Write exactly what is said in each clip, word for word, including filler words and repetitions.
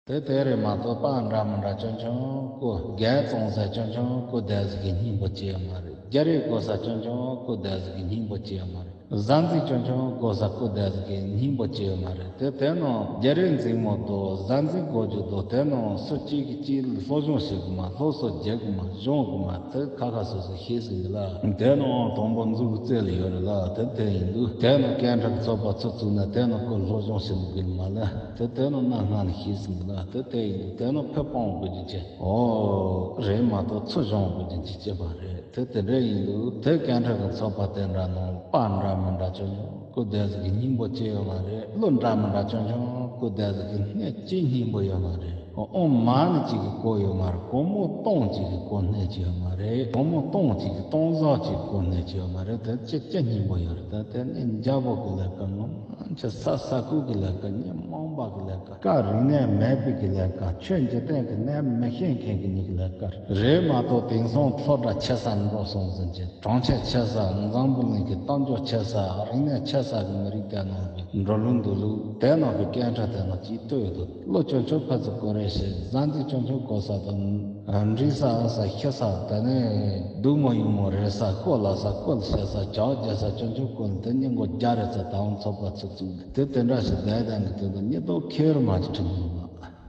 དེ་དེ་རེད་མ་གཏོགས་པར་འདྲ་མི་འདྲ་ཆུང་ཆུང་བརྐོས། རྒྱན་བཙོང་ས་ཆུང་ཆུང་བརྐོས་བསྡད་ཟིག་གི་སྙིང་པོ་ཅི་ཡོད་མ་རེད། རྒྱ་རིགས་བརྐོས་ས་ཆུང་ཆུང་བརྐོས་བསྡད་ཟིག་གི་སྙིང་པོ་ཅི་ཡོད་མ་རེད། གཟའ་འཛིན་ཆུང་ཆུང་བརྐོས་ས་བརྐོས་བསྡད་ཟིག་གི་སྙིང་པོ་ཅི་ཡོད་མ་རེད། དེ་དེ་ནང་རྒྱ་རིགས་འཛིན་མོ་དང་གཟའ་འཛིན་བརྐོ་རྒྱུ་དང་། དེ་ནང་སུ་གཅིག་གིས་གཅིག་ལ་སློབ་སྦྱོང་བྱེད་གི་མ། སློབ་གསོ་རྒྱག་གི་མ། སྦྱོང་གི་མ། དེ་ཁ་ཁ་སོ་སོ་ཤེས་ཟིན་གི་ལ། དེ་ནང་དང་པོ་འཛུགས་རྩལ་ཡོད་རེད་ལ། དེ་དེ་ཡིན་དུས་དེ་ནང་སྐད་འཕྲིན་ཚོགས་པ་ཚུགས་ཚུགས་ན་དེ་ནང་ཁོ་སློབ་སྦྱོང་བྱེད་དགོས་གི་མ་ལ། དེ་དེ་ནང་གནའ་སྔ་ནས་ཤེས་ཟིན་གི་ལ། དེ་དེ་ཡིན་དུས་དེ་ནང་ཕེབས་སྤང་དགོས་རྒྱུ་ཅི། ཨོ་རེད་མ་གཏོགས་ཚུར་སྦྱོང་དགོས་རྒྱུ་ཅི་ཅི་པ་རེད། དེ་དེ་འདྲ་ཡིན་དུས་དེ་སྐད་འཕྲིན་གི་ཚོགས་པ་དེ་འདྲ་ནང་པར་འདྲ་མི་འདྲ་ཆུང་ཆུང་བརྐོས་བསྡད་ཟིག་གི་སྙིང་པོ་ཅི་ཡོད་མ་རེད། གླུ་འདྲ་མི་འདྲ་ཆུང་ཆུང་བརྐོས་བསྡད་ཟིག་གི་སྣེ་གཅིག་སྙིང་པོ་ཡོད་མ་རེད། ཨོ་མ་ནི་གཅིག་གི་བརྐོས་ཡོད་མ་རེད། སྒོར་མོ་སྟོང་གཅིག་གི་བརྐོས་སྣེ་གཅིག་ཡོད་མ་རེད། སྒོར་མོ་སྟོང་གཅིག་གི་སྟོང་ཟོག་གཅིག་བརྐོས་སྣེ་གཅིག་ཡོད་མ་རེད། དེ་ཅི་ཅི་སྙིང་པོ་ཡོད་རེད། དེ་དེ་ནི་འཇའ་པོ་གི་ལས་ཀ་ངོ་མ་ཆེ། ས་ས་ཁུག་གི་ལས་ཀ། མི་རྨོངས་པ་གི་ལས་ཀ། བཀའ་རིག་གནས་མེད་པའི་གི་ལས་ཀ། ཆོས་འཇིག་རྟེན་གི་གནས་མི་ཤེས་མཁན་གི་མི་གི་ལས་ཀ་རེད་མ་གཏོགས། དེང་སང་སློབ་གྲྭ་ཆེ་ས་འགྲོ་སོང་ཟིན་ཅིག་གྲོང་ཁྱེར་ཆེ་ས། འཛམ་བུ་གླིང་གི་གཏམ་རྒྱུད་ཆེ་ས། རིག་གནས་ཆེ་ས་གི་མི་རིགས་དེ་ནང་གི་འགྲོ་ལུགས་འདུག་ལུགས་དེ་ནང་གི་སྐད་འཕྲིན་དེ་ནང་ཅིག་ལྟོས་འདུག་གླུ་ཆུང་ཆུང་ཕར་ཚུར་བརྐོས་རེས་བྱེད། གཟའ་འཛིན་ཆུང་ཆུང་བརྐོས་ས་དང་། འབྲི་ས་ཨ་ས་ཤི་ས། དེ་ནས་སྡུག་མོ་ཡུག་མོ་རེད་ས། བརྐོས་ལ་ས། བརྐོས་ལ་བྱེད་ས། ཇག་རྒྱག་ས་ཆུང་ཆུང་བརྐོས་ལ་དེ་སྙིང་པོ་རྒྱ་རེད་ས། ད་འོང་ཚོགས་པ་ཚུགས་ཚུགས་དེ་དེ་འདྲ་ཞིག་བསྡད་བསྡད་ནས། དེ་ཚོ་མྱི་དོ་ཁེར་མ་ཅིག་ཁྲིད་ཡིན་མ།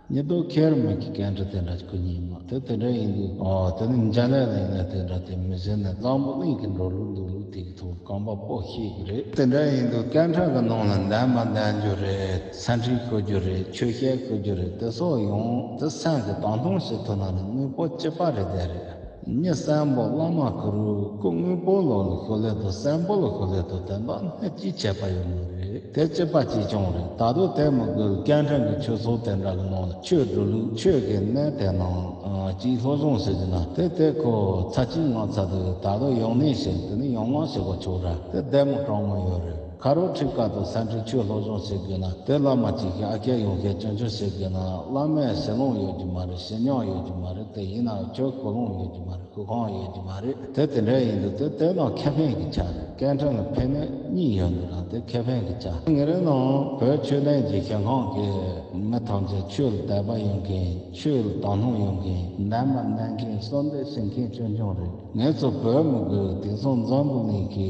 མྱི་དོ་ཁེར་མ་གི་སྐད་འཕྲིན་དེ་འདྲ་ཞིག་ཁུར་ཡིན་མ། དེ་དེ་འདྲ་ཡིན་དུས། ཨོ་དེ་ནི་འཇའ་ལས་ལ་ཡིན་ན་དེ་འདྲ་དེ་མི་ཟེར་ན། འཛམ་བུ་གླིང་གི་འགྲོ་ལུགས་འདུག་ལུགས་དེ་གི་ཐོག་གོམ་པ་སྤོ་ཤེས་གི་རེད། དེ་འདྲ་ཡིན་དུས་སྐད་འཕྲིན་གི་ནང་ལ་འདན་མ་འདན་རྒྱུ་རེད། ས་འཕྲིན་ཤོད་རྒྱུ་རེད། ཆོས་བཤད་ཤོད་རྒྱུ་རེད། དེ་སོགས་ཡོང་དེ་སེམས་ཀྱི་དང་དུང་ཞིག་ཐུག་ན་ནི་དངོས་པོ་སྐྱིད་པ་རེད། དེ་རེད། མྱི་གསོན་པོ་བླ་མ་གུ་རུ་སྐུ་དངོས་པོ་ལོ་ལ་ཤོད་ལེ་དང་། གསོན་པོ་ལ་ཤོད་ལེ་དང་དེ་འདྲ་སྣེ་གཅིག་བྱས་པ་ཡོད་མ་རེད། དེ་སྐྱིད་པ་ཅིག་བྱུང་རེད། ད་དུང་དེ་མི་དགོས། སྐད་འཕྲིན་གྱི་ཆོས་ཚོགས་དེ་འདྲ་གི་ནང་ལ་ཆོས་འགྲོ་ལུགས་ཆོས་ཀྱི་གནས་དེ་ནང་ཅིག་སློབ་སྦྱོང་བྱེད་ཀྱི་ན། དེ་དེ་ཁོ་ཚར་གཅིག་ལྔ་ཚར་དུས་ད་དུང་ཡང་སྣེ་བྱས། དེ་ནི་ཡང་མང་བྱེད་དགོས་ཆོག་ར། དེ་བདེ་མོ་གྲང་མོ་ཡོད་རེད། ཁ་རོག་ཁྲིད་ཀ་དང་ས་འཕྲིན་ཆོས་སློབ་སྦྱོང་བྱེད་དགོས་ན། དེ་བླ་མ་གཅིག་གིས་ཨ་ཁྱེད་ཡོང་མཁན་ཆུང་ཆུང་བྱེད་དགོས་ན། བླ་མས་ཞལ་ལུང་ཡོད་རྒྱུ་མ་རེད། ཞལ་ཉག་ཡོད་རྒྱུ་མ་རེད། དེ་ཡིན་ན་ཁྱོད་ཀོ་ལོང་ཡོད་རྒྱུ་མ་རེད། ཁུ་ཁང་ཡོད་རྒྱུ་མ་རེད། དེ་དེ་འདྲ་ཡིན་དུས་དེ་དེ་ནང་ཁེ་ཕན་གྱི་ཆ་རེད། སྐད་འཕྲིན་ལ་ཕན་གནོད་གཉིས་ཡོད་འདུག་ལ། དེ་ཁེ་ཕན་གྱི་ཆ། ངེད་རང་ནང་བོད་ཆོས་ལྡན་གྱི་ཞིང་ཁམས་ཀྱི་མི་ཐམས་ཅད་ཆོས་ལ་དད་པ་ཡོད་མཁན། ཆོས་ལ་དག་སྣང་ཡོད་མཁན། འདན་མ་འདན་མཁན། གསོལ་འདེབས་ཞུ་མཁན་ཆུང་ཆུང་རེད། ངེད་ཚོ་བོད་མི་དགོས། དེང་སང་འཛམ་བུ་གླིང་གི་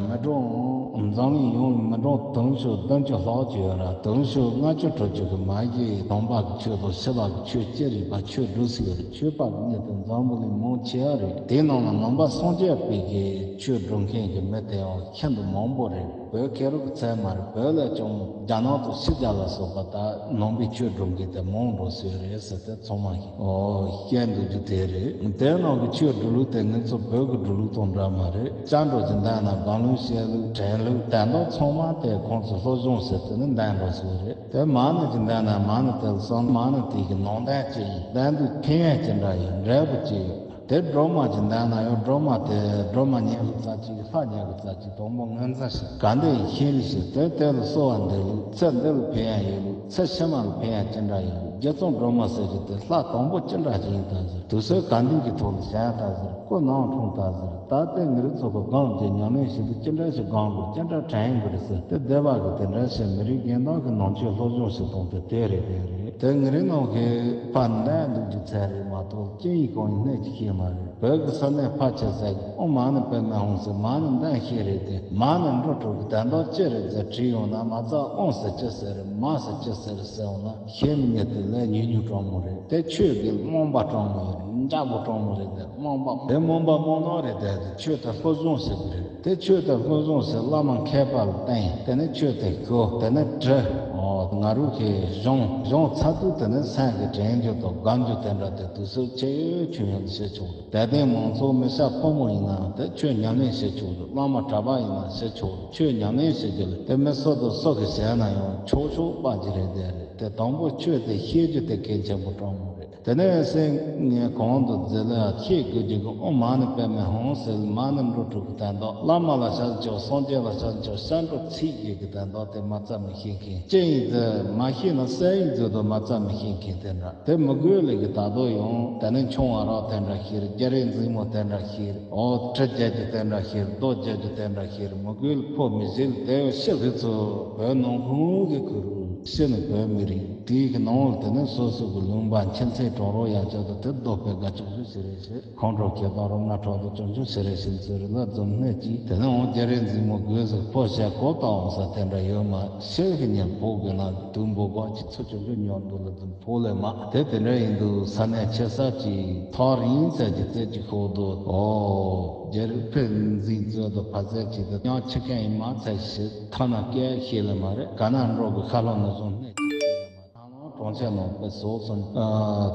མི་གྲངས། འཛམ་གླིང་ཡོངས་ལ་མི་གྲངས་དུང་ཕྱུར་བདུན་ཅུ་ལྷག་ཅིག་ཡོད་ར། དུང་ཕྱུར་ལྔ་བཅུ་དྲུག་ཅུ་གི་མ་གཞི་དམ་པ་གི་ཆོས་དང་ཕྱི་པ་གི་ཆོས་ཅི་རིགས་པ་ཆོས་སྒྲུབ་སྲིད་ཡོད་རེད། ཆོས་པ་གི་མྱི་དེ་འཛམ་བུ་གླིང་མང་ཆེ་བ་རེད། དེའི་ནང་ལ་ནང་པ་སངས་རྒྱས་པའི་གི་ཆོས་སྒྲུབ་མཁན་གི་མི་དེ་ཡང་ཤིན་ཏུ་མང་པོ་རེད། བོད་ཁེ་རུ་གི་ཚད་མ་རེད། བོད་ལས་ཀྱང་རྒྱ་ནག་དང་ཕྱི་རྒྱལ་ལ་སོགས་པ་ད་ནང་པའི་ཆོས་སྒྲུབ་མཁན་དེ་མང་འགྲོ་སྲིད་རེད་ཟེར་ཏེ་ཚང་མ་གིས་ཨོ་བཤད་འདུག་རྒྱུ་དེ་རེད། དེ་ནང་གི་ཆོས་སྒྲུབ་ལུགས་དེ་ངེད་ཚོ་བོད་ཀྱི་སྒྲུབ་ལུགས་དང་འདྲ་མ་རེད། སྐྱབས་འགྲོ་གི་འདན་ན་སྒང་ལུགས་བཤད་ལུགས་དྲན་ལུགས་དན་རྟགས་ཚང་མ་དེ་ཁོང་ཚོ་སློབ་སྦྱོང་ཟེར་ཏེ་ནི་འདན་འགྲོ་སྲིད་རེད། དེ་མ་ཎི་གི་འདན་ན་མ་ཎི་དེ་ལ་སོང་། མ་ཎི་དེ་གི་ནང་དོན་ཅི་ཡིན། འདན་དུས་ཕན་ཡོན་ཅི་འདྲ་ཡོད། འབྲས་བུ་ཅི་ཡོད། དེ་སྒྲོལ་མ་གྱི་འདན་ན་ཡང་སྒྲོལ་མ་དེ་སྒྲོལ་མ་ཉན་ལུགས་ཙམ་ཅིག་ལྷ་ཉན་ལུགས་ཙམ་ཅིག་དང་པོ་ངོས་འཛིན་ཞིག་ག་འདི་ཡིན་ཤེས་ལི་ཞིག་དེ་དེ་ལ་གསོལ་བ་འདེབས་ལུགས། ཚེ་འདི་ལ་ཕན་ཡ་ཡོད་ལུགས། ཚེ་ཕྱི་མ་ལ་ཕན་ཡ་ཅི་འདྲ་ཡོད་ལུགས། རྗེ་བཙུན་སྒྲོལ་མ་ཟེར་གྱི་དེ་ལྷ་དང་པོ་ཅི་འདྲ་ཞིག་ཡིན་ད་ཟེར། དུས་ཚོད་ག་འདི་གི་ཐོག་ལ་བྱ་ཡ་ད་ཟེར། སྐུ་ནང་འཁྲུངས་ད་ཟེར། ད་ལྟའི་ངེད་རིགས་ཚོ་གི་སྒོམ་གྱི་ཉམས་ལེན་བྱེད་དུས་ཅི་འདྲ་ཞིག་སྒོམ་དགོས། ཅི་འདྲ་དྲན་དགོས་རེད་ཟེར། དེ་སྡེ་པ་གི་དེ་འདྲ་ཞིག་མི་རིགས་གཞན་དག་གི་ནང་ཆོས་སློབ་སྦྱོང་བྱེད་སྟངས་དེ་དེ་རེད། དེ་རེད། དེ་ངེད་རིགས་ནང་གི་ཕར་འདན་འདུག་རྒྱུ་ཚད་རེད་མ་གཏོགས་སྐྱེ་ཡི་གང་ཡིན་གནས་ཀྱི་ཤེས་མ་རེད། བོད་ཀྱི་ས་གནས་ཕལ་ཆེར་ཟེར་གྱི་ཨོཾ་མ་ཎི་པདྨེ་ཧཱུྃ་ཟེར། མ་ཎི་འདན་ཤེས་རེད་དེ། མ་ཎི་འགྲོ་དྲུག་གི་དོན་དག་ཅི་རེད་ཟེར་དྲིས་ཡོང་ན། མ་རྩ་ཨོཾ་ཟེར་ཅི་ཟེར་རེད། མ་ཟེར་ཅི་ཟེར་རེད་ཟེར་འོང་ན། ཤེས་མི་ཉན་དེ་ལས་ཉུང་ཉུང་གྲོང་མོ་རེད། དེ་ཆོས་དགེ་རྨོངས་པ་གྲོང་མོ་རེད། འཇའ་པོ་གྲོང་མོ་རེད། དེ་རྨོངས་པ་དེ་རྨོངས་པ་རྨོངས་ནོ་རེད། དེ་ཆོས་དེ་སློབ་སྦྱོང་བྱེད་དགོས་རེད། དེ་ཆོས་དེ་སློབ་སྦྱོང་བྱེད། བླ་མ་མཁས་པ་ལ་བསྟེན། དེ་ནས་ཆོས་དེ་ཤོད། དེ་ནས་དྲི། ཨོ་ང་རུ་ཁའི་གཞུང་གཞུང་ཚར་དུས་དེ་ནས་སེམས་ཀྱི་དྲན་རྒྱུ་དང་སྒོམ་རྒྱུ་དེ་འདྲ་དེ་དུས་ཚོད་ཆེ་ཆུང་ཡོད་ན་བྱེད་ཆོག་དད་ལྡན་མང་ཚོགས་མི་སྐྱ་ཕོ་མོ་ཡིན་ན་དེ་ཆོས་ཉམས་ལེན་བྱེད་ཆོག་བླ་མ་གྲྭ་པ་ཡིན་ན་བྱེད་ཆོག་ཆོས་ཉམས་ལེན་བྱེད་རྒྱུ་ལ་དེ་མི་སུ་དང་སུ་གིས་བྱས་ན་ཡང་ཆོག་ཆོག་པ་ཅིག་རེད། དེ་རེད། དེ་དང་པོ་ཆོས་དེ་ཤེས་རྒྱུ་དེ་གལ་ཆེན་པོ་གྲོང་མོ་རེད། དེ་ནས་སེམས་ངས་གོང་དུ་མཛད་ལ་ཤེས་དགོས་རྒྱུ་གི་ཨོཾ་མ་ཎི་པདྨེ་ཧཱུྃ་ཟེར། མ་ཎི་འགྲོ་དྲུག་གི་དོན་དག་བླ་མ་ལ་བྱ་ཆོག་སངས་རྒྱས་ལ་བྱ་ཆོག་སྐྱབས་འགྲོ་ཚིག་བརྒྱད་ཀྱི་དོན་དག་དེ་མ་རྩ་མི་ཤེས་མཁན། ཅི་ཡིན་ཟེར་མ་ཤེས་ན་གསལ་ཡིག་མཛོད་དུ་མ་རྩ་མི་ཤེས་མཁན་དེ་འདྲ། དེ་མི་དགོས་ལས་ཀྱི་ད་དོ་ཡང་དེ་ནས་ཆུང་བ་རག་དེ་འདྲ་ཤེས་རེད། རྒྱ་རིགས་འཛིན་མོ་དེ་འདྲ་ཤེས་རེད། ཨོ་ཁྲི་རྒྱལ་རྒྱུ་དེ་འདྲ་ཤེས་རེད། རྡོ་རྒྱལ་རྒྱུ་དེ་འདྲ་ཤེས་རེད། མི་དགོས་ལ་ཕོ་མི་ཟིལ་དེ་ཡང་ཤི་ལྷི་ཚོ་བོད་ནང་ཁུངས་ཀྱི་ཁུ་རུ་ཤི་ནི་བོད་མི་རིགས། དེའི་གི་ནང་ལ་དེ་ནས་སོ་སོ་གི་ལུང་པ་ཁྱིམ་མཚེས་གྲོགས་རོགས་ཡང་ཆ་དང་དེ་སྡོད་པའི་དགའ་ཆོག་ཆོག་ཞིག་རེད་ཞེས། ཁོང་ཁྲོ་ཁྱེར་དང་རོ་ང་ཁྲོ་དང་ཅུང་ཅུང་ཞིག་རེ་ཞིག་ཚོད་རེ་ལ་འཛོམས་སྣེ་གཅིག་དེ་ནས་འོང་རྒྱ་རེ་འཛིན་མོ་དགོས་ཟིག་ཕོ་བཤད་གོ་ལྟ་འོང་ས་དེ་འདྲ་ཡོད་མ་ཤེས་གི་ཉེར་ཕོག་གི་ན་དུམ་བུ་གོ་གཅིག་ཚོ་ཅུང་ཅུང་ཉོར་འདུག་ལ་དུམ་ཕོག་ལས་མ་དེ་དེ་འདྲ་ཡིན་འདུག་ས་གནས་ཆེ་ས་གཅིག་ཐག་རིང་ཚད་ཀྱི་རྩད་ཀྱི་ཤོག་དུ་ཨོ་རྒྱ་རེ་ཕེ་འཛིན་ཚོད་དུ་ཕ་ཚད་ཀྱི་དུ་ཡང་ཆི་ཁན་ཡིན་མ་ཚད་ཤེས་ཐ་ན་སྐད་ཤེས་ལས་མ་རེད་ག་ན་འགྲོ་གི་ཁ་ལོ་ནས་བཟུང་སྣེ་གཅིག་ཡོད་མ། ད་ལོ་གྲོང་ཁྱེར་ནང་དཔེ་བཟོ་སོང་། ཨ་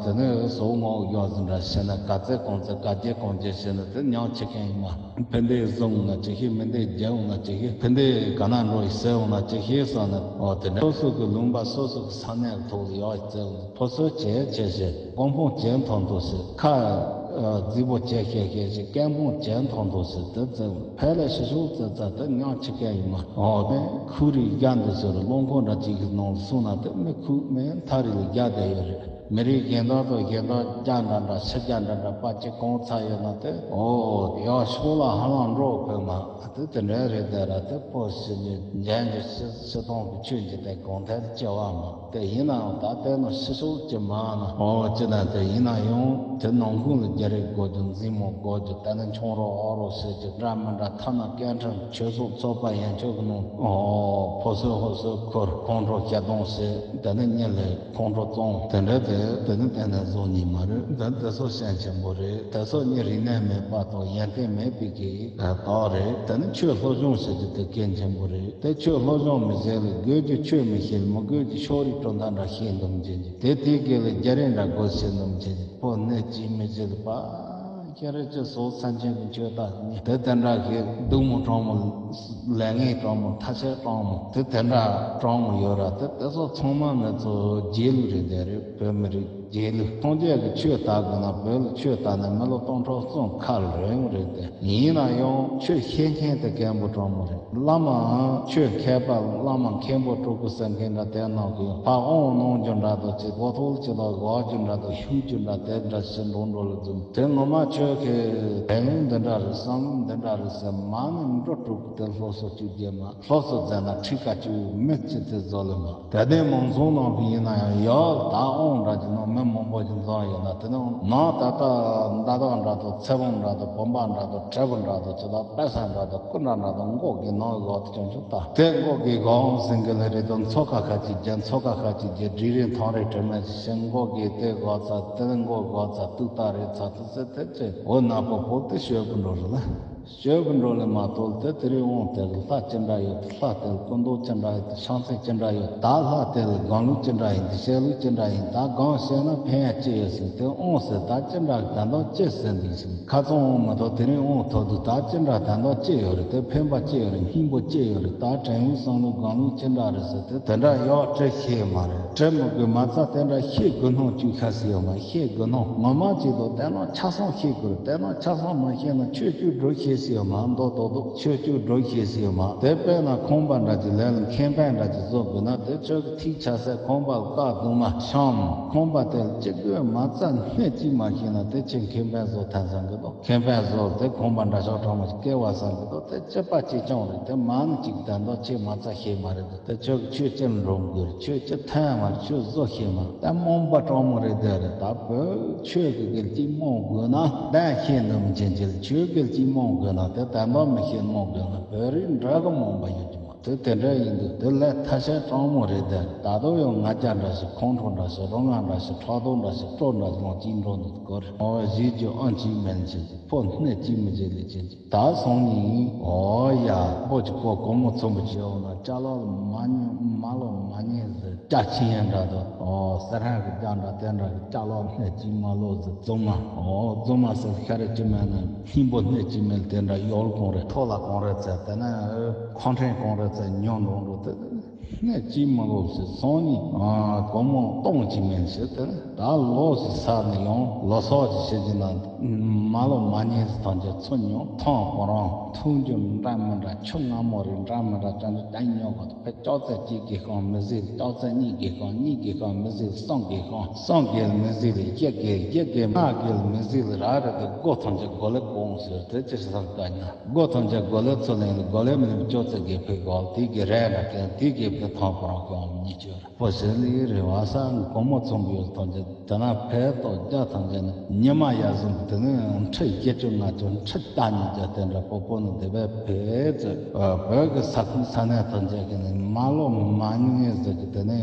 དེ་ནས་བཟོ་ངོ་ཡོད་ཟིན་འདྲ་བྱས་ན་ག་ཚད་གང་ཚད་ག་རྒྱས་གང་རྒྱས་བྱས་ན་དེ་ཉག་ཆེ་མཁན་ཡིན་མ། ཕན་བདེ་བཟུང་ན་ཅི་ཤེས་མི་བདེ་རྒྱལ་འོང་ན་ཅི་ཤེས་ཕན་བདེ་ག་ན་འགྲོ་ཡི་ཟེར་འོང་ན་ཅི་ཤེས་ཟེར་ན་ཨོ་དེ་འདྲ་སོ་སོ་གི་ལུང་པ་སོ་སོ་གི་ས་གནས་ཐོག་ལ་ཡོད་ཟེར་འོང་ཕོ་སོ་བྱས་བྱས་བྱས་གོང་ཕོང་བྱས་མཐོང་ཐོག་ཟེར་ཁ་རྫིག་པོ་བྱས་བྱས་བྱས་བྱས་སྐད་ཕོང་བྱས་མཐོང་ཐོག་ཟེར་དེ་ཟེར་འོང་ཕལ་ལ་ཤི་ཤོག་ཙེ་ཙ་དེ་ཉག་ཆེ་མཁན་ཡིན་མ། ཨོ་དེ་ཁུ་རི་རྒྱ་འདི་ཟེར་རླུང་ཁོག་འདྲ་ཅིག་གི་ནང་ལ་སོང་ན་དེ་མི་ཁུག་མེད་མཐའ་རི་ལ་རྒྱ་བསྡད་ཡོད་རེད། མི་རིགས་གཞན་དག་དང་གཞན་དག་རྒྱ་འདྲ་འདྲ་ཕྱི་རྒྱ་འདྲ་འདྲ་པ་ཅིག་གང་ཚ་ཡོད་ན་དེ་ཨོ་ཡག་ཤོག་ལ་ཧ་ལམ་འགྲོ་དགོས་མ་དེ་དེ་འདྲ་རེད་དེ་ར་དེ་པོ་ཞི་ནི་འཇན་གྱི་ཤི་ཤི་སྟོང་གི་ཆོས་ཀྱི་དེ་གང་ཐད་སྐྱེ་བ་མ། དེ་ཡིན་ནའང་ད་ལྟའི་ནང་ཕྱི་ཕྱོགས་ཀྱི་མ་ན་ཨོ་ཅི་ན་དེ་ཡིན་ན་ཡང་དེ་ནང་ཁུལ་ལ་རྒྱ་རིགས་དགོས་རྒྱུ་འཛིང་མོ་དགོས་རྒྱུ་དེ་ནི་ཆུང་རོགས་ཨོ་རོགས་ཟེར་རྒྱུ་འདྲ་མི་འདྲ་ཐ་ན་སྐད་འཕྲིན་ཆོས་ཚོགས་ཚོགས་པ་ཡན་ཆོད་ཀྱི་ནང་ཨོ་ཕོ་སོ་ཧོ་སོ་འཁོར་ཁོང་ཁྲོ་སྐྱ་གདོང་ཟེར་དེ་ནི་གཉིད་ལས་ཁོང་ཁྲོ་བཙོང་དེ་འདྲ་དེ་དེ་ནི་གཏན་ནས་བཟོ་ཉིད་མ་རེད། དེ་དེ་ཚོ་ཞན་ཆེན་པོ་རེད། དེ་ཚོ་གཉིད་རིག་གནས་མེད་པ་དང་ཡོན་ཏན་མེད་པའི་གི་དག་རེད། དེ་ནི་ཆོས་སློབ་སྦྱོང་བྱེད་རྒྱུ་དེ་གལ་ཆེན་པོ་རེད། དེ་ཆོས་སློབ་སྦྱོང་མི་བྱེད་ལ་དགོས་རྒྱུ་ཆོས་མི་ཤེས་ལ་མི་དགོས་རྒྱུ་ཕྱོགས་རིས་གྲུབ་མཐའ་འདྲ་ཤེས་འདུམ་བྱེད་རྒྱུ་དེ་དེའི་སྐད་ལ་རྒྱ་རིགས་འདྲ་དགོས་ཤེས་འདུམ་བྱེད་རྒྱུ་ཕོ་གནས་གཅིག་མི་བྱེད་ལ་པ་ཁྱེད་རེ་ཅི་སོགས་སེམས་ཅན་གྱི་ཆོས་དག་ནི་དེ་དེ་འདྲ་ཞིག་སྡུག་མོ་གྲོང་མོ་ལས་ངན་གྲོང་མོ་ཐ་ཆད་གྲོང་མོ་དེ་དེ་འདྲ་གྲོང་མོ་ཡོད་ར་དེ་དེ་ཚོ་ཚང་མ་ངེད་ཚོ་རྗེས་ལུས་རེད་དེ་རེད། བོད་མི་རིགས་རྗེས་ལུས་སངས་རྒྱས་ཀྱི་ཆོས་དར་དགོས་ན་བོད་ལ་ཆོས་དར་ནས་མི་ལོ་སྟོང་ཕྲག་གསུམ་ཁ་ལ་རིང་རེད་དེ། ཡིན་ན་ཡང་ཆོས་ཤེས་མཁན་དེ་རྒན་པོ་གྲོང་མོ་རེད། བླ་མའང་ཆོས་མཁས་པ་བླ་མ་མཁན་པོ་སྤྲུལ་སྐུ་ཟེར་མཁན་འདྲ་དེ་ནང་གི་ཕ་དབང་གནང་རྒྱུ་འདྲ་དང་ཅིག་གོ་ཐོག་ལ་ཅི་དང་དགའ་རྒྱུ་འདྲ་དང་ཤུགས་རྒྱུ་འདྲ་དེ་འདྲ་ཞིག་འགྲོ་འགྲོ་ལ་འཛུམ་དེ་ངོ་མ་ཆོས་ཀྱི་དེ་ནི་འདི་འདྲ་རེད་བསམ་འདི་འདྲ་རེད་ཟེར་མ་ནི་འགྲོ་སྤྲུལ་སྐུ་དེ་སློབ་གསོ་བཅུག་རྒྱུ་མ། སློབ་གསོ་མཛད་ན་ཁྲིད་ཀ་བཅུག་མི་གཅིག་དེ་བཟོ་ལེ་མ། དད་ལྡན་མང་ཚོགས་ནང་གི་ཡིན་ན་ཡང་ཡག་ད་ཨོང་འདྲ་གྱི་ནང་མི་མང་པོ་ཞིག་འཛོམས་ཡོད་ན་དེ་ནང་ནང་ད་ལྟ་མདའ་དག་འདྲ་དང་ཚེ་བང་འདྲ་དང་བུམ་པ་འདྲ་དང་དྲིལ་བུ་འདྲ་དང་ཇི་ལྟར་དཔེ་ས་འདྲ་དང་སྐུ་འདྲ་འདྲ་དང་མགོ་གི་ནང་གི་འོག་ཏུ་ཅུང་ཅུང་ལྟ་དེ་མགོ་གི་གོང་ཟིང་གི་ལ་རེད་དང་མཚོ་ཁ་ཁ་ཅིག་རྒྱ་མཚོ་ཁ་ཁ་ཅིག་རྒྱ་འབྲི་རིང་ཐང་རེ་དྲི་མ་ཞིག་མགོ་གི་དེ་གོ་ཚ་དེ་མགོ་གོ་ཚ་ཏུག་ཏག་རེད་ཚ་ཏུ་ཚེ་དེ་ཅི་འོ་ན་པོ་པོ་དེ་ཤོད་གི་འགྲོ་རེད་ལ། ཞོལ་གྱི་འགྲོ་ལས་མ་གཏོགས་དེ་དེ་རིང་དབང་དེ་ལ་ལྷ་ཅི་འདྲ་ཡོད། ལྷ་དེ་ལ་སྐུ་མདོག་ཅི་འདྲ་ཡོད། ཤིང་ཚད་ཅི་འདྲ་ཡོད། ད་ལྷ་དེ་ལ་སྒང་ལུག་ཅི་འདྲ་ཡིན། དེ་བཤད་ལུགས་ཅི་འདྲ་ཡིན། ད་སྒང་བཤད་ན་ཕན་ཡ་ཅི་ཡོད་ཟེར། དེ་དབང་ཟེར་ད་ཅི་འདྲ་གདན་དག་ཅི་ཟེར་འདུག་ཟེར། ཁ་ཚང་དབང་མ་གཏོགས་དེ་རིང་དབང་ཐོབ་འདུག་ད་ཅི་འདྲ་གདན་དག་ཅི་ཡོད་རེད། དེ་ཕན་པ་ཅི་ཡོད་རེད། སྙིང་པོ་ཅི་ཡོད་རེད། ད་དྲན་ཡུལ་བསམ་བློ་སྒང་ལུགས་ཅི་འདྲ་རེད་ཟེར། དེ་དེ་འདྲ་ཡག་བྲི་ཤེས་མ་རེད། བྲི་མི་དགོས་མ་རྩ་དེ་འདྲ་ཤེས་དགོས་སྣང་བཅུག་ཁ་ཟེར་ཡོད་མ། ཤེས་དགོས་སྣང་ངོ་མ་ཅིག་ཏུ་དེ་ནང་ཆ་ཚང་ཤེས་དགོས། དེ་ནང་ཆ་ཚང་མ་ཤེས་ན་ཆོས་བཅུ་སྒྲུབ་ཤེས་སྲིད་ཡོད་མ། མདོ་དོ་དོ་ཆོས་བཅུ་སྒྲུབ་ཤེས་སྲིད་ཡོད་མ། དེ་དཔེར་ན་ཁང་པ་འདྲ་ཅིག་ལས་ལ་མཁན་པ་འདྲ་ཅིག་བཟོ་དགོས་ན་དེ་ཆོས་ཀྱི་ཐིག་ཆ་སའི་ཁང་པ་ལ་བཀག་དུ་མ་ཤམ། ཁང་པ་དེ་ལ་ཅི་དགོས་མ་རྩ་སྣེ་གཅིག་མ་ཤེས་ན་དེ་ཆེ་མཁན་པ་བཟོ་ཐན་བསམ་གི་འདུག་མཁན་པ་བཟོ་དེ་ཁང་པ་འདྲ་ཤོག་གྲོང་མ་ཞིག་སྐལ་བ་བསམ་གི་འདུག་དེ་སྤྱི་པ་གཅིག་རྐྱང་རེད། དེ་མ་ནི་གཅིག་དང་དོ་ཆེ་མ་རྩ་ཤེས་མ་རེད་འདུག་དེ་ཆོས་ཀྱི་ཆོས་ཅི་འགྲོ་དགོས་རེད། ཆོས་ཅི་ཐོན་མ་རེད། ཆོས་བཟོ་ཤེས་མ་རེད། ད་རྨོངས་པ་དྲང་མོ་རེད་དེ་རེད། ད་བོད་ཆོས་ཀྱི་གལ་ཅིག་རྨོངས་དགོས་ན་གདན་ཤེས་འདུམ་ཅན་གྱི་ཆོས་གལ་ཅིག་རྨོངས་དགོས་ན་དེ་དམ་པ་མི་ཤེས་རྨོངས་དགོས་ན་བོད་རིགས་འདྲ་གི་རྨོངས་པ་ཡོད་ཀྱི་མ་རེད། དེ་དེ་འདྲ་ཡིན་དུས་དེ་ལས་ཐ་ཤལ་དྲང་མོ་རེད་དེ་རེད། ད་དུང་ཡང་ང་རྒྱ་འདྲ་ཞིག་ཁོང་ཁྲོ་འདྲ་ཞིག་རོ་ང་འདྲ་ཞིག་ཕྲག་དོག་འདྲ་ཞིག་སྤྲོ་འདྲ་ཞིག་ལོང་གཅིག་འགྲོ་འདུག་གོ་རེད། ཨོ་གཞིས་ཀྱི་ཨང་གཅིག་མེད་ཅིག་ཕོ་སྣེ་གཅིག་མི་བྱེད་ལས་ཅན་གྱི་ད་སོང་ནི། ཨོ་ཡ། པོ་ཅི་ཀོ་གོ་མོ་ཚོམ་པོ་བྱེད་འོ་ན་ཅ་ལག་ལ་མ་ཉན་མ་ལོ་མ་ཉན་ཟེར། ཅ་ཆི་ཡན་འདྲ་དོ། ཨོ་སེ་ར་གི་ཅ་འདྲ་དེ་འདྲ་གི་ཅ་ལག་སྣེ་གཅིག་མ་ལོ་ཟེར། རྫུན་མ། ཨོ་རྫུན་མ་ཟེར་ཤ་རེ་ཅི་མེད་ན་ལྷིང་པོ་སྣེ་གཅིག་མེད་དེ་འདྲ་ཡོལ་གང་རེ་ཐོ་ལ་གང་རེ་ཟེར་དེ་ན་ཁོང་ཁྲན་གང་རེ་ཟེར་ཉོ་འགྲོ་འགྲོ་དེ་སྣེ་གཅིག་མ་ལོ་ཟེར་སོང་ནི། ཨ་གོ་མོ་སྟོང་གཅིག་མེད་ཟེར་དེ་ན། ད་ལོ་ཞིག་ས་ནས་ཡང་ལོ་སོགས་ཀྱི་བྱེད་ཀྱི་ན་མ་ལོ་མ་ཉིན་ཞིག་ཐམས་ཅད་ཚུར་མྱོང་ཐང་པོ་རང་མཐོང་རྒྱུ་འདྲ་མི་འདྲ་ཆུ་སྔ་མོ་རེད་འདྲ་མི་འདྲ་ཅང་ཅང་ཅང་ཉོ་གོ་ཕེ་ལྕགས་ཚད་གཅིག་གི་ཤོང་མི་ཟིག་ལྕགས་ཚད་གཉིས་ཀྱི་ཤོང་གཉིས་ཀྱི་ཤོང་མི་ཟིག་གསུམ་གྱི་ཤོང་གསུམ་གྱི་མི་ཟིག་ལ་བཞི་གྱི་བཞི་གྱི་ལྔ་གྱི་མི་ཟིག་ལ་ར་ར་གི་སྒོ་ཐམས་ཅད་སྒོ་ལ་གོང་ཟེར་དེ་ཅི་ཟེར་ཀ་ན་སྒོ་ཐམས་ཅད་སྒོ་ལ་ཚུར་ལེན་ལ་སྒོ་ལ་མི་ལ་ལྕགས་ཚད་གི་ཕེ་གོ་དེ་གི་ར་ར་གི་དེ་གི་ཕེ་ཐང་པོ་རང་ཤོང་མི་ཉིད་ཅོ་ར། པོ་ཞིག་ལས་རེ་བ་ས་གོང་མོ་ཚོམ་ཡོད་ཐམས་ཅད་དེ་ན་ཕེ་ཏོ་རྒྱ་ཐམས་ཅད་ནི་ཉི་མ་ཡར་ཟུང་དེ་ནི་ཁྲི་བཞི་བཅུ་ལྔ་བཅུ་ཁྲི་རྟ་གཉིས་བརྒྱ་དེ་འདྲ་པོ་པོ་ནི་དེ་བས་ཕེ་ཙི་བོད་ཀྱི་ས་ཁུལ་ས་གནས་ཐམས་ཅད་ཀྱི་ནི་མ་ལོ་མ་ཉིན་ཟེར་གྱི་དེ་ནི་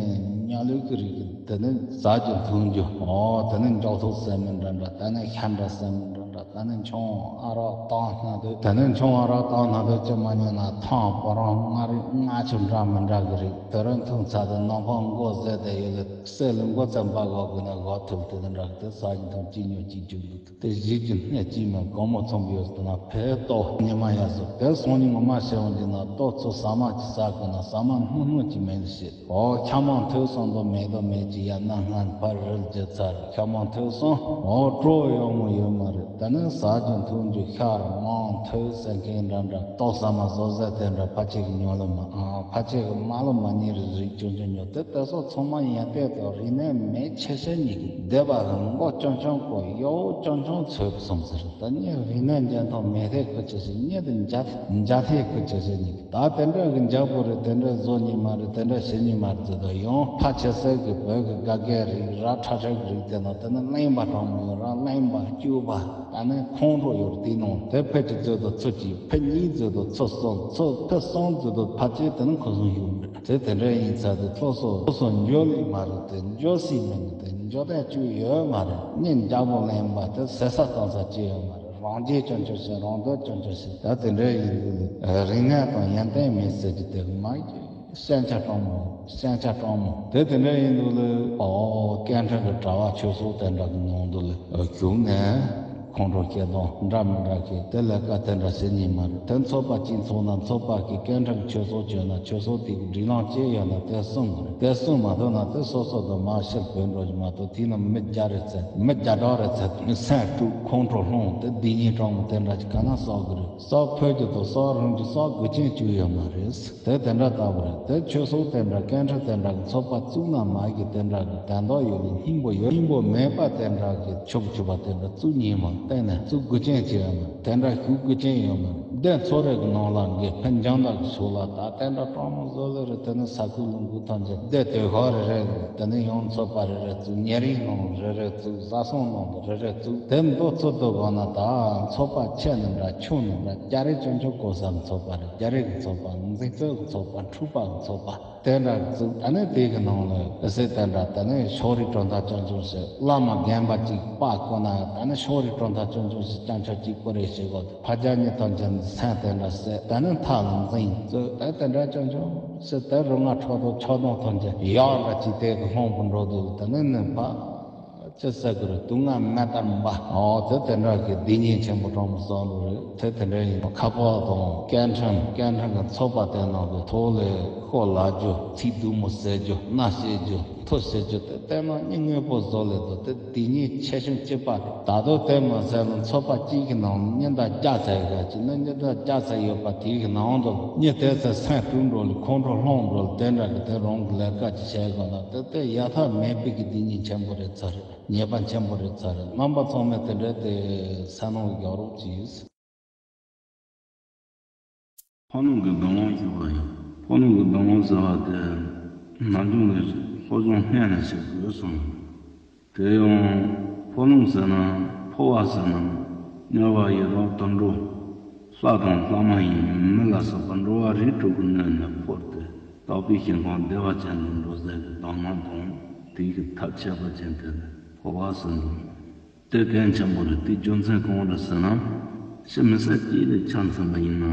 ཉ་ལུག་གི་རིགས་ཀྱི་དེ་ནི་ཟ་རྒྱུ་འཐུང་རྒྱུ་ཨོ་དེ་ནི་འཇོག་ཐོག་ཟེར་མི་འདྲ་འདྲ་དེ་ནི་ཤ་འདྲ་ཟེར་མི་འདྲ་འདྲ། ད་ནི་ཆང་ཨ་རག་བཏང་སྣ་དུ། ད་ནི་ཆང་ཨ་རག་བཏང་སྣ་དུ་ཅི་མ་ཉན་ན་ཐང་པོ་རང་ལྔ་རིགས་ལྔ་ཆུ་འདྲ་མི་འདྲ་གི་རིགས་དེ་རིང་འཐུང་ཚར་དུ་ནང་ཕང་མགོ་ཟད་དེ་ཡོད་ལ་སེ་ལུ་མགོ་ཙམ་པ་གོ་གི་ན་གོ་ཐུབ་དེ་འདྲ་གི་དེ་ཟ་གི་འཐུང་གཅིག་ཉོ་གཅིག་རྒྱུག་གི་དེ་བཞི་གི་སྣེ་གཅིག་མ་གོ་མོ་ཚོམ་ཡོད་དུ་ན་ཕེ་ཏོ་ཉི་མ་ཡ་ཟོ་དེ་སོང་ཉི་ངོ་མ་ཤེས་འོང་གི་ན་ཏོ་ཚོ་ཟ་མ་ཅི་ཟ་གི་ན་ཟ་མ་སྣུམ་སྣུམ་ཅི་མེད་ལ་ཤེས། ཨོ་ཁྱ་མང་ཐོས་སོང་དོ་མེད་དོ་མེད་ཀྱི་ཡ་ན་སྔན་ཕར་རིལ་རྒྱུ་ཚར་ཁྱ་མང་ཐོས་སོང་། ཨོ་སྤྲོ་ཡོང་མོ་ཡོད་མ་རེད། ད་ནི་ཟ་རྒྱུ་འཐུང་རྒྱུ་ཤར་མང་ཐོས་ཟེར་མཁན་འདྲ་འདྲ་ཏོག་ཟ་མ་བཟོ་ཟེར་དེ་འདྲ་ཕ་ཆེ་གི་ཉོ་ལ་མ་ཨ་ཕ་ཆེ་གི་མ་ལོ་མ་ཉིན་རི་རིག་ཅུང་ཅུང་ཉོ་དེ་ལྟ་སོགས་ཚང་མ་ཡན་ཏེ་དང་རིག་གནས་མེད་ཆེ་ཤེས་ཉིད་ཀྱི་བདེ་བ་གི་མགོ་ཅུང་ཅུང་གོ་ཡོ་ཅུང་ཅུང་ཚོས་གི་སོང་ཟེར། ད་ནི་རིག་གནས་འཇོན་ཐང་མེད་ཐེ་ཁུ་ཆེ་ཤེས་ཉིད་དུ་འཇའ་འཇའ་ཐེ་ཁུ་ཆེ་ཤེས་ཉིད་ཀྱི། ད་དེ་འདྲ་གི་འཇའ་པོ་རེད། དེ་འདྲ་བཟོ་ཉི་མ་རེད། དེ་འདྲ་བྱེད་ཉི་མ་རེད་ཟེར་དུ་ཡང་ཕ་ཆེ་སའི་གི་བོད་ཀྱི་དགའ་དགའི་རིགས་ར་ཁྲ་ཁྲ་གི་རིགས་དེ་ན་དེ་ནི་གླེན་པ་གྲོགས་མོ་ཡོད་ར་གླེན་པ་སྐྱུག་པ་ད་ནི་ཁོང་ཁྲོ་ཡོད་དེ་ནང་དེ་ཕལ་གྱི་ཚོད་དུ་ཚོད་གཅིག་ཕལ་གཉིས་ཚོད་དུ་ཚོད་གསུམ་ཚོད་ཕལ་གསུམ་ཚོད་དུ་ཕ་ཆེ་དེ་ནི་ཁོ་སོང་ཡོད་མེད་དེ་དེ་འདྲ་ཡིན་ཚ་དེ་ཚོ་སོ་ཚོ་སོ་འཇོ་ལི་མ་རེད། དེ་འཇོ་སི་མིན་དེ་འཇོ་དེ་བཅུ་ཡོད་མ་རེད། ནི་འཇའ་པོ་གླེན་པ་དེ་ཟེ་ས་གཏོང་ས་ཅི་ཡོད་མ་རེད། རང་རྒྱལ་ཅུང་ཅུང་ཞིག་རང་འདོད་ཅུང་ཅུང་ཞིག་ད་དེ་འདྲ་ཡིན་དུས་རིག་གནས་དང་ཡོན་ཏན་མེད་ཟེར་གྱི་དེ་མ་གི་ཤན་ཆ་སྤྲང་མོ་ཤན་ཆ་སྤྲང་མོ་དེ་དེ་འདྲ་ཡིན་དུས་ལ་ཨོ་སྐད་འཕྲིན་གྱི་དྲ་བ་ཆོས་ཚོགས་དེ་འདྲ་གི་ནང་དུ་ལ་བཞུགས་ནས་ཁོང་ཁྲོ་སྐྱེ་སྟངས་འདྲ་མི་འདྲ་གི་དེ་ལས་ཀ་དེ་འདྲ་བྱེད་ཉིན་མ་རེད། དེ་ཚོགས་པ་གཅིག་ཚོགས་ན་ཚོགས་པ་གི་སྐད་འཕྲིན་ཆོས་ཚོགས་བྱོས་ན་ཆོས་ཚོགས་དེ་གི་སྒྲིག་ལམ་ཅི་ཡོད་ན་དེ་སྲུང་དགོས་རེད། དེ་སྲུང་མ་ཐུབ་ན་དེ་སོ་སོ་དང་མ་ཕྱིར་བུད་འགྲོ་གི་མ་གཏོགས་དེ་ནི་མི་བརྒྱ་རེ་ཚད་མི་བརྒྱ་ཕྲག་རེ་ཚད་མི་སེམས་དཀྲུག་ཁོང་ཁྲོ་སློང་དེ་སྡིག་ཉེས་སྤྲང་མོ་དེ་འདྲ་ཅིག་ག་ན་གསོག་གི་རེད། གསོག་ཕོད་ཀྱི་དང་གསོག་རུང་གི་གསོག་དགོས་ཅན་བཅུག་ཡོད་མ་རེད། དེ་དེ་འདྲ་ལྟ་བུ་རེད། དེ་ཆོས་ཚོགས་དེ་འདྲ་སྐད་འཕྲིན་དེ་འདྲ་གི་ཚོགས་པ་བཙུགས་ན་མ་གི་དེ་འདྲ་གི་དན་རྟགས་ཡོད་ནི་སྙིང་པོ་ཡོད་སྙིང་པོ་མེད་པ་དེ་འདྲ་གི་ཆོག་ཆོག་པ་དེ་འདྲ་བཙུགས་ཉིན་མ་བལྟས་ནས་བཙུགས་དགོས་ཅན་བཅུག་ཡོད་མ་རེད། དེ་འདྲ་ཞུགས་དགོས་ཅན་ཡོད་མ་རེད། འདི་ཚོ་རེ་གི་ནང་ལ་འགན་ཕན་སྦྱང་བརྡར་གི་ཞུགས་ལ་ད་དེ་འདྲ་སྤྲང་མོ་བཟོ་ལེ་རེད། དེ་ནི་ས་ཁུལ་ལུང་ཁུལ་ཐམས་ཅད་འདི་དོད་ཁ་རེ་རེ་དེ་ནི་ཡང་ཚོགས་པ་རེ་རེ་བཙུགས་ཉེ་རིང་ནང་རེ་རེ་བཙུགས་བཟའ་ཚང་ནང་དུ་རེ་རེ་བཙུགས་དེ་མདོ་ཚོ་དོ་གང་ན་ད་ཚོགས་པ་ཆེ་ནི་འདྲ་ཆུང་ནི་འདྲ་རྒྱ་རིགས་ཅུང་ཅུང་གོ་ས་གི་ཚོགས་པ་རེད། རྒྱ་རིགས་གི་ཚོགས་པ་འཛིན་གཙོ་གི་ཚོགས་པ་འཁྲུག་པ་གི་ཚོགས་པ། དེ་འདྲ་བཙུགས་ད་ནི་དེ་གི་ནང་ལ་ཨེ་སེ་དེ་འདྲ་ད་ནི་ཕྱོགས་རིས་གྲོང་རྡལ་ཆུང་ཆུང་ཞིག་བླ་མ་རྒན་པ་གཅིག་པ་ཁོ་ན་ད་ནི་ཕྱོགས་རིས་གྲོང་རྡལ་ཆུང་ཆུང་ཞིག་རྐྱང་ཆ་གཅིག་པོ་རེ་ཞིག་གོ་ཕ་རྒྱ་གཉིས་ཐམས་ཅད་མཚན་དེ་འདྲ་བསད་ད་ནི་མཐའ་ལ་འཛིན་བཙུགས་ད་དེ་འདྲ་ཆུང་ཆུང་ཞིག་ད་རུ་ང་ཁྲོ་དོ་ཆོ་དོང་ཐམས་ཅད་ཡག་འདྲ་གཅིག་དེ་གི་ལྷོང་པོ་འགྲོ་འདུག་ད་ནི་ནི་ཕ། ཅི་ཟེར་དགོས་རེད། དུག་ལྔ་མེ་ལྟར་འབར། འོ་དེ་དེ་འདྲ་གི་སྡིག་ཉེས་ཆེན་པོ་སྤྲང་མོ་བཟོ་འགྲོ་རེད། དེ་དེ་འདྲ་ཡིན་ཁ་པར་དང་སྐད་འཕྲིན་སྐད་འཕྲིན་གི་ཚོགས་པ་དེ་ནང་གི་ཐོག་ལས་ཤོ་ལ་རྒྱུ་ཚིག་སྡུག་མོ་ཟེར་རྒྱུ་མནའ་བཤད་རྒྱུ་མཐུ་བཤད་རྒྱུ་དེ་ལྟས་ན་སྙིང་དངོས་པོ་བཟོ་ལས་དོ་དེ་སྡིག་ཉེས་ཆེ་ཆུང་གཅིག་པ་རེད། ད་དོ་དེ་མ་ཟད་ལ་ཚོགས་པ་གཅིག་གི་ནང་ཉིན་ལྟར་བརྒྱ་ཚད་ཡོད་ག་ཅིག་ན་ཉིན་ལྟར་བརྒྱ་ཚད་ཡོད་པ་དེའི་གི་ནང་དུ་ཉིན་དེ་ཚད་སེམས་དཀྲུག་འགྲོ་ལས་ཁོང་ཁྲོ་སློང་འགྲོ་ལས་དེ་འདྲ་གི་དེ་རང་གི་ལས་ཀ་ཅིག་བྱས་དགོས་ན་དེ་དེ་ཡ་ཐབས་མེད་པའི་གི་སྡིག་ཉེས་ཆེན་པོ་རེད་ཚར་རེད། ཉེས་པ་ཆེན་པོ་རེད་ཚར་རེད། རྣམ་པ་ཚང་མས་དེ་འདྲའི་དེ་ས་ནང་རྒྱག་རོགས་གྱིས། ཕོ་ནང་གི་སྡོང་བོ་ཞུ་བ་ཡིན། ཕོ་ནང་གི་སྡོང་བོ་ཟེར་བ་དེ་ནམ་རྒྱུན་ལས་སློབ་སྦྱོང་སྔོན་ནས་བྱེད་དགོས་གསུངས། དེ་ཡང་ཕོ་ནང་ཟེར་ན་ཕོ་བ་ཟེར་ན་སྨྱོ་བ་ཡི་དྭགས་དུད་འགྲོ་ལྷ་དང་ལྷ་མ་ཡིན་མི་ལ་སོགས་པ་འགྲོ་བ་རིགས་དྲུག་གི་སྣོད་ནས་འཕོས་ཏེ། དག་པའི་ཞིང་ཁམས་བདེ་བ་ཅན་དུ་འགྲོ་ཟེར་བའི་གདམས་ངག་དང་དེའི་ཐབས་ཁྱད་པར་ཅན་དེ་ལ་འཕོ་བ་ཟེར་འདུག་དེ་གལ་ཆེན་པོ་རེད། དེའི་རྒྱུ་མཚན་གང་རེད་ཟེར་ན། ཕྱི་མི་སེར་སྐྱེས་ལས་ཆ་མཚོན་པ་ཡིན་ན།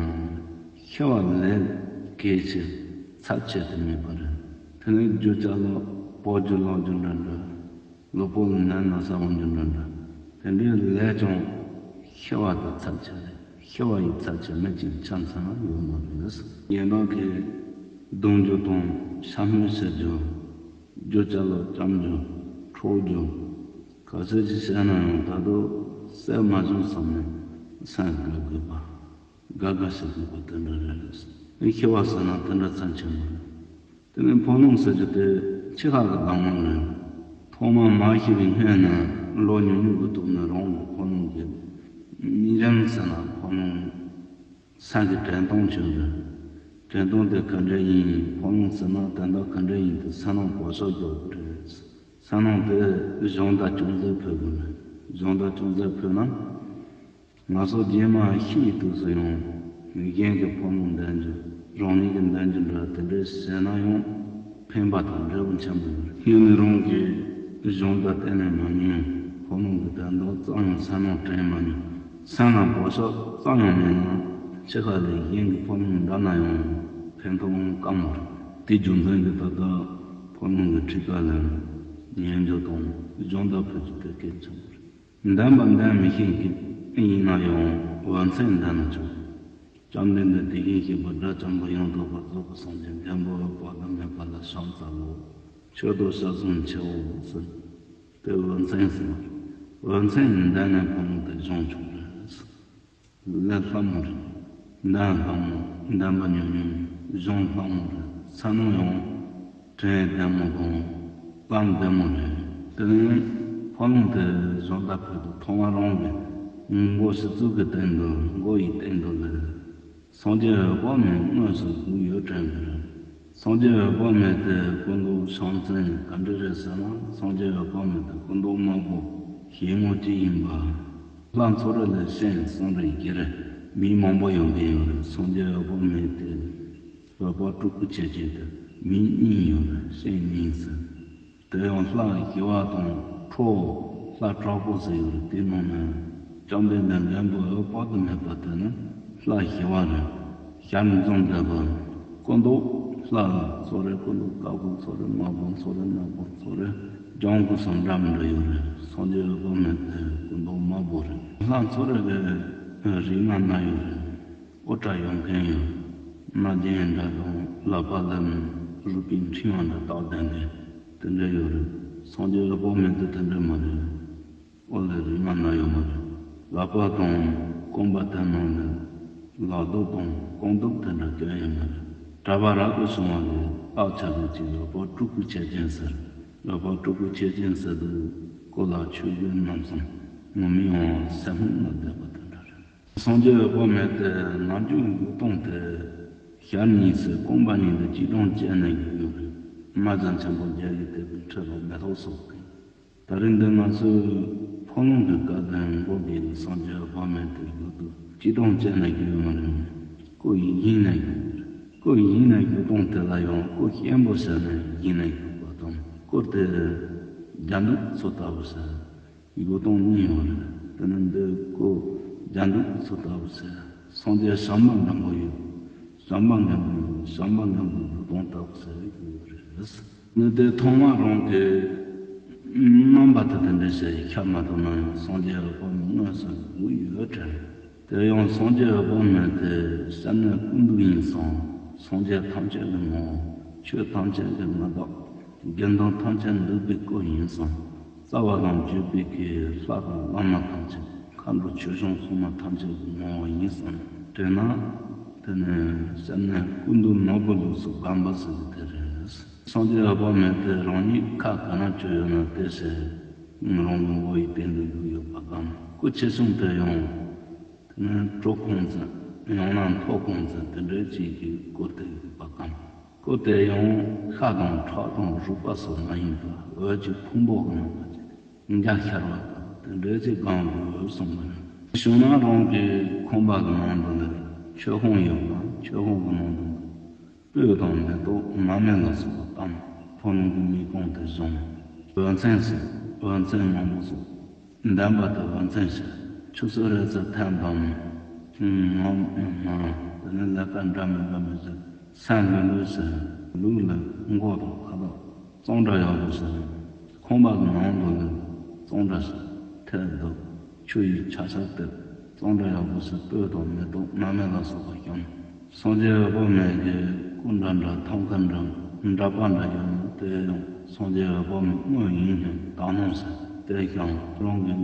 ཤི་བ་ལས་གལ་ཆེ་ཚབས་ཆེ་དེ་མེད་པ་རེད། དེ་ནས་རྒྱུ་ཅ་ལག་སྤོ་རྒྱུ་ལོག་རྒྱུ་འདྲ་འདྲ། ལུས་པོ་ལ་ནད་ན་ཚ་འོང་རྒྱུ་འདྲ་འདྲ། དེ་འདྲའི་ལས་ཀྱང་ཤི་བ་དེ་ཚབས་ཆེ་རེད། ཤི་བ་ཡི་ཚབས་ཆེ་མི་གཅིག་ཆ་མཚོན་ན་ཡོད་མ་རེད། ཉེན་བརྡ་གིས་རྡུང་རྒྱུ་དང་ཤ་སྨོད་བྱེད་རྒྱུ། རྒྱུ་ཅ་ལག་བཅོམ་རྒྱུ། འཕྲོག་རྒྱུ། ག་ཚོད་ཅིག་བཤད་ན་ཡང་ད་དུང་གསལ་མ་བྱུང་བསམ་ནས་སེམས་དགའ་དགོས་པ། དགའ་དགའ་བྱེད་དགོས་པ་དེ་འདྲ་རེད། ཤི་བ་ཟེར་ན་དེ་འདྲ་ཚབས་ཆེན་པོ་རེད། དེ་ནས་འཕོ་ལུང་ཟེར་རྒྱུ་དེ་འཆི་ཁ་གི་གདམས་ངག་རེད། ཐོག་མར་མ་ཤི་བའི་སྔོན་ན་ལོ་ཉུང་ཉུང་གི་སྟོབས་ནས་རང་གི་འཕོ་ལུང་གི་སྨིན་རིམ་ཟེར་ན་འཕོ་ལུང་སེམས་ཀྱི་དྲན་སྟངས་བྱུང་རེད། དྲན་སྟངས་དེ་ག་འདྲ་ཡིན། འཕོ་ལུང་ཟེར་ན་དོན་དག་ག་འདྲ་ཡིན་དེ་སེམས་ནང་བག་ཆགས་རྒྱག་དགོས་རེད། སེམས་ནང་དེ་གཞུང་དང་ཅུང་ཟད་ཕུད་དགོས་རེད། གཞུང་དང་ཅུང་ཟད་ཕུད་ན། ང་ཚོ་རྗེས་མ་ཤི་བའི་དུས་སུ་ཡང་གཞན་གྱི་འཕོ་ལུང་འདོན་རྒྱུ། རང་ཉིད་ཀྱི་འདོན་རྒྱུ་འདྲ་དེ་འདྲའི་བྱས་ན་ཡང་ཕན་པ་དང་འབྲས་བུ་ཆེན་པོ་ཡོད། སྔོན་ནས་རང་གིས་གཞུང་དང་གཏན་ནས་མ་ཉན། འཕོ་ལུང་གི་དོན་དག་ཙམ་ཡང་སེམས་ནང་དྲན་མ་མྱོང་། སེམས་ལ་བག་ཆགས་ཙམ་ཡང་མེད་ན། འཆི་ཁ་ལ་གཞན་གྱི་འཕོ་ལུང་འདོན་ན་ཡང་ཕན་ཐོགས་དཀའ་མོ་རེད། དེའི་རྒྱུ་མཚན་གྱིས་ད་ལྟ་འཕོ་ལུང་གི་ཁྲིད་ཀ་ལ་ཉན་རྒྱུ་དང་གཞུང་དང་ཕུད་རྒྱུ་དེ་གལ་ཆེན་པོ་རེད། འདོན་པ་འདོན་མི་ཤེས་མཁན་ཡིན་ན་ཡང་འོད་མཚན་འདོན་ན་ཆོག། བཅོམ་ལྡན་འདས་དེ་བཞིན་གཤེགས་པ་དགྲ་བཅོམ་པ་ཡང་དག་པར་རྫོགས་པའི་སངས་རྒྱས་མགོན་པོ་འོད་དཔག་ཏུ་མེད་པ་ལ་ཕྱག་འཚལ་ལོ། མཆོད་དོ་ཞབས་ཟུང་མཆིའོ་ཟེར། དེ་འོད་མཚན་ཟེར། འོད་མཚན་ཡིན་འདོན་ནས་འཕོ་ལུང་དེ་སྦྱོང་ཆོག་རེད། ལས་སླ་མོ་རེད། འདོན་སླ་མོ། འདོན་པ་ཉུང་ཉུང་། སྦྱོང་སླ་མོ་རེད། ས་ནང་ཡང་དྲན་བདེ་མོ་དང་ལམ་བདེ་མོ་རེད། དེ་ནས་འཕོ་ལུང་དེ་སྦྱོང་ད་ཕུད་དུ་ཐོག་མ་རང་གི་མགོ་ཕྱི་གཙུག་གི་སྟེང་དུ། མགོ་ཡི་སྟེང་དུ་ལ། སངས་རྒྱས་འོད་དཔག་མེད་དངོས་སུ་བཞུགས་ཡོད་དྲན་གི་རེད། སངས་རྒྱས་འོད་དཔག་མེད་དེ་སྐུ་མདོག་ཕྱག་མཚན་ག་འདྲ་རེད་ཟེར་ན། སངས་རྒྱས་འོད་དཔག་མེད་དེ་སྐུ་མདོག་དམར་པོ་ཞལ་ངོ་གཅིག་ཡིན་པ། ལྷ་མཚོ་རི་ལས་བྱོན་སོང་རེད་ཀྱི་རེད། མིང་མང་པོ་ཡོང་གི་ཡོད་རེད། སངས་རྒྱས་འོད་དཔག་མེད་དེ་འོད་དཔག་སྤྲུལ་སྐུ་ཆོས་ཅན་དེ་མིང་གཉིས་ཡོད་རེད། བྱོན་གཉིས་ཟེར། དེ་ཡང་ལྷ་ཞི་བ་དང་ཁྲོ་ལྷ་དྲག་པོ་ཟེར་ཡོད་རེད། དེའི་ནང་ནས་བཅོམ་ལྡན་འདས་མགོན་པོ་འོད་དཔག་ཏུ་མེད་པ་དེ་ནི་ལྷ་ཞི་བ་རེད། ཞལ་འཛུམ་ལྡན་པ། སྐུ་མདོག་ལྷ་མཚོ་རི་སྐུ་མདོག་དཀར་པོ་མཚོ་རི་དམར་པོ་མཚོ་རི་ནག་པོ་མཚོ་རི་ལྗང་གུ་སོགས་འདྲ་མི་འདྲ་ཡོད་རེད། སངས་རྒྱས་འོད་དཔག་མེད་དེ་སྐུ་མདོག་དམར་པོ་རེད། ལྷ་མཚོ་རི་གི་རིགས་ལྔ་ན་ཡོད་རེད། དབུ་སྐྲ་ཡོད་མཁན་ཡོད། སྣ་རྒྱན་འདྲ་དང་ལག་པ་ལ་རུས་པའི་འཕྲེང་བ་འདྲ་བཏགས་བསྡད་མཁན་དེ་འདྲ་ཡོད་རེད། སངས་རྒྱས་འོད་དཔག་མེད་དེ་དེ་འདྲ་མ་རེད། དབུ་ལ་རིགས་ལྔ་ན་ཡོད་མ་རེད། ལག་པ་དང་རྐང་པ་དེ་ནང་ལ་ལག་རྡོ་དང་རྐང་རྡོ་དེ་འདྲ་གང་ཡོད་མ་རེད། གྲྭ་པ་རབ་ཏུ་བྱུང་བ་ལས་རྟགས་ཆགས་པའི་ཅིག་འོད་དཔག་སྤྲུལ་སྐུ་ཆོས་ཅན་ཟེར། འོད་དཔག་སྤྲུལ་སྐུ་ཆོས་ཅན་ཟེར་དུས་སྐུ་ལ་ཆོས་གོས་རྣམ་གསུམ། ངུར་སྨྲིག་ཡང་སེར་སྨུག་ལ་བསྡད་པ་དེ་འདྲ་རེད། སངས་རྒྱས་འོད་དཔག་མེད་དེ་ནམ་རྒྱུན་བཞུགས་སྟངས་དེ་ཞབས་གཉིས་སུ་རྐང་པ་གཉིས་ལ་སྐྱིལ་ཀྲུང་བཅས་ནས་བཞུགས་ཡོད་རེད། བླ་མ་བྱང་ཆེན་པོ་རྒྱལ་བའི་དེད་དཔོན་ཁྲི་ལོ་མེ་ཏོག་སོགས་ཀྱིས། ད་རིང་འདི་ང་ཚོའི་འཕོ་ལུང་གི་སྐབས་ལ་མགོ་སྦས་ནས་སངས་རྒྱས་འོད་དཔག་མེད་དེ་བཞུགས་དུས་སྐྱིལ་ཀྲུང་བཅས་ནས་བཞུགས་ཡོད་མ་རེད། སྐུ་ཡིན་ནས་བཞུགས། སྐུ་ཡིན་ནས་བཞུགས་སྟངས་དེ་ལ་ཡང་སྐུ་གཤེན་པོ་ཟེར་ནས་ཡིན་ནས་བཞུགས་པ་དང་། སྐུ་དེ་རྒྱ་འདུག་ཚོ་ལྟ་བུ་ཟེར། བཞུགས་སྟངས་གཉིས་ཡོད་རེད། དེ་ནི་འདི་སྐུ་རྒྱ་འདུག་ཚོ་ལྟ་བུ་ཟེར། སངས་རྒྱས་བྱམས་པ་མགོན་པོ་ཡོད། བྱམས་པ་མགོན་པོ་ཡོད། བྱམས་པ་མགོན་པོ་བཞུགས་སྟངས་ལྟ་བུ་ཟེར་ཡོད་རེད། ནི་དེ་ཐོག་མ་རང་གི་རྣམ་པ་དེ་དེ་འདྲ་ཞིག་ཁྱབ་མ་ཐུབ་ན་ཡང་སངས་རྒྱས་འོད་དཔག་མེད་དངོས་སུ་བཞུགས་ཡོད་དྲན། དེ་ཡང་སངས་རྒྱས་འོད་དཔག་མེད་དེ་སེམས་ནི་སྐུ་མདོག་ཡིན་ཙང་སངས་རྒྱས་ཐམས་ཅད་ཀྱི་ངོ་བོ། ཆོས་ཐམས་ཅད་ཀྱི་མངའ་བདག་དགེ་འདུན་ཐམས་ཅད་འདུས་པའི་སྐུ་ཡིན་ཙང་། རྩ་བ་ལ་བརྗོད་པའི་གི་ལྷ་དང་བླ་མ་ཐམས་ཅད། མཁའ་འགྲོ་ཆོས་སྐྱོང་སྲུང་མ་ཐམས་ཅད་ཀྱི་ངོ་བོ་ཡིན་ཙང་དྲན་ན། དེ་ནི་སེམས་ནི་སྐུ་མདོག་ནོར་བུ་ལུགས་སུ་བསྒོམ་པ་ཟེར་གྱི་དེ་རེད། སངས་རྒྱས་འོད་དཔག་མེད་དེ་རང་ཉིད་ཁ་ག་ན་བྱོན་ཡོད་ན་དེ་ཟེར། རང་གི་མགོ་ཡི་སྟེང་དུ་བཞུགས་ཡོད་པ་གམ། སྐུ་ཆེ་ཆུང་དེ་ཡང་དེ་ནི་གྲོ་གང་ཙམ། ཡང་ན་མཐོ་གང་ཙམ་དེ་འདྲའི་ཅིག་གི་སྐུ་དེ་ཡོད་པ་གམ། སྐུ་དེ་ཡང་ཤ་དང་ཁྲག་དང་རུས་པ་སོགས་མ་ཡིན་པར་འོད་ཀྱི་ཕུང་པོ་གི་ནང་ན་འཇའ་ཤར་བ་དང་དེ་འདྲའི་ཅིག་གང་དུ་འོད་གསུངས་པ་ནི། བྱུང་ན་རང་གི་ཁང་པ་གི་ནང་དུ་ལ་མཆོད་ཁང་ཡོད་ན་མཆོད་ཁང་གི་ནང་དུ་སྤོས་དང་མེ་ཏོག་མར་མེ་ལ་སོགས་པ་བཏང་། འཕོ་ལུང་གི་དམིགས་ཁུངས་དེ་བཟུང་། འོད་མཚན་ཟེར། འོད་མཚན་མང་པོ་གསུངས། འདོན་པ་དེ་འོད་མཚན་ཟེར། ཆུ་ཚོད་རེ་ཚོད་ཐལ་འདང་། ངམ་ངམ། དེ་ནས་ལས་ཀ་འདྲ་མི་འདྲ་མི་ཟེར། སེམས་ལྷོད་ལྷོད་ཟེར། ལུག་ལ་མགོ་དང་ཁ་དོག་གཙང་སྦྲ་ཡག་པོ་ཟེར། ཁང་པ་གི་ནང་དུ་ལ་གཙང་སྦྲ་ཟེར། ཐལ་འདུག་ཆུ་ཡི་ཆ་ཤས་དེ་གཙང་སྦྲ་ཡག་པོ་ཟེར། སྤོས་དང་མེ་ཏོག་མར་མེ་ལ་སོགས་པ་བཤམས། སངས་རྒྱས་འོད་དཔག་མེད་ཀྱི་སྐུ་འདྲ་འདྲ་ཐང་ཀ་འདྲ་འདྲ་པ་འདྲ་ཡོད་ན་དེ་ཡང་སངས་རྒྱས་འོད་དཔག་མེད་དངོས་ཡིན་སྙམ་དག་སྣང་ཟེར། དེ་ཡང་རང་གི་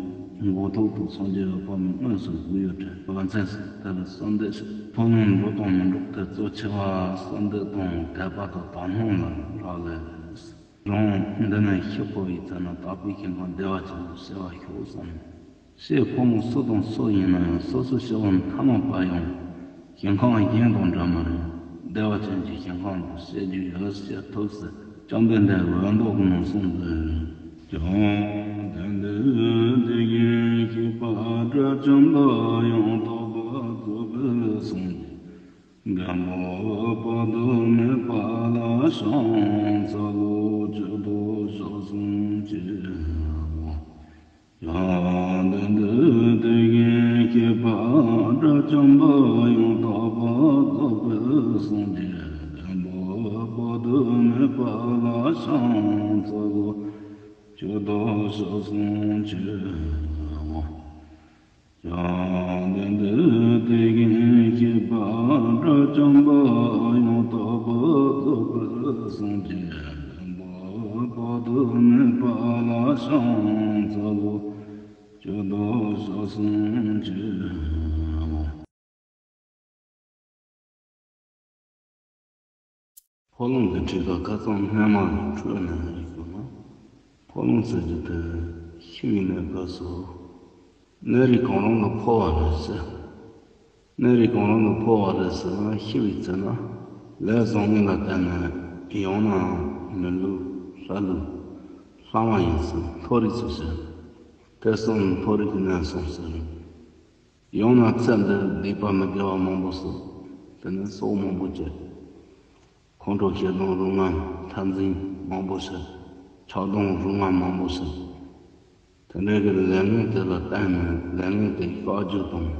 མགོ་ཐོག་ཏུ་སངས་རྒྱས་འོད་དཔག་མེད་དངོས་སུ་བཞུགས་ཡོད་དུས། བར་མཚམས་སུ་དེ་ལ་གསོལ་འདེབས་ཤིག། འཕོ་ལུང་འགྲོ་དང་མི་འགྲོ་དེ་གཙོ་ཆེ་བ་གསོལ་འདེབས་དང་དད་པ་དང་དག་སྣང་ལ་རག་ལས། རང་འདི་ནས་ཤི་འཕོ་བའི་ཚེ་ན་དག་པའི་ཞིང་ཁམས་བདེ་བ་ཅན་དུ་སྐྱེ་བར་ཤོག་བསམ། སྐྱེས་ཕོ་མོ་སུ་དང་སུ་ཡིན་ན་ཡང་སོ་སོའི་སྐྱེ་བོ་མཐའ་མ་པ་ཡང་ཞིང་ཁམས་གཞན་དང་འདྲ་མི་རུང་བདེ་བ་ཅན་གྱི་ཞིང་ཁམས་དུ་སྐྱེ་རྒྱུ་ཡོད་ཅེས་ཐུགས་སུ་བཅངས་པའི་འདས་འོད་མདོ་གི་ནང་གསུངས་ཏེ། བཅོམ་ལྡན་འདས་དེ་ཉིད་གཤེགས་པ་དགྲ་བཅོམ་པ་ཡང་དག་པར་རྫོགས་པའི་སངས་རྒྱས་མགོན་པོ་དཔག་ཏུ་མེད་པ་ལ་ཕྱག་འཚལ་ལོ། མཆོད་དོ་ཕྱག་འཚལ་ཕྱག་འཚལ་ལོ། ཡང་དེ་འདི་དེ་བཞིན་གཤེགས་པ་དགྲ་བཅོམ་པ་ཡང་དག་པར་རྫོགས་པའི་སངས་རྒྱས་མགོན་པོ་དཔག་ཏུ་མེད་པ་ལ་ཕྱག་འཚལ་ལོ། མཆོད་དོ་ཕྱག་འཚལ་མཆོད་ལོ། ཡང་དེ་འདི་དེ་བཞིན་གཤེགས་པ་དགྲ་བཅོམ་པ་ཡང་དག་པར་རྫོགས་པའི་སངས་རྒྱས་མགོན་པོ་དཔག་ཏུ་མེད་པ་ལ་ཕྱག་འཚལ་ལོ། མཆོད་དོ་ཕྱག་འཚལ་མཆོད་ལོ། འཕོ་ལུང་གི་ཁྲིད་པ་ཁ་སང་སྔོན་མ་གི་འཕྲོས་ནས་ཞུས་ན། འཕོ་ལུང་ཟེར་རྒྱུ་དེ་ཤི་བའི་གནས་སྐབས་སུ་གནས་རིས་གང་རུང་དུ་འཕོ་བ་རེད་ཟེར། གནས་རིས་གང་རུང་དུ་འཕོ་བ་རེད་ཟེར་ན། ཤི་བའི་ཚེ་ན་ལས་བཟང་ངན་ལ་བརྟེན་ནས་ཡང་ན་མི་ལུས་ལྷ་ལུས་ལྷ་མ་ཡིན་ཟེར་མཐོ་རིས་སུ་ཟེར། དེ་གསུམ་མཐོ་རིས་ཀྱི་གནས་གསུམ་ཟེར། ཡང་ན་ཚེ་འདིར་སྡིག་པ་མི་དགེ་བ་མང་པོ་བསགས། དེ་ནས་སྲོག་མང་པོ་བཅད། ཁོང་ཁྲོ་ཞེ་སྡང་རུང་ངམ་འཐབ་འཛིང་མང་པོ་བྱས། ཆགས་སྡང་རུང་ངམ་མང་པོ་བྱས། དེ་འདྲའི་གི་ལས་ངན་དེ་ལ་བརྟེན་ནས་ལས་ངན་དེ་བཤགས་རྒྱུ་དང་།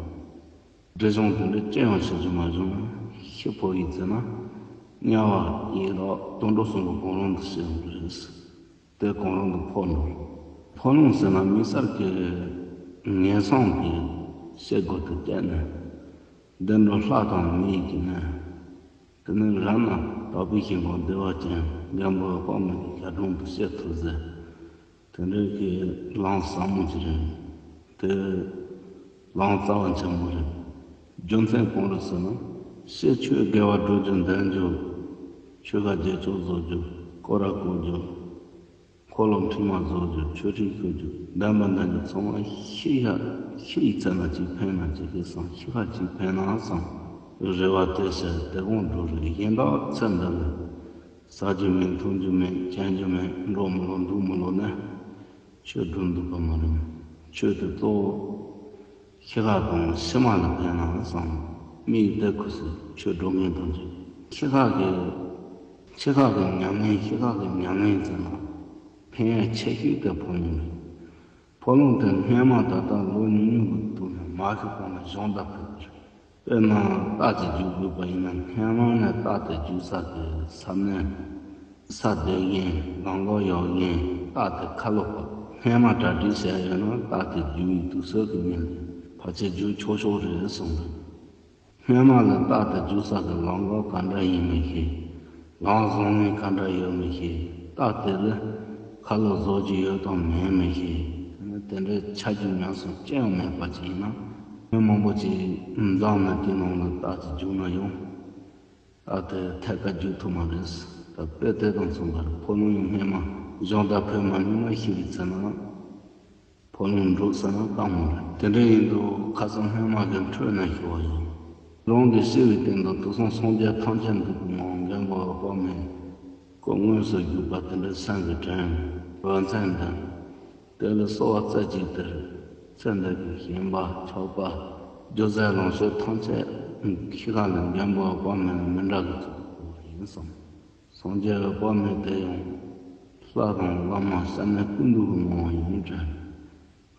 སྒྲིབ་སྦྱོང་དེ་འདྲ་ཅི་ཡང་བྱེད་རྒྱུ་མ་བྱུང་ན། ཤི་འཕོ་བའི་ཚེ་ན་དམྱལ་བ་ཡི་དྭགས་དུད་འགྲོ་གསུམ་པོ་གང་རུང་དུ་སྐྱེ་འོང་གི་རེད། དེ་གང་རུང་དུ་འཕོ་འགྲོ། འཕོ་ལུང་ཟེར་ན་དམིགས་བསལ་གྱི་ངན་སོང་གི་སྐྱེ་སྒོ་དེ་བཅད་ནས། བདེ་འགྲོ་ལྷ་དང་མི་ཡི་གི་གནས། དེ་ནས་རང་ན་དག་པའི་ཞིང་ཁམས་བདེ་བ་ཅན་མགོན་པོ་དཔག་མེད་ཀྱི་ཞལ་དྲུང་དུ་སྐྱེ་ཐུབ་ཟེར། དེ་འདྲའི་གི་ལམ་ཟབ་མོ་ཅིག་རེད། དེ་ལམ་རྩ་བ་ཆེན་པོ་རེད། རྒྱུ་མཚན་གང་རེད་ཟེར་ན། ཤི་ཆོས་དགེ་བ་སྒྲུབ་རྒྱུ་འདོན་རྒྱུ། ཆོ་ག་རྗེས་ཆོག་བཟོ་རྒྱུ། སྐོར་ར་བསྐོར་རྒྱུ། འཁོར་ལོ་ཁྲིད་མ་བཟོ་རྒྱུ། ཆོས་ཁྲིད་ཞུ་རྒྱུ། འདོན་པ་འདོན་རྒྱུ་ཚང་མ་ཤི་ཡ་ཤི་ཡི་ཚེ་ན་ཅིག་ཕན་ན་ཅིག་གི་སང་ཤི་ཁ་ཅིག་ཕན་ན་སང་རེ་བ་དེ་བྱས་དེ་དགོང་འགྲོ་རེད། གཞན་དག་ཚེ་འདི་ལ་ཟ་རྒྱུ་མེད། འཐུང་རྒྱུ་མེད། གྱོན་རྒྱུ་མེད། འགྲོ་མི་ལོ་འདུག་མི་ལོ་ན། ཆོས་སྒྲུབ་འདུག་ག་མ་རེད། ཆོས་དེ་གཙོ་བོ་ཤི་ཁ་དང་ཕྱི་མ་ལ་ཕན་ན་བསམ། མི་ཡི་དེ་ཁུ་སི་ཆོས་སྒྲུབ་མཁན་དང་ཅིག་ཤི་ཁ་གི་ཤི་ཁ་གི་ཉམས་ལེན། ཤི་ཁ་གི་ཉམས་ལེན་ཟེར་ན་ཕན་ཡ་ཆེ་ཤོས་དེ་འཕོ་ལུང་རེད། འཕོ་ལུང་དེ་སྔོན་མ་ད་ལྟ་ལོ་ཉུང་ཉུང་གི་དུས་ནས་མ་ཤི་གོང་ནས་སྦྱོང་བརྡར་ཕུལ་གི་རེད། དཔེར་ན་རྟ་ཅིག་རྒྱུག་དགོས་པ་ཡིན་ན། སྔོན་མ་ནས་རྟ་དེ་རྒྱུག་ས་དེ་ས་གནས་ས་སྡོད་མཁན། ལམ་ཁ་ཡོད་མཁན། རྟ་དེ་ཁ་ལོ་བབས། སྔོན་མ་གྲ་སྒྲིག་བྱས་ཡོད་ན་རྟ་དེ་རྒྱུག་ཡི་དུས་ཚོད་ཀྱི་ཉིན་ཕལ་ཆེར་རྒྱུག་ཆོག་ཆོག་རེད་གསུངས་འདུག་སྔོན་མ་ལ་རྟ་དེ་རྒྱུག་ས་གི་ལམ་ཁ་ག་འདྲ་ཡིན་མི་ཤེས། ལམ་བཟང་ངན་ག་འདྲ་ཡོད་མི་ཤེས། རྟ་དེ་ལ་ཁ་ལོ་བཟོ་རྒྱུ་ཡོད་དང་མེད་མི་ཤེས། དེ་ནི་དེ་འདྲའི་ཆ་རྒྱུས་ཉམས་སུ་ཅི་ཡང་མེད་པ་ཅིག་ཡིན་ན། མི་མང་པོ་ཅིག་འཛོམས་ནས་དེའི་ནང་ལ་རྟ་དེ་རྒྱུག་ན་ཡང་། རྟ་དེ་ཐད་ཀར་རྒྱུག་ཐུབ་མ་རེད། ད་དཔེ་དེ་དང་མཚུངས་པར་འཕོ་ལུང་ཡང་སྔོན་མ་སྦྱོང་བརྡར་ཕུལ་མ་མྱོང་ན་ཤི་བའི་ཚེ་ན། འཕོ་ལུང་འགྲུབ་ཟེར་ན་དཀའ་མོ་རེད། དེ་འདྲ་ཡིན་དུས་ཁ་སང་སྔོན་མ་གི་འཕྲོས་ནས་ཞུ་བ་ཡིན། རང་གི་ཤི་བའི་སྟེང་དུ་དུག་གསུམ་སངས་རྒྱས་ཐམས་ཅད་འདུས་པའི་ངང་། མགོན་པོ་དཔག་མེད་སྐུ་དངོས་སུ་བཞུགས་པ་དེ་འདྲའི་སེམས་ཀྱི་དྲན། འོད་མཚན་ལྡན། དེ་ལ་གསོལ་བ་རྩེ་གཅིག་སྟེར། ཚེ་འདི་གི་ཞེན་པ་ཆགས་པ་རྒྱུ་རྫས་ལོངས་སྤྱོད་ཐམས་ཅད་ཤི་ཁ་ལ་མགོན་པོ་དཔག་མེད་ལ་མི་འདྲ་གི་ཚུལ་དུ་བསྐུར་བ་ཡིན་གསུངས། སངས་རྒྱས་དཔག་མེད་དེ་ཡང་ལྷ་དང་བླ་མ་སེམས་ནི་ཀུན་འདུས་ཀྱི་ངང་ཡིན་དྲན།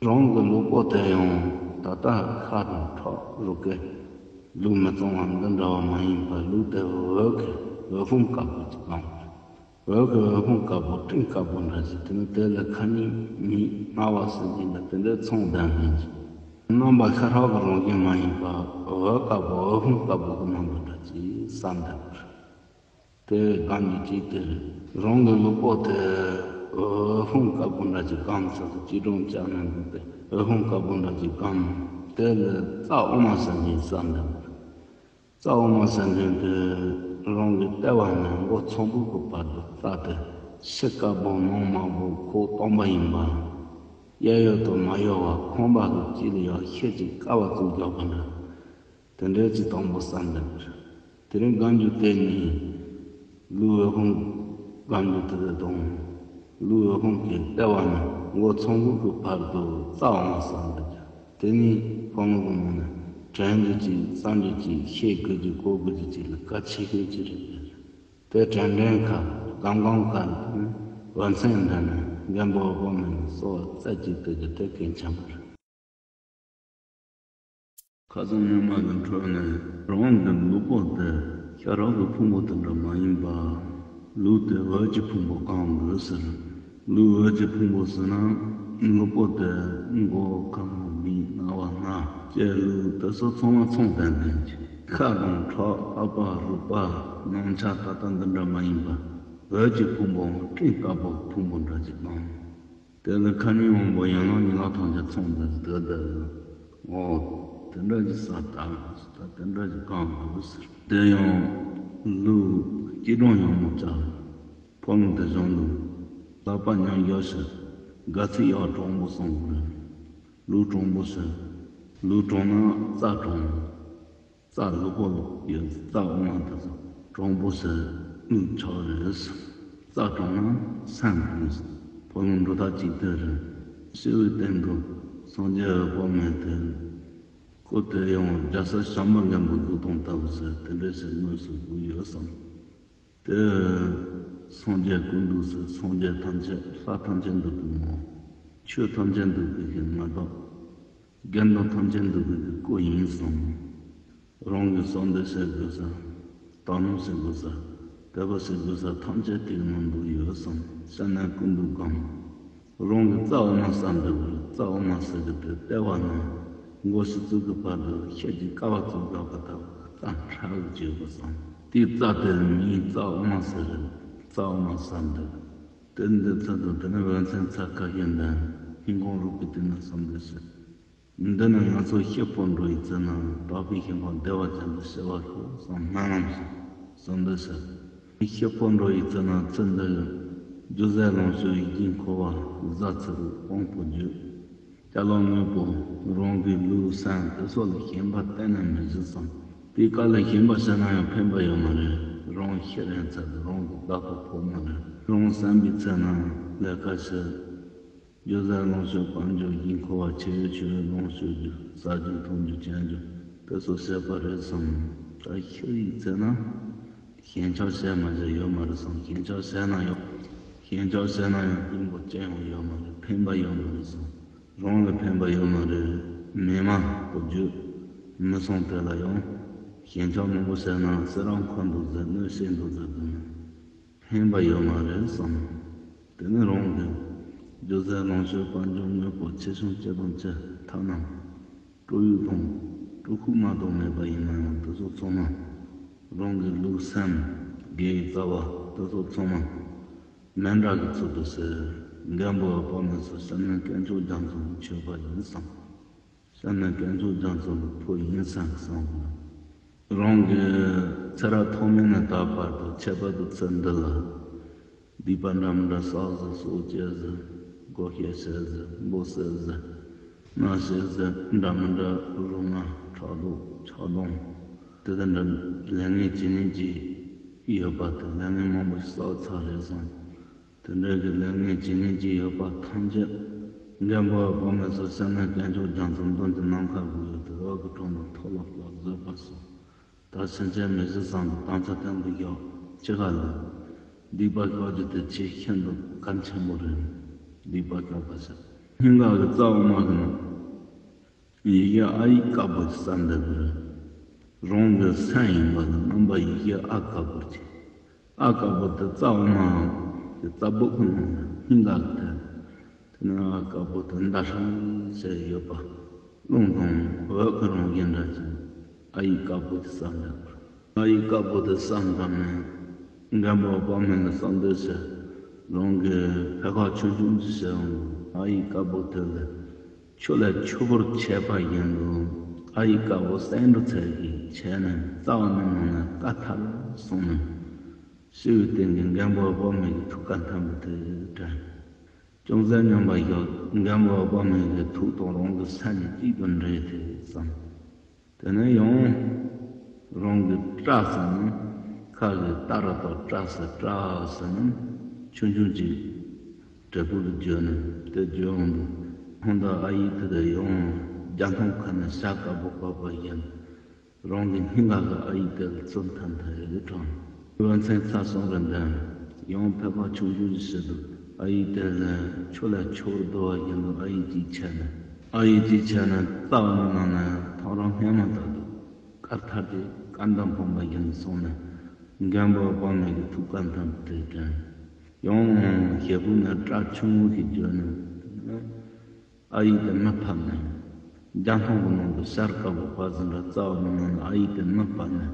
རང་གི་ལུས་པོ་དེ་ཡང་ད་ལྟ་ཤ་དང་ཁྲག་རུས་ཀའི་ལུས་མི་གཙང་བ་འདི་འདྲ་བ་མ་ཡིན་པར་ལུས་དེ་འོད་ཀྱི་འོད་ཕུང་དཀར་པོ་ཅིག་གང་བ་རེད། འོད་ཀྱི་འོད་ཕུང་དཀར་པོ་སྤྲིན་དཀར་པོ་འདྲ་ཞིག་དེ་ནི་དེ་ལ་ཁ་ཉིན་མིག་རྣ་བ་སྲིན་གྱི་འདྲ་དེ་འདྲའི་ཚོང་ལྡན་མཁན་ཅིག་རྣམ་པ་ཤ་ཁྲག་གི་རང་བཞིན་མ་ཡིན་པར་འོད་དཀར་པོ་འོད་ཕུང་དཀར་པོ་གི་རྣམ་པ་འདྲ་ཅིག་བསམ་བསྡད་པ་རེད། དེ་གང་གི་ཅིག་དེ་རེད། རང་གི་ལུས་པོ་དེ་ འོད་ཧོང་དཀར་པོ་འདྲ་ཅིག་སྒོམ་ཚར་དུས་སྐྱིལ་ཀྲུང་བཅའ་ནས་འདུག་སྟེ། འོད་ཧོང་དཀར་པོ་འདྲ་ཅིག་སྒོམ། དེ་ལ་རྩ་དབུ་མ་ཟེར་མཁན་ས་འདི་རེད། རྩ་དབུ་མ་ཟེར་མཁན་དེ་རང་གི་ལྟེ་བ་ནས་མགོ་ཚངས་བུག་གི་བར་དུ་རྩ་དེ་ཕྱི་དཀར་པོ་ནང་དམར་པོ་ཁོག་སྟོང་པ་ཡིན་པ། གཡས་གཡོན་དུ་མ་གཡོ་བ་ཁང་པ་གི་དཀྱིལ་ལ་ཡང་ཤེལ་གྱི་ཀ་བ་བཙུགས་རྒྱག་པ་འདྲ། དེ་འདྲའི་ཅིག་དང་པོ་བསམ་གཏན་འཁོར། དེ་རིང་སྒོམ་རྒྱུ་དེ་ནི། ལུས་འོད་ཧོང་སྒོམ་རྒྱུ་དེ་དང་། ལུས་འོད་ཧོང་གི་ལྟེ་བ་ནས་མགོ་ཚངས་བུག་གི་བར་དུ་རྩ་དབུ་མ་བསམ་གཏན་འཁོར། དེ་ནི་ཕོ་མོ་གི་ངོ་ནས་དྲན་རྒྱུ་ཅིག་བསམ་རྒྱུ་ཅིག་ཤེས་དགོས་རྒྱུ་གོ་དགོས་རྒྱུ་ཅིག་ལ་གལ་ཆེ་ཤོས་ཅིག་རེད། དེ་དྲན་དྲན་ཁ་སྒོམ་སྒོམ་ཁ་འདི་ནི་འོད་མཚན་འདི་ནི་མགོན་པོ་དབུ་མའི་གསོལ་བ་རྩེ་གཅིག་ཏུ་རྒྱུ་དེ་གལ་ཆེན་པོ་རེད། ཁ་སང་སྔོན་མ་གི་འཕྲོས་ནས་རང་གི་ལུས་པོ་དེ་ཤ་རོགས་ཀྱི་ཕུང་པོ་དེ་འདྲ་མ་ཡིན་པ། ལུས་དེ་འོད་ཀྱི་ཕུང་པོ་གང་དགོས་ཟེར། ལུས་འོད་ཀྱི་ཕུང་པོ་ཟེར་ན་ལུས་པོ་དེ་མགོ་ཁ་མོ་མིག་རྣ་བ་སྣ་ལྕེ་ལུས་དེ་ཚོ་ཚང་མ་ཚང་ལྡན་ལྡན་གྱི། ཁ་དང་ཁྲག་ལྷ་པ་རུས་པ་སྣང་ཆ་ད་ལྟ་འདི་འདྲ་མ་ཡིན་པ། འོད་ཀྱི་ཕུང་པོའང་སྤྲིན་ལྟ་བུ་ཕུང་པོ་འདྲ་ཅིག་དང་། དེ་ལ་ཁ་ཉིན་དབང་པོ་ཡན་ལག་ཉིང་ལག་ཐམས་ཅད་ཚང་དུ་འདོད་དེ། འོ། དེ་འདྲ་ཅིག་ས་ད་ད་དེ་འདྲ་ཅིག་གང་དགོས་ཟེར། དེ་ཡང་ལུས་སྐྱིལ་ཀྲུང་ཡངས་མོ་བྱ། ཕོ་ལུང་དེ་བཞིན་དུ། ལག་པ་མཉམ་བཞག་ཞིག་དགའ་ཚིག་ཡག་དྲང་པོ་སོང་དགོས། ལུས་དྲང་པོ་ཞིག་ལུས་དྲང་ན་རྩ་དྲང་། རྩ་ལུས་པོ་ལ་ཡོད་རྩ་དབུ་མ་དེ་ཚོ་དྲང་པོ་ཟེར་དབུགས་ཆགས་རེད། རྩ་དྲང་ན་སེམས་དྲང་། ཕོ་ལུང་འགྲོ་ཐབས་ཅིག་དེ་རེད། སྤྱི་བོའི་སྟེང་དུ་སངས་རྒྱས་འོད་དཔག་མེད་དེ། སྐུ་དེ་ཡང་རྒྱལ་སྲས་བྱམས་པ་མགོན་པོ་གཟུགས་དང་ལྟ་བུ་ཟེར་དེ་འདྲ་ཞིག་དངོས་སུ་བཞུགས་ཡོད་བསམ། དེ་སངས་རྒྱས་སྐུ་མདོག་ཟེར་སངས་རྒྱས་ཐམས་ཅད་ལྷ་ཐམས་ཅད་འདུ་བའི་ངོ་། ཆོས་ཐམས་ཅད་འདུ་བའི་ཞིང་མ་གཏོགས། དགེ་འདུན་ཐམས་ཅད་འདུ་བའི་སྐུ་ཡིན་གསུངས། རང་གི་གསོལ་འདེབས་བྱེད་དགོས་ས། དག་སྣང་བྱེད་དགོས་ས། དད་པ་བྱེད་དགོས་ས་ཐམས་ཅད་དེའི་ནང་འདུ་ཡོད་གསུངས། སེམས་ནས་སྐུ་མདོག་སྒོམ། རང་གི་རྩ་དབུ་མ་བསམ་འདུག་རྩ་དབུ་མ་ཟེར་གི་དེ་ལྟེ་བ་ནས་མགོ་ཕྱི་གཙུག་གི་བར་དུ་ཤེལ་གྱི་ཀ་བ་བཙུགས་དགོས་པ་ལྟ་བུ་རྩ་ཕྲ་བུ་བྱེད་དགོས་སོང་། དེའི་རྩ་དེ་མིང་རྩ་དབུ་མ་ཟེར་རེད། རྩ་དབུ་མ་བསམ་འདུག་དེ་འདི་ཚོ་དང་དེ་ནས་འོད་མཚན་ཚ་ཁ་ཡིན་དང་སྙིང་ཁོང་རུས་པའི་གཏིང་ན་བསམ་འདུག་ཟེར། འདི་ནི་ང་ཚོ་ཤི་འཕོ་འགྲོ་ཡི་ཚེ་ན་དག་པའི་ཞིང་ཁམས་བདེ་བ་ཅན་དུ་སྐྱེ་བར་ཤོག་གསུངས། སྨོན་ལམ་ཞིག་གསུངས་འདུག་ཟེར། ཤི་འཕོ་འགྲོ་ཡི་ཚེ་ན་ཚེ་འདི་རྒྱུ་ཟས་ལོངས་སྤྱོད་ཡིད་ཀྱིས་འཁོར་བ་བཟའ་ཚུལ་དབང་པོ་རྒྱུད། རྒྱ་ལོ་དངོས་པོ་རང་གི་ལུས་སེམས་དེ་ཚོ་ལ་ཞེན་པ་གཏན་ནས་མི་བྱེད་གསུངས། དེའི་སྐབས་ལ་ཞེན་པ་བྱས་ན་ཡང་ཕན་པ་ཡོད་མ་རེད། རང་ཤི་རན་ཚད་དུ་རང་གི་བདག་པོ་ཕོག་མ་རེད། རང་བསམ་པའི་ཚེ་ན་ལས་ཀ་བྱེད། རྒྱུ་ཟས་ལོངས་སྤྱོད་དཔལ་འབྱོར་ཡིད་འཁོར་བ་ཆེ་ཡོད་ཆུང་ཡོད་ལོངས་སྤྱོད་རྒྱུ་ཟ་རྒྱུ་འཐུང་རྒྱུ་གྱོན་རྒྱུ་དེ་ཚོ་བྱེད་པ་རེད་བསམ། ད་ཤི་ཡི་ཚེ་ན་ཞེན་ཆགས་བྱས་མ་བྱས་ཡོད་མ་རེད་བསམ། ཞེན་ཆགས་བྱས་ན་ཡང་ཞེན་ཆགས་བྱས་ན་ཡང་སྙིང་པོ་ཅི་ཡང་ཡོད་མ་རེད། ཕན་པ་ཡོད་མ་རེད་བསམ། རང་ལ་ཕན་པ་ཡོད་མ་རེད། མི་མ་གཏོགས་རྒྱུ་མི་སོང་དེ་ལ་ཡང་ཞེན་ཆགས་མང་པོ་བྱས་ན་སེ་རང་འཁོན་འདུག་ཟེར་གནོད་བྱེད་འདུག་ཟེར་དུས་ན། ཕན་པ་ཡོད་མ་རེད་བསམ། དེ་ནི་རང་གི་རྒྱུ་ཟས་ལོངས་སྤྱོད་དཔལ་འབྱོར་དངོས་པོ་ཆེ་ཆུང་སྐྱེ་སྟོབས་ཆེ་ཐ་ན་སྤྲོ་ཡུལ་དང་སྤྲོ་ཁུག་མ་གཏོགས་མེད་པ་ཡིན་ན་ཡང་དེ་ཚོ་ཚང་མ་རང་གི་ལུས་སེམས་དགེ་བའི་རྩ་བ་དེ་ཚོ་ཚང་མ་མེ་འདྲ་གི་ཚུལ་དུ་ཟེར། མགོན་པོ་དཔག་མེད་ཚོ་སེམས་ནི་དཀོན་མཆོག་རྒྱ་མཚོ་གི་མཆོད་པ་ཡིན་བསམ། སེམས་ནི་དཀོན་མཆོག་རྒྱ་མཚོ་ལ་ཕུལ་ཡིན་བསམ་གི་བསམ་གི། རང་གི་ཚེ་རབས་ཐོག་མེད་ནས་ད་བར་དུ་ཁྱད་པར་དུ་ཚེ་འདི་ལ་སྡིག་པ་འདྲ་མི་འདྲ་བསགས་ཟིག་སྲོག་བཅད་ཟིག་སྒོ་ཕྱེ་བྱས་ཟིག་འབུ་བསད་ཟིག་མནའ་བྱས་ཟིག་འདྲ་མི་འདྲ་རུ་ང་ཁྲག་རྡོ་ཆག་སྡང་དེ་དང་འདྲ་ལས་ངན་ཇི་སྙེད་ཅིག་ཡོད་པ་དེ་ལས་ངན་མང་པོ་ཞིག་བསགས་ཚར་རེད་བསམ། དེ་འདྲ་གི་ལས་ངན་ཇི་སྙེད་ཅིག་ཡོད་པ་ཐམས་ཅད་མགོན་པོ་དཔག་མེད་ཚོ་སེམས་ནི་དཀོན་མཆོག་རྒྱ་མཚོ་མདུན་གྱི་ནམ་མཁར་བཞུགས་ཡོད་དེ་འོག་གི་དྲུང་དུ་མཐོལ་ལོ་བརྒྱབ་བཟོད་པར་གསོལ། ད་ཕྱིན་ཆད་མི་བྱེད་བསམ་དུ་དམ་ཚིག་སྟེང་དུ་བཞག་ཅི་ག་ལས། སྡིག་པ་བཤགས་རྒྱུ་དེ་ཆེས་ཤིན་ཏུ་གལ་ཆེན་པོ་རེད། སྡིག་པ་བཤགས་པ་ཟེར། སྙིང་ག་གི་རྩ་བ་མ་གི་ནང་། ཡི་གེ་ཨ་ཡིག་དཀར་པོ་ཞིག་བསམ་འདུག་གི་རེད། རང་གི་སེམས་ཡིན་པ་ལ་རྣམ་པ་ཡི་གེ་ཨ་དཀར་པོ་ཅིག་ཨ་དཀར་པོ་དེ་རྩ་བ་མ་གི་རྩ་སྦུག་གི་ནང་ན་སྙིང་ག་གི་ཐད། དེ་ནས་ཨ་དཀར་པོ་དེ་མདའ་ཧྲང་ཞེས་ཡོད་པ། རླུང་དང་འོད་ཀྱི་རང་བཞིན་འདྲ་ཅིག་ཨ་ཡིག་དཀར་པོ་དེ་བསམ་འདུག་གི་རེད། ཨ་ཡིག་དཀར་པོ་དེ་བསམ་ཙམ་ནས་མགོན་པོ་དཔག་མེད་ལ་གསོལ་འདེབས་བྱས། རང་གི་ཕ་ཁ་ཆུང་ཆུང་ཅིག་བྱས་འོང་དུས་ཨ་ཡི་དཀར་པོ་དེ་ལ་ཆུ་ལ་ཆུ་བུར་ཆད་པ་བཞིན་དུ་ཨ་ཡི་དཀར་པོ་སེང་འབྲུ་ཚལ་གྱི་ཆད་ནས་རྩ་བ་ནས་ནང་ནས་དཀར་ཐལ་སོང་ནས། ཤི་བའི་སྟེང་གི་མགོན་པོ་དཔག་མེད་ཀྱི་ཐུགས་ཀར་ཐིམ་པ་དེ་དྲན། ཅུང་ཟད་སྙམ་པ་ཞིག་མགོན་པོ་དཔག་མེད་ཀྱི་ཐུགས་དང་རང་གི་སེམས་གཉིས་གཅིག་ཏུ་འདྲེས་ཏེ་བསམ། དེ་ནས་ཡང་རང་གི་སྐྲ་ཟེར་ན་ཁ་གི་སྟ་རེ་དང་སྐྲ་ཟེར། སྐྲ་ཟེར་ན་ཆུང་ཆུང་ཅིག་བྲེ་ཕུག་ཏུ་བརྗོད་ནས་དེ་བརྗོད་འོང་དུས་ཧོན་ད་ཨ་ཡི་དེ་དང་ཡང་རྒྱ་མཐོང་ཁ་ནས་ཤ་དཀར་པོ་བབས་པ་བཞིན། རང་གི་སྙིང་ག་གི་ཨ་ཡི་དེ་ལ་བཙུན་ཐམ་ཐམ་ཡི་གེ་དྲངས། ཡོན་ཚན་ཚ་སོང་རེ་འདྲ། ཡང་ཕལ་པ་ཆུང་ཆུང་ཞིག་བྱེད་དུ་ཨ་ཡི་དེ་ལ་ཆུ་ལ་ཆུ་བུར་བསྡུ་བ་བཞིན་དུ་ཨ་ཡི་གཅིག་ཆད་ནས། ཨ་ཡི་གཅིག་ཆད་ནས་རྩ་བ་ནས་ནང་ནས་ཐག་རིང་སྔོན་མ་ལྟར་དུ་དཀར་ཐལ་ཏེ་སྐར་མདའ་འཕངས་པ་བཞིན་དུ་སོང་ནས་མགོན་པོ་དཔག་མེད་ཀྱི་ཐུགས་ཀར་ཐིམ་པ་དེ་དྲན། ཡང་ཞེ་ཕུག་ནས་སྐྲ་ཆུང་ངུ་ཞིག་བརྗོད་ནས། ཨ་ཡི་དེ་མར་ཕབ་ནས། རྒྱ་མཐོང་གི་ནང་དུ་ཤ་དཀར་པོ་བབས་ཟིན་པ་རྩ་བ་ནས་ནང་ནས་ཨ་ཡི་དེ་མར་ཕབ་ནས་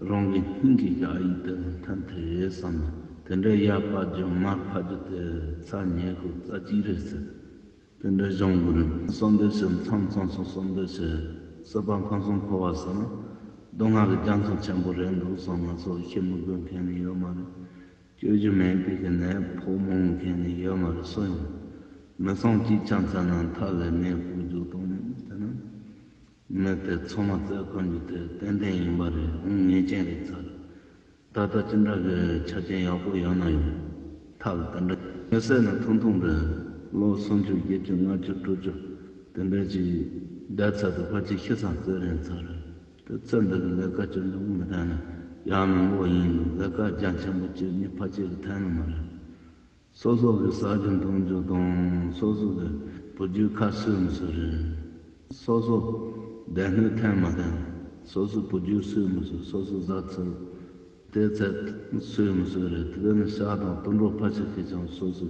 རང་གི་སྙིང་གི་ཨ་ཡི་དེ་ལ་ཐིམ་ཐལ་བསམ་ནས། དེ་འདྲའི་ཡར་ཕབ་རྒྱུ་མར་ཕབ་རྒྱུ་དེ་ཚར་ཉེ་ཁུལ་རྩ་གཅིག་རེད་ཟེར། དེ་འདྲའི་གཞུང་གི་རིང་གསོལ་འདེབས་ཞིག་མཚམས་མཚམས་སུ་གསོལ་འདེབས་ཞིག་སྲིད་པ་ཁམས་གསུམ་འཁོར་བ་ཟེར་ན་སྡུག་བསྔལ་གྱི་རྒྱ་མཚོ་ཆེན་པོ་རེད་འདུག་བསམ། ང་ཚོ་ཤི་མི་དགོས་མཁན་ནི་ཡོད་མ་རེད། སྐྱོབ་རྒྱུ་མེད་པའི་གི་ནད་ཕོག་མི་མཁན་ནི་ཡོད་མ་རེད། སུ་ཡང་མི་སྲུང་གཅིག་ཆང་ཚ་ན་མཐའ་ལས་ནད་ཕོག་རྒྱུ་དང་དེ་ནི་མི་དེ་ཚང་མ་བཙལ་དགོས་རྒྱུ་དེ་ཏན་ཏན་ཡིན་པ་རེད། འོང་ངེས་ཅན་རེད་ཚར། ད་ལྟ་ཅི་འདྲ་གི་ཆ་རྐྱེན་ཡག་པོ་ཡོད་ན་ཡང་ཐབས་དེ་འདྲ་མི་བསད་ན་ཐུང་ཐུང་རེད། ལོ་སུམ་ཅུ་བརྒྱད་ཅུ་ལྔ་བཅུ་དྲུག་ཅུ་དེ་འདྲ་ཅིག་བསྡད་ཚར་དུས་ཕལ་ཆེར་ཤི་ཚང་རྩོད་རན་ཚར་རེད། དེ་ཚེ་འདི་གི་ལས་ཀ་ཅི་འདྲ་མི་འཐད་ན་ཡག་མི་འགོ་ཡིན་འདུག་ལས་ཀ་རྒྱ་ཆེན་པོ་ཅིག་ནི་ཕལ་ཆེར་གི་འཐད་ནི་མ་རེད། སོ་སོ་གི་ཟ་རྒྱུ་འཐུང་རྒྱུ་དང་སོ་སོ་གི་བུ་རྒྱུད་ཁ་གསོས་མི་གསོས་རེད། སོ་སོ་སྡེ་སྣོད་འཐེན་མ་འཐེན། སོ་སོ་བུ་རྒྱུད་གསོས་མི་གསོས། སོ་སོ་བཟའ་ཚང་དེ་ཚད་གསོས་མི་གསོས་རེད། དེ་ནི་ཤ་དང་དུད་འགྲོ་ཕལ་ཆེར་གིས་ཀྱང་སོ་སོ་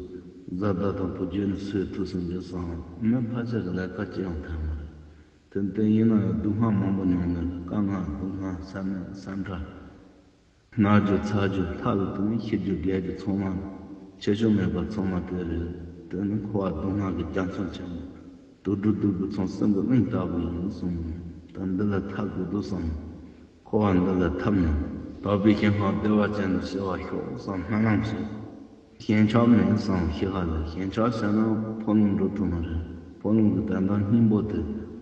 བཟའ་ཟླ་དང་བུ་རྒྱུད་ནི་གསོས་ཐུབ་ཟིན་གྱི་སང་མི་ཕལ་ཆེར་གི་ལས་ཀ་ཅི་ཡང་འཐེན་མ་རེད། དེ་དེ་ཡིན་ན་ཡང་སྡུག་བསྔལ་མང་པོ་མྱོང་ནས་དཀའ་ངལ་སྡུག་བསྔལ་སེམས་ནད་སེམས་ཁྲལ། ན་རྒྱུ་ཚ་རྒྱུ་ལྷ་ལ་དུང་ཤི་རྒྱུ་རྒས་རྒྱུ་ཚང་མ་ཆེ་ཆུང་མེད་པར་ཚང་མ་དེ་རེད། དེ་ནི་འཁོར་བ་སྡུག་བསྔལ་གྱི་རྒྱ་མཚོ་ཆེན་པོ་དུག་སྦྲུལ་གདུག་པའི་ཚང་སེམས་ཀྱི་གླིང་ལྟ་བུ་ཡིན་གསུངས། ད་འདི་ལ་ཐར་དགོས་འདུག་བསམ། འཁོར་བ་འདི་ལ་ཐར་ནས་དག་པའི་ཞིང་ཁམས་བདེ་བ་ཅན་དུ་སྐྱེ་བར་ཤོག་བསམ་སྨོན་ལམ་བྱེད། ཞེན་ཆགས་མེད་བསམ་ཤི་ཁ་ལ། ཞེན་ཆགས་བྱས་ན་འཕོ་ལུང་འགྲོ་ཐུབ་མ་རེད། འཕོ་ལུང་གི་དོན་དག་སྙིང་པོ་དེ་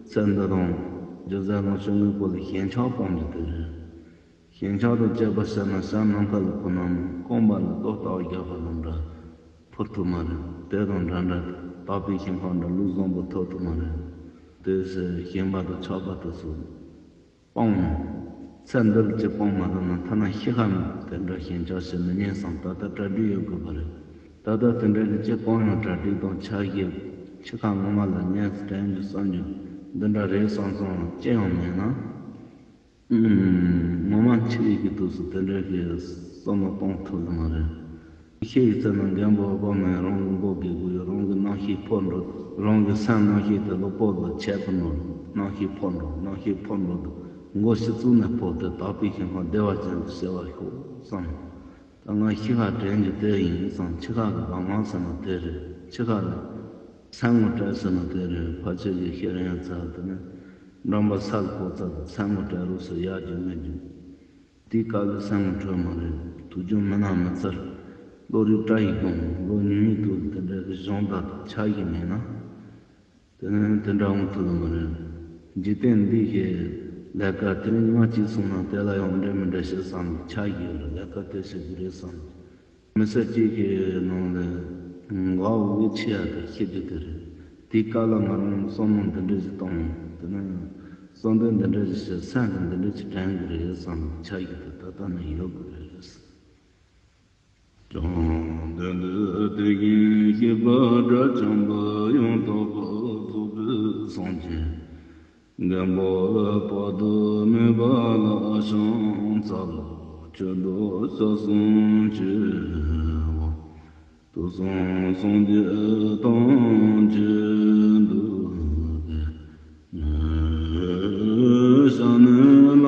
ཚེ་འདི་དང་རྒྱུ་ཟས་ལོངས་སྤྱོད་དངོས་པོ་ལ་ཞེན་ཆགས་སྤོང་རྒྱུ་དེ་རེད། ཞེན་ཆགས་དང་བཅས་པ་བྱས་ན་བྱ་ནམ་མཁའ་ལ་འཕུར་ན་མི་རྐང་པ་ལ་རྡོ་བཏགས་བཞག་པ་ལ་འདྲ་འཕུར་ཐུབ་མ་རེད། དེ་དང་འདྲ་འདྲ་དག་པའི་ཞིང་ཁམས་འདྲ་ལུགས་བཟང་པོ་ཐོབ་ཐུབ་མ་རེད། དེ་ཚེ་ཞེན་པ་དང་ཆགས་པ་དེ་ཚོ་སྤོང་ནས་ཚེ་འདི་ལ་ཅི་སྤོང་མ་ཐུབ་ན་ཐ་ན་ཤི་ཁ་མི་དེ་འདྲ་ཞེན་ཆགས་བྱེད་མི་ཉན་བསམ། ད་ལྟ་གྲ་སྒྲིག་ཡོད་དགོས་པ་རེད། ད་ལྟ་དེ་འདྲ་གི་ཅི་སྤོང་ཡང་གྲ་སྒྲིག་དང་ཆ་ཤས་ཤི་ཁ་ངོ་མ་ལ་ཉལ་དྲན་རྒྱུ་བསམ་རྒྱུ་འདི་འདྲ་རེད་བསམ་སོང་ཅི་ཡང་མེད་ན། ངོ་མ་འཆི་བའི་གི་དུས་སུ་དེ་འདྲའི་གི་བསམ་བློ་གཏོང་ཐུབ་ཀྱི་མ་རེད། ཤི་བའི་ཚེ་ན་མགོན་པོ་དཔག་མེད་རང་གི་མགོ་སྒུར་གི་ཡོད། རང་གི་རྣམ་ཤེས་འཕོ་འགྲོ། རང་གི་སེམས་རྣམ་ཤེས་དེ་གློ་བུར་དུ་ཆད་པ་ནོར། རྣམ་ཤེས་འཕོ་འགྲོ། རྣམ་ཤེས་འཕོ་འགྲོ་དུས་མགོ་ཕྱི་ཚུགས་ནས་འཕོ་སྟེ་དག་པའི་ཞིང་ཁམས་བདེ་བ་ཅན་དུ་སྐྱེ་བར་ཤོག་བསམ། ད་ང་ཤི་ཁ་དྲན་རྒྱུ་དེ་ཡིན་བསམ། འཆི་ཁ་གི་བར་མ་ཟེར་ན་དེ་རེད། འཆི་ཁ་ལ་སེམས་ངོ་སྤྲད་ཟེར་ན་དེ་རེད། ཕལ་ཆེར་གྱི་ཤི་རན་ཚར་དེ་ནི་འགྲམ་པ་ས་ལ་ཕོག་ཚར་དུས་སེམས་ངོ་སྤྲད་རོགས་ཟེར་ཡག་རྒྱུ་མེད་རྒྱུ། དེའི་སྐབས་ལ་སེམས་ངོ་འཕྲོད་མ་རེད། དུས་རྒྱུན་མི་ན་མི་ཚར། བློ་རིག་བཀྲ་ཡི་གདོང་ལོ་ཉུང་ཡི་དུས་དེ་འདྲ་གི་གཞུང་དག་ཆགས་ཀྱི་མེད་ན། དེ་ནི་དེ་འདྲ་འོང་ཐུབ་ཀྱི་མ་རེད། འཇིག་རྟེན་འདི་ཞེས་ལས་ཀ་དེ་རིང་ཉི་མ་གཅིག་སོང་ན་དེ་ལ་ཡང་འདྲ་མི་འདྲ་བྱེད་བསམ་ཆགས་ཀྱི་ཡོད་རེད། ལས་ཀ་དེ་བྱེད་དགོས་རེད་བསམ། མི་ཚེ་གཅིག་གི་ནང་ལ་དགའ་བོ་ཆེ་ཡ་དེ་ཤི་རྒྱུ་དེ་རེད། དེའི་སྐབས་ལ་ང་རང་བསམ་བློ་འདི་འདྲ་ཞིག་གཏོང་། དེ་ནི་བསམ་འདུན་འདི་འདྲ་ཞིག་བྱེད། སེམས་ལ་འདི་འདྲ་ཞིག་དྲན་དགོས་རེད་བསམ་ཆགས་ཀྱི་དེ་ད་ལྟ་ནས་ཡོད་དགོས་རེད། བཅོམ་ལྡན་འདས་དེ་བཞིན་གཤེགས་པ་དགྲ་བཅོམ་པ་ཡང་དག་པར་རྫོགས་པའི་སངས་རྒྱས་མགོན་པོ་དཔག་ཏུ་མེད་པ་ལ་ཕྱག་འཚལ་ལོ། མཆོད་བསྟོད་བྱ་གསུང་ཆེ་བ། དུས་གསུམ་སངས་རྒྱས་ཐམས་ཅད་འདུས་པའི་ཞལ་ནས། བླ་མ་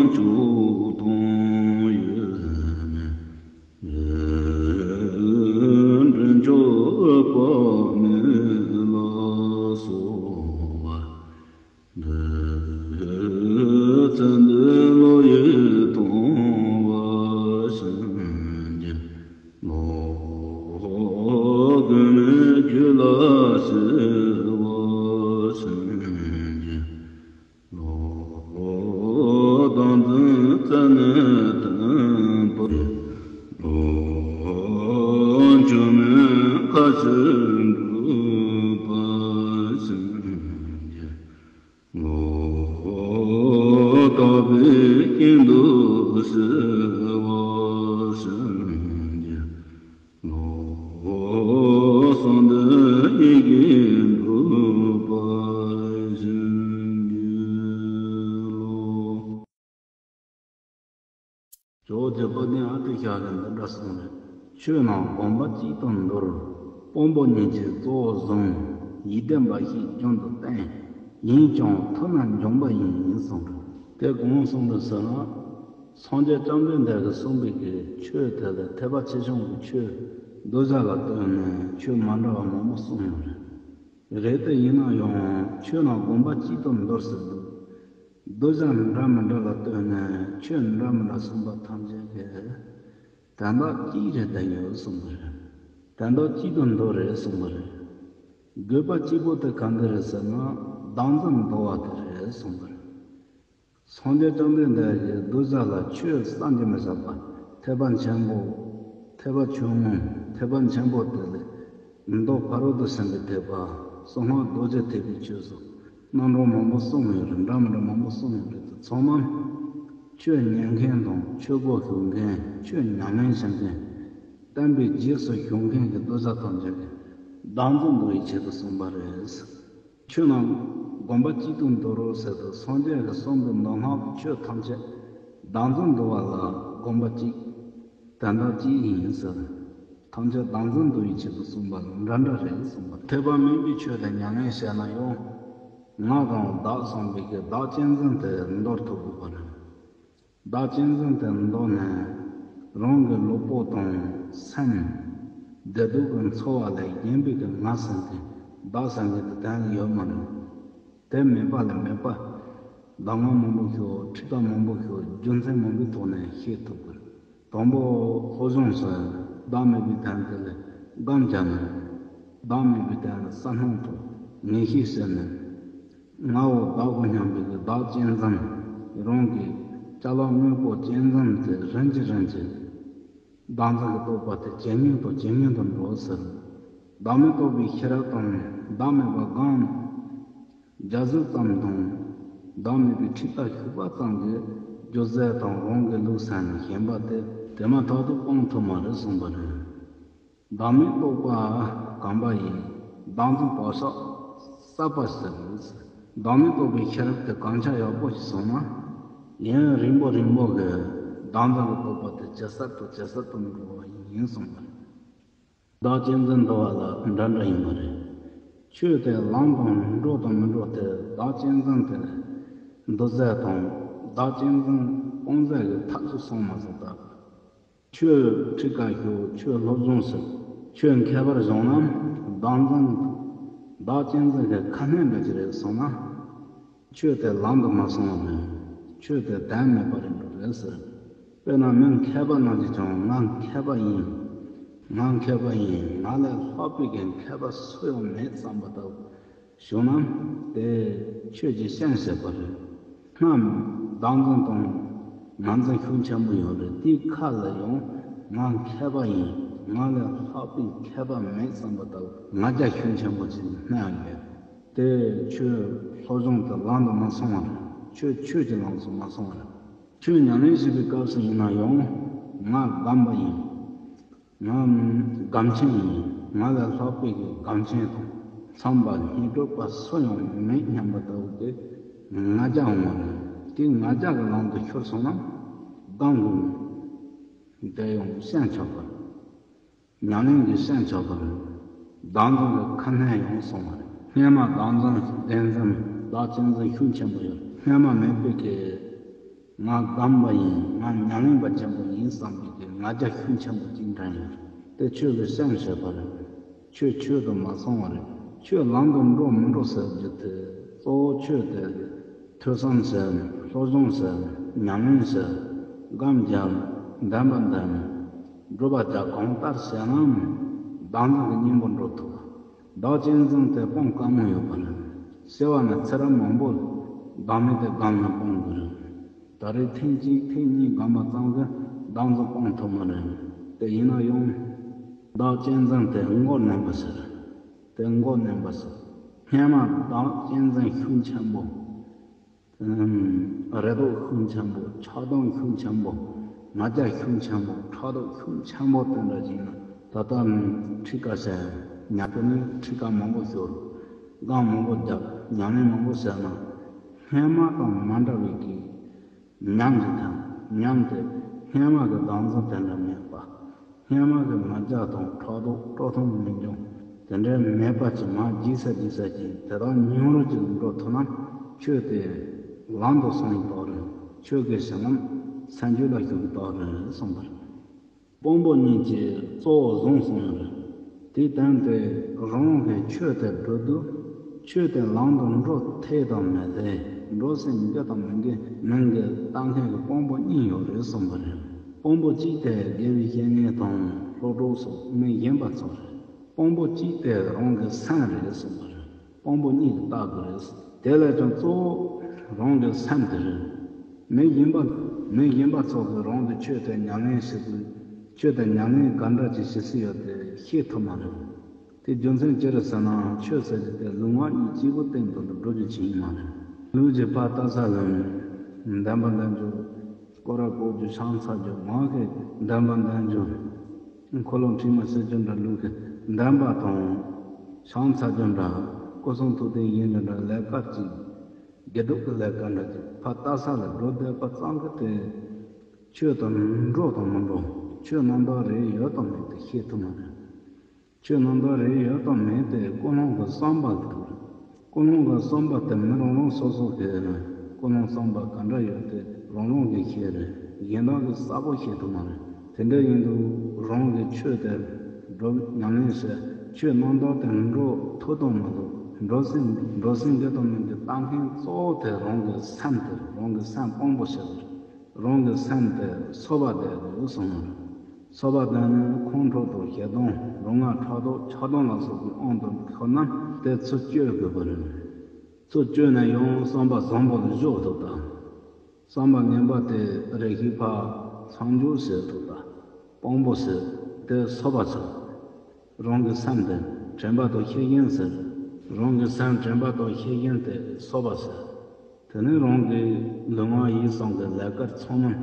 མཆོག་དང་ཡོད་མེད་ཡོད་ འདི་བློ་ཡིས་མཐོང་བ་སེམས་ཀྱི་བློ། ཀུན་ནས་ཁྱོད་ལ་གསོལ་བ་སེམས་ཀྱི་བློ། བདག་འཛིན་རྩད་ནས་བཏོན་པའི་བློ། ཆོས་མིན་ཁ་ཕྱིར་འགྲུབ་པ་སེམས་ཀྱི་བློ། དག་པའི་སྐྱིད་སྡུག་བསྲེ་བ་སེམས་ཀྱི་བློ། གསང་འདུས་ཡི་གེ་འགྲུབ་པ་སེམས་ཀྱི་བློ། ཇོ་བོ་རྗེ་དཔལ་ལྡན་ཨ་ཏི་ཤ་གིས་འདི་འདྲ་གསུངས་རེད། ཆོས་རྣམས་སྒོམ་པ་གཅིག་ཏུ་འདོར། དཔང་པོ་ཉིད་ཀྱིས་གཙོ་བོར་བཟུང་། ཡིད་བདེན་པ་ཞིག་རྒྱུན་དུ་བསྟེན། ཡིན་ཀྱང་ཐུབ་ན་འཇོམས་པ་ཡིན། ཡིན་གསུངས་རེད། དེ་གང་གསུངས་རེད་ཟེར་ན། སངས་རྒྱས་བཅོམ་ལྡན་འདས་ཀྱིས་གསུངས་པའི་གི་ཆོས་དེ་ལ་ཐེག་པ་ཆེ་ཆུང་གི་ཆོས་མདོ་རྒྱུད་ལ་ལྟོས་ནས་ཆོས་མ་འདྲ་བ་མང་པོ་གསུངས་ཡོད་རེད། རེད་དེ་ཡིན་ན་ཡང་ཆོས་རྣམས་སྒོམ་པ་གཅིག་ཏུ་འདོར་ཟེར་འདུག་མདོ་རྒྱུད་འདྲ་མི་འདྲ་ལ་ལྟོས་ནས་ཆོས་འདྲ་མི་འདྲ་གསུངས་པ་ཐམས་ཅད་ཀྱི་དོན་དག་གཅིག་རེད་བསྟན་ཡོད་གསུངས་པ་རེད། དོན་དག་གཅིག་ཏུ་འདོར་རེད་གསུངས་པ་རེད། དགོས་པ་གཅིག་པོ་དེ་ག་འདི་རེད་ཟེར་ན་བདག་འཛིན་འདོར་བ་དེ་རེད་གསུངས་པ་རེད། སངས་རྒྱས་བཅོམ་ལྡན་འདས་ཀྱིས་མདོ་རྒྱུད་ལ་ཆོས་བསམ་གྱིས་མི་ཁྱབ་པ། ཐེག་པ་ཆེན་པོ། ཐེག་པ་ཆུང་ངུ། ཐེག་པ་ཆེན་པོ་དེ་ལས། མདོ་ཕ་རོལ་ཏུ་ཕྱིན་པའི་ཐེག་པ། གསང་སྔགས་རྡོ་རྗེ་ཐེག་པའི་ཆོས་སོགས་རྣམ་གྲངས་མང་པོ་གསུངས་ཡོད་རེད། འདྲ་མི་འདྲ་མང་པོ་གསུངས་ཡོད་རེད་དེ་ཚང་མ། ཆོས་ཉན་མཁན་དང་ཆོས་གོ་ཞུ་མཁན། ཆོས་ཉམས་ལེན་བྱེད་མཁན། བསྟན་པའི་རྗེས་སུ་ཞུགས་མཁན་གྱི་མདོ་རྒྱུད་ཐམས་ཅད་ཀྱི་བདག་འཛིན་འདོར་བའི་ཆེད་དུ་གསུངས་པ་རེད། ཆོས་རྣམས་སྒོམ་པ་གཅིག་ཏུ་འདོར་རོ་ཟེར་དུས་སངས་རྒྱས་ཀྱིས་གསུངས་པའི་མདོ་སྔགས་ཀྱི་ཆོས་ཐམས་ཅད་བདག་འཛིན་འདོར་བ་ལ་སྒོམ་པ་གཅིག་དོན་དག་གཅིག་ཡིན་ཟེར། ཐམས་ཅད་བདག་འཛིན་འདོར་བའི་ཆེད་དུ་གསུངས་པ་ལ་འདྲ་འདྲ་རེད་གསུངས་པ་རེད། ཐེག་པ་དམན་པའི་ཆོས་དེ་ཉམས་ལེན་བྱས་ན་ཡང་ང་དང་བདག་གསུངས་པའི་གི་བདག་གཅེས་འཛིན་དེ་འདོར་ཐུབ་དགོས་པ་རེད། བདག་གཅེས་འཛིན་དེ་འདོར་ནས་རང་གི་ལུས་པོ་དང་སེམས། བདེ་སྡུག་གི་ཚོར་བ་ལས་གཞན་པའི་གི་ང་ཟེར་མཁན་བདག་ཟེར་མཁན་དེ་གཏན་ཡོད་མ་རེད། དེ་མེད་པ་ལས་མེད་པ། གདམས་ངག་མང་པོ་ཞུ། ཁྲིད་ཐབས་མང་པོ་ཞུ། རྒྱུ་མཚན་མང་པོའི་ཐོག་ནས་ཤེས་ཐུབ་དགོས། དང་པོ་བློ་སྦྱོང་ཟེར། བདག་མེད་པའི་དོན་དེ་ལ་སྒོམ་བྱས་ནས། བདག་མེད་པའི་དོན་ལ་གསལ་སྣང་དང་ངེས་ཤེས་ཟེར་ནས། ངའོ་བདག་གོ་སྙམ་པའི་གི་བདག་གཅེས་འཛིན། རང་གི་ཅ་ལག་དངོས་པོ་གཅེས་འཛིན་དེ་རིམ་གྱིས་རིམ་གྱིས། བདག་འཛིན་གྱི་རྟོག་པ་དེ་ཇེ་ཉུང་དུ་ཇེ་ཉུང་དུ་འགྲོ་ཟེར། བདག་མེད་རྟོགས་པའི་ཤེས་རབ་དང་བདག་མེད་པ་སྒོམ་རྒྱག་ཚུལ་ཙམ་དང་། བདག་མེད་པའི་ཁྲིད་ཐབས་ཞུགས་པ་ཙམ་གྱིས་རྒྱུ་རྫས་དང་རང་གི་ལུགས་ཟེར་ནས་ཞེན་པ་དེ་དེ་མ་ཐག་ཏུ་སྤང་ཐུབ་མ་རེད་གསུངས་པ་རེད། བདག་མེད་རྟོགས་པ་གོམས་པ་ཡིས། བདག་འཛིན་བག་ཆགས་ཟད་པ་ཟེར་རེད། བདག་མེད་རྟོགས་པའི་ཤེས་རབ་དེ་གོམས་ཆག་ཡག་པོ་ཞིག་སོང་ན། ཡུན་རིང་པོ་རིང་པོ་གི་བདག་འཛིན་གྱི་རྟོག་པ་དེ་ཇེ་ཟད་དུ་ཇེ་ཟད་དུ་འགྲོ་བ་ཡིན་གསུངས་པ་རེད། བདག་གཅེས་འཛིན་འདོར་བ་ལ་འདྲ་འདྲ་ཡིན་པ་རེད། ཆོས་དེ་ལམ་དང་འགྲོ་དང་མི་འགྲོ་དེ་བདག་གཅེས་འཛིན་དེ་འདོར་ཚུལ་དང་བདག་གཅེས་འཛིན་སྤོང་ཚུལ་གྱི་ཐབས་སུ་སོང་མ་སོང་ད། ཆོས་ཁྲིད་ཁ་ཞུགས། ཆོས་སློབ་སྦྱོང་ཟེར། ཆོས་མཁས་པར་སྦྱངས་ན་བདག་འཛིན་བདག་གཅེས་འཛིན་གྱི་ཁ་སྣོན་འདྲ་ཅིག་རེད་སོང་ན། ཆོས་དེ་ལམ་དུ་མ་སོང་བ་རེད། ཆོས་དེ་དོན་མེད་པ་རེད་འགྲོ་རེད་ཟེར། དཔེར་ན་མི་མཁས་པ་རྣམས་ཀྱིས་ཀྱང་ང་མཁས་པ་ཡིན། ང་མཁས་པ་ཡིན། ང་ལས་ལྷག་པའི་གི་མཁས་པ་སུ་ཡང་མེད་བསམ་པ་ལྟ་བུ། བྱུང་ན་དེ་ཆོས་ཀྱི་སྤྱན་ཟེར་བ་རེད། སྔར་བདག་འཛིན་དང་ང་འཛིན་ཤུགས་ཆེན་པོ་ཡོད་རེད། དེའི་ཁ་ལ་ཡང་ང་མཁས་པ་ཡིན། ང་ལས་ལྷག་པའི་མཁས་པ་མེད་བསམ་པ་ལྟ་བུ་ང་རྒྱལ་ཤུགས་ཆེན་པོ་ཅིག་སྣང་ཡོད། དེ་ཆོས་སློབ་སྦྱོང་དེ་ལམ་དུ་མ་སོང་བ་རེད། ཆོས་ཆོས་ཀྱི་ལམ་སུ་མ་སོང་བ་རེད། ཆོས་ཉམས་ལེན་བྱེད་པའི་སྐབས་སུ་ཡིན་ན་ཡང་ང་སྒོམ་པ་ཡིན། ང་སྒོམ་ཆེན་ཡིན། ང་ལས་ལྷག་པའི་གི་སྒོམ་ཆེན་དང་འཚམས་པ་སྙིང་སྟོབས་པ་སུ་ཡང་མེད་སྙམ་པ་ལྟ་བུ་དེ་ང་རྒྱལ་འོང་བ་རེད། དེ་ང་རྒྱལ་གྱི་ལམ་དུ་ཤོར་སོང་ན་སྒོམ་དགོས་ནི་དེ་ཡང་སྤྱན་ཆགས་པ་རེད། ཉམས་ལེན་གྱི་སྤྱན་ཆགས་པ་རེད། བདག་འཛིན་གྱི་ཁ་སྣོན་ཡང་སོང་བ་རེད། སྔོན་མ་བདག་འཛིན་བདེན་འཛིན་བདག་གཅེས་འཛིན་ཤུགས་ཆེན་པོ་ཡོད། སྔོན་མ་མེད་པའི་གི་ང་སྒོམ་པ་ཡིན། ང་ཉམས་ལེན་པ་ཆེན་པོ་ཡིན་བསམ་པའི་གི་ང་རྒྱལ་ཤུགས་ཆེན་པོ་ཅིག་འདྲེན་ཡོད། དེ་ཆོས་ཀྱི་སྤྱན་ཆགས་པ་རེད། ཆོས་ཆོས་དུ་མ་སོང་བ་རེད། ཆོས་ལམ་དུ་འགྲོ་མི་འགྲོ་ཟེར་རྒྱུ་དེ་གཙོ་བོ་ཆོས་དེ་ཐོས་བསམ་ཟེར་ནས་ སློབ་སྦྱོང་བྱེད། ཉམས་ལེན་བྱེད། སྒོམ་རྒྱབ། བདེན་པ་འདོན། སྒྲུབ་པ་རྒྱབ། གང་ལྟར་བྱས་ན་བདག་འཛིན་གྱི་གཉེན་པོ་འགྲོ་ཐུབ། བདག་གཅེས་འཛིན་དེ་སྤོང་དཀའ་མོ་ཡོད་པ་རེད། བྱས་པ་ན་ཚེ་རབས་མང་པོ་བདག་མེད་དེ་སྒོམ་ནས་སྤོང་དགོས་རེད། ད་རེས་ཐེངས་གཅིག་ཐེངས་གཉིས་སྒོམ་པ་ཙམ་གྱིས་བདག་འཛིན་སྤོང་ཐུབ་མ་རེད། དེ་ཡིན་ན་ཡང་བདག་གཅེས་འཛིན་དེ་མགོ་མནན་པ་ཟེར། དེ་མགོ་མནན་པ་ཟེར། སྔོན་མ་བདག་གཅེས་འཛིན་ཤུགས་ཆེན་པོ། རེ་དོགས་ཤུགས་ཆེན་པོ། ཆགས་སྡང་ཤུགས་ཆེན་པོ། ང་རྒྱལ་ཤུགས་ཆེན་པོ། ཕྲག་དོག་ཤུགས་ཆེན་པོ་དེ་འདྲ་ཞིག་ན། ད་ལྟ་ཁྲིད་ཀ་བྱས། ཉ་དེ་ནས་ཁྲིད་ཀ་མང་པོ་ཤོར། སྒོམ་མང་པོ་རྒྱབ། ཉམས་ལེན་མང་པོ་བྱས་ན། སྔོན་མ་དང་མ་འདྲ་བའི་གི་ཉམས་ཀྱི་ཐང་། ཉམས་དེ་སྔོན་མ་གི་བདག་འཛིན་དེ་འདྲ་མེད་པ། སྔོན་མ་གི་ང་རྒྱལ་དང་ཕྲག་དོག་སྤྲོ་ཐོང་མི་འཇོང་དེ་འདྲའི་མེད་པ་ཅིག་མར་རྒྱས་ས་རྒྱས་ས་ཅིག་དེ་དག་ཉུང་རུ་ཅིག་འགྲོ་ཐུབ་ན། ཆོས་དེ་ལམ་དུ་སོང་བའི་རྟགས་རེད། ཆོས་ཀྱི་བྱིན་རླབས་སེམས་རྒྱུད་ལ་ཞུགས་པའི་རྟགས་རེད་གསུངས་པ་རེད། དཔང་པོ་གཉིས་ཀྱིས་གཙོ་བོ་བཟུང་སོང་བ་རེད། དེའི་དོན་དེ་རང་གི་ཆོས་དེ་སྒྲུབ་དུས། ཆོས་དེ་ལམ་དུ་འགྲོ་འཐད་དང་མི་འཐད། འགྲོ་སའི་དགེ་དང་མི་དགེ་མིང་གི་ལྟ་མཁན་གྱི་དཔང་པོ་གཉིས་ཡོད་རེད་གསུངས་པ་རེད། དཔང་པོ་གཅིག་དེ་དགེ་བའི་བཤེས་གཉེན་དང་སློབ་གྲོགས་སོགས་མི་གཞན་པ་ཚོ་རེད། དཔང་པོ་གཅིག་དེ་རང་གི་སེམས་རེད་གསུངས་པ་རེད། དཔང་པོ་གཉིས་ཀྱིས་བལྟ་དགོས་རེད། དེ་ལས་ཀྱང་གཙོ་བོ་རང་གི་སེམས་དེ་རེད། མི་གཞན་པ། མི་གཞན་པ་ཚོ་གིས་རང་གི་ཆོས་དེ་ཉམས་ལེན་བྱེད་དུས། ཆོས་དེ་ཉམས་ལེན་ག་འདྲ་ཅིག་བྱེད་སྲིད་ཡོད་དེ་ཤེས་ཐུབ་མ་རེད། དེ་རྒྱུ་མཚན་ཅི་རེད་ཟེར་ན། ཆོས་ཟེར་གྱི་དེ་ལུས་ངག་གཉིས་གཅིག་པུ་སྟེང་དུ་སྒྲུབ་རྒྱུ་ཅིག་ཡིན་མ་རེད། ལུས་ཀྱི་ཕར་ལྟ་ས་ལ་བདེན་པ་འདོན་རྒྱུ། སྐོར་ར་བསྐོར་རྒྱུ། ཕྱག་འཚལ་རྒྱུ། ངག་གིས་བདེན་པ་འདོན་རྒྱུ། འཁོར་ལོ་འཁྲིགས་མ་བྱེད་རྒྱུ་འདྲ། ལུས་ཀྱི་བདེན་པ་དང་། ཕྱག་འཚལ་རྒྱུ་འདྲ། སྐུ་གསུང་ཐུགས་རྟེན་བཞེངས་རྒྱུ་འདྲ། ལས་ཀ་ཅིག་དགེ་སྒྲུབ་ཀྱི་ལས་ཀ་འདྲ་ཅིག་ཕར་ལྟ་ས་ལ་སྒྲུབ་བསྡད་པ་ཙམ་གྱིས་དེ། ཆོས་དང་འགྲོ་དང་མི་འགྲོ། ཆོས་རྣམ་དག་རེད་ཡོད་དང་མེད་དེ་ཤེས་ཐུབ་མ་རེད། ཆོས་རྣམ་དག་རེད་ཡོད་དང་མེད་དེ་ཀུན་སློང་གི་བསམ་པ་ལ་ཐུག་རེད། ཀུན་སློང་གི་བསམ་པ་དེ་མི་རང་རང་སོ་སོ་གི་རེད། ཀུན་སློང་བསམ་པ་ག་འདྲ་ཡོད་དེ་རང་རང་གིས་ཤེས་རེད། གཞན་དག་གིས་གསལ་པོ་ཤེས་ཐུབ་མ་རེད། དེ་འདྲ་ཡིན་དུས་རང་གི་ཆོས་དེ་སྒྲུབ་ཉམས་ལེན་བྱེད། ཆོས་རྣམ་དག་དེ་འགྲོ་ཐུབ་དང་མི་ཐུབ། འགྲོ་སའི་འགྲོ་སའི་དགེ་དང་མི་དགེ་ལྟ་མཁན་གཙོ་བོ་དེ་རང་གི་སེམས་དེ་རེད། རང་གི་སེམས་དཔང་པོ་བྱེད་དགོས་རེད། རང་གི་སེམས་དེ་སོ་པ་བསྡད་དགོས་གསུངས་ནས། སོ་པ་བསྡད་ནས་ཁོང་ཁྲོ་དང་ཞེ་སྡང་ལུས་ངག་ཕྲག་དོག་ཆགས་སྡང་ལ་སོགས་པའི་དབང་དུ་ཤོར་ན་དེ་ཚུར་གཅོད་དགོས་པ་རེད། ཚུར་གཅོད་ན་ཡང་བསམ་པ་བཟང་པོ་ལ་འཇོག་ཐུབ་དང་། བསམ་པ་ངན་པ་དེ་རེ་ཞིག་ཕར་མཚམས་འཇོག་བྱེད་ཐུབ་དང་། དཔང་པོ་བྱེད། དེ་སོ་པ་བྱེད། རང་གི་སེམས་དེ་དྲན་པ་དང་ཤེས་བཞིན་ཟེར། རང་གི་སེམས་དྲན་པ་དང་ཤེས་བཞིན་དེ་སོ་པ་ཟེར། དེ་ནས་རང་གི་ལུས་ངག་ཡིད་གསུམ་གྱི་ལས་ཀ་ཚང་མ་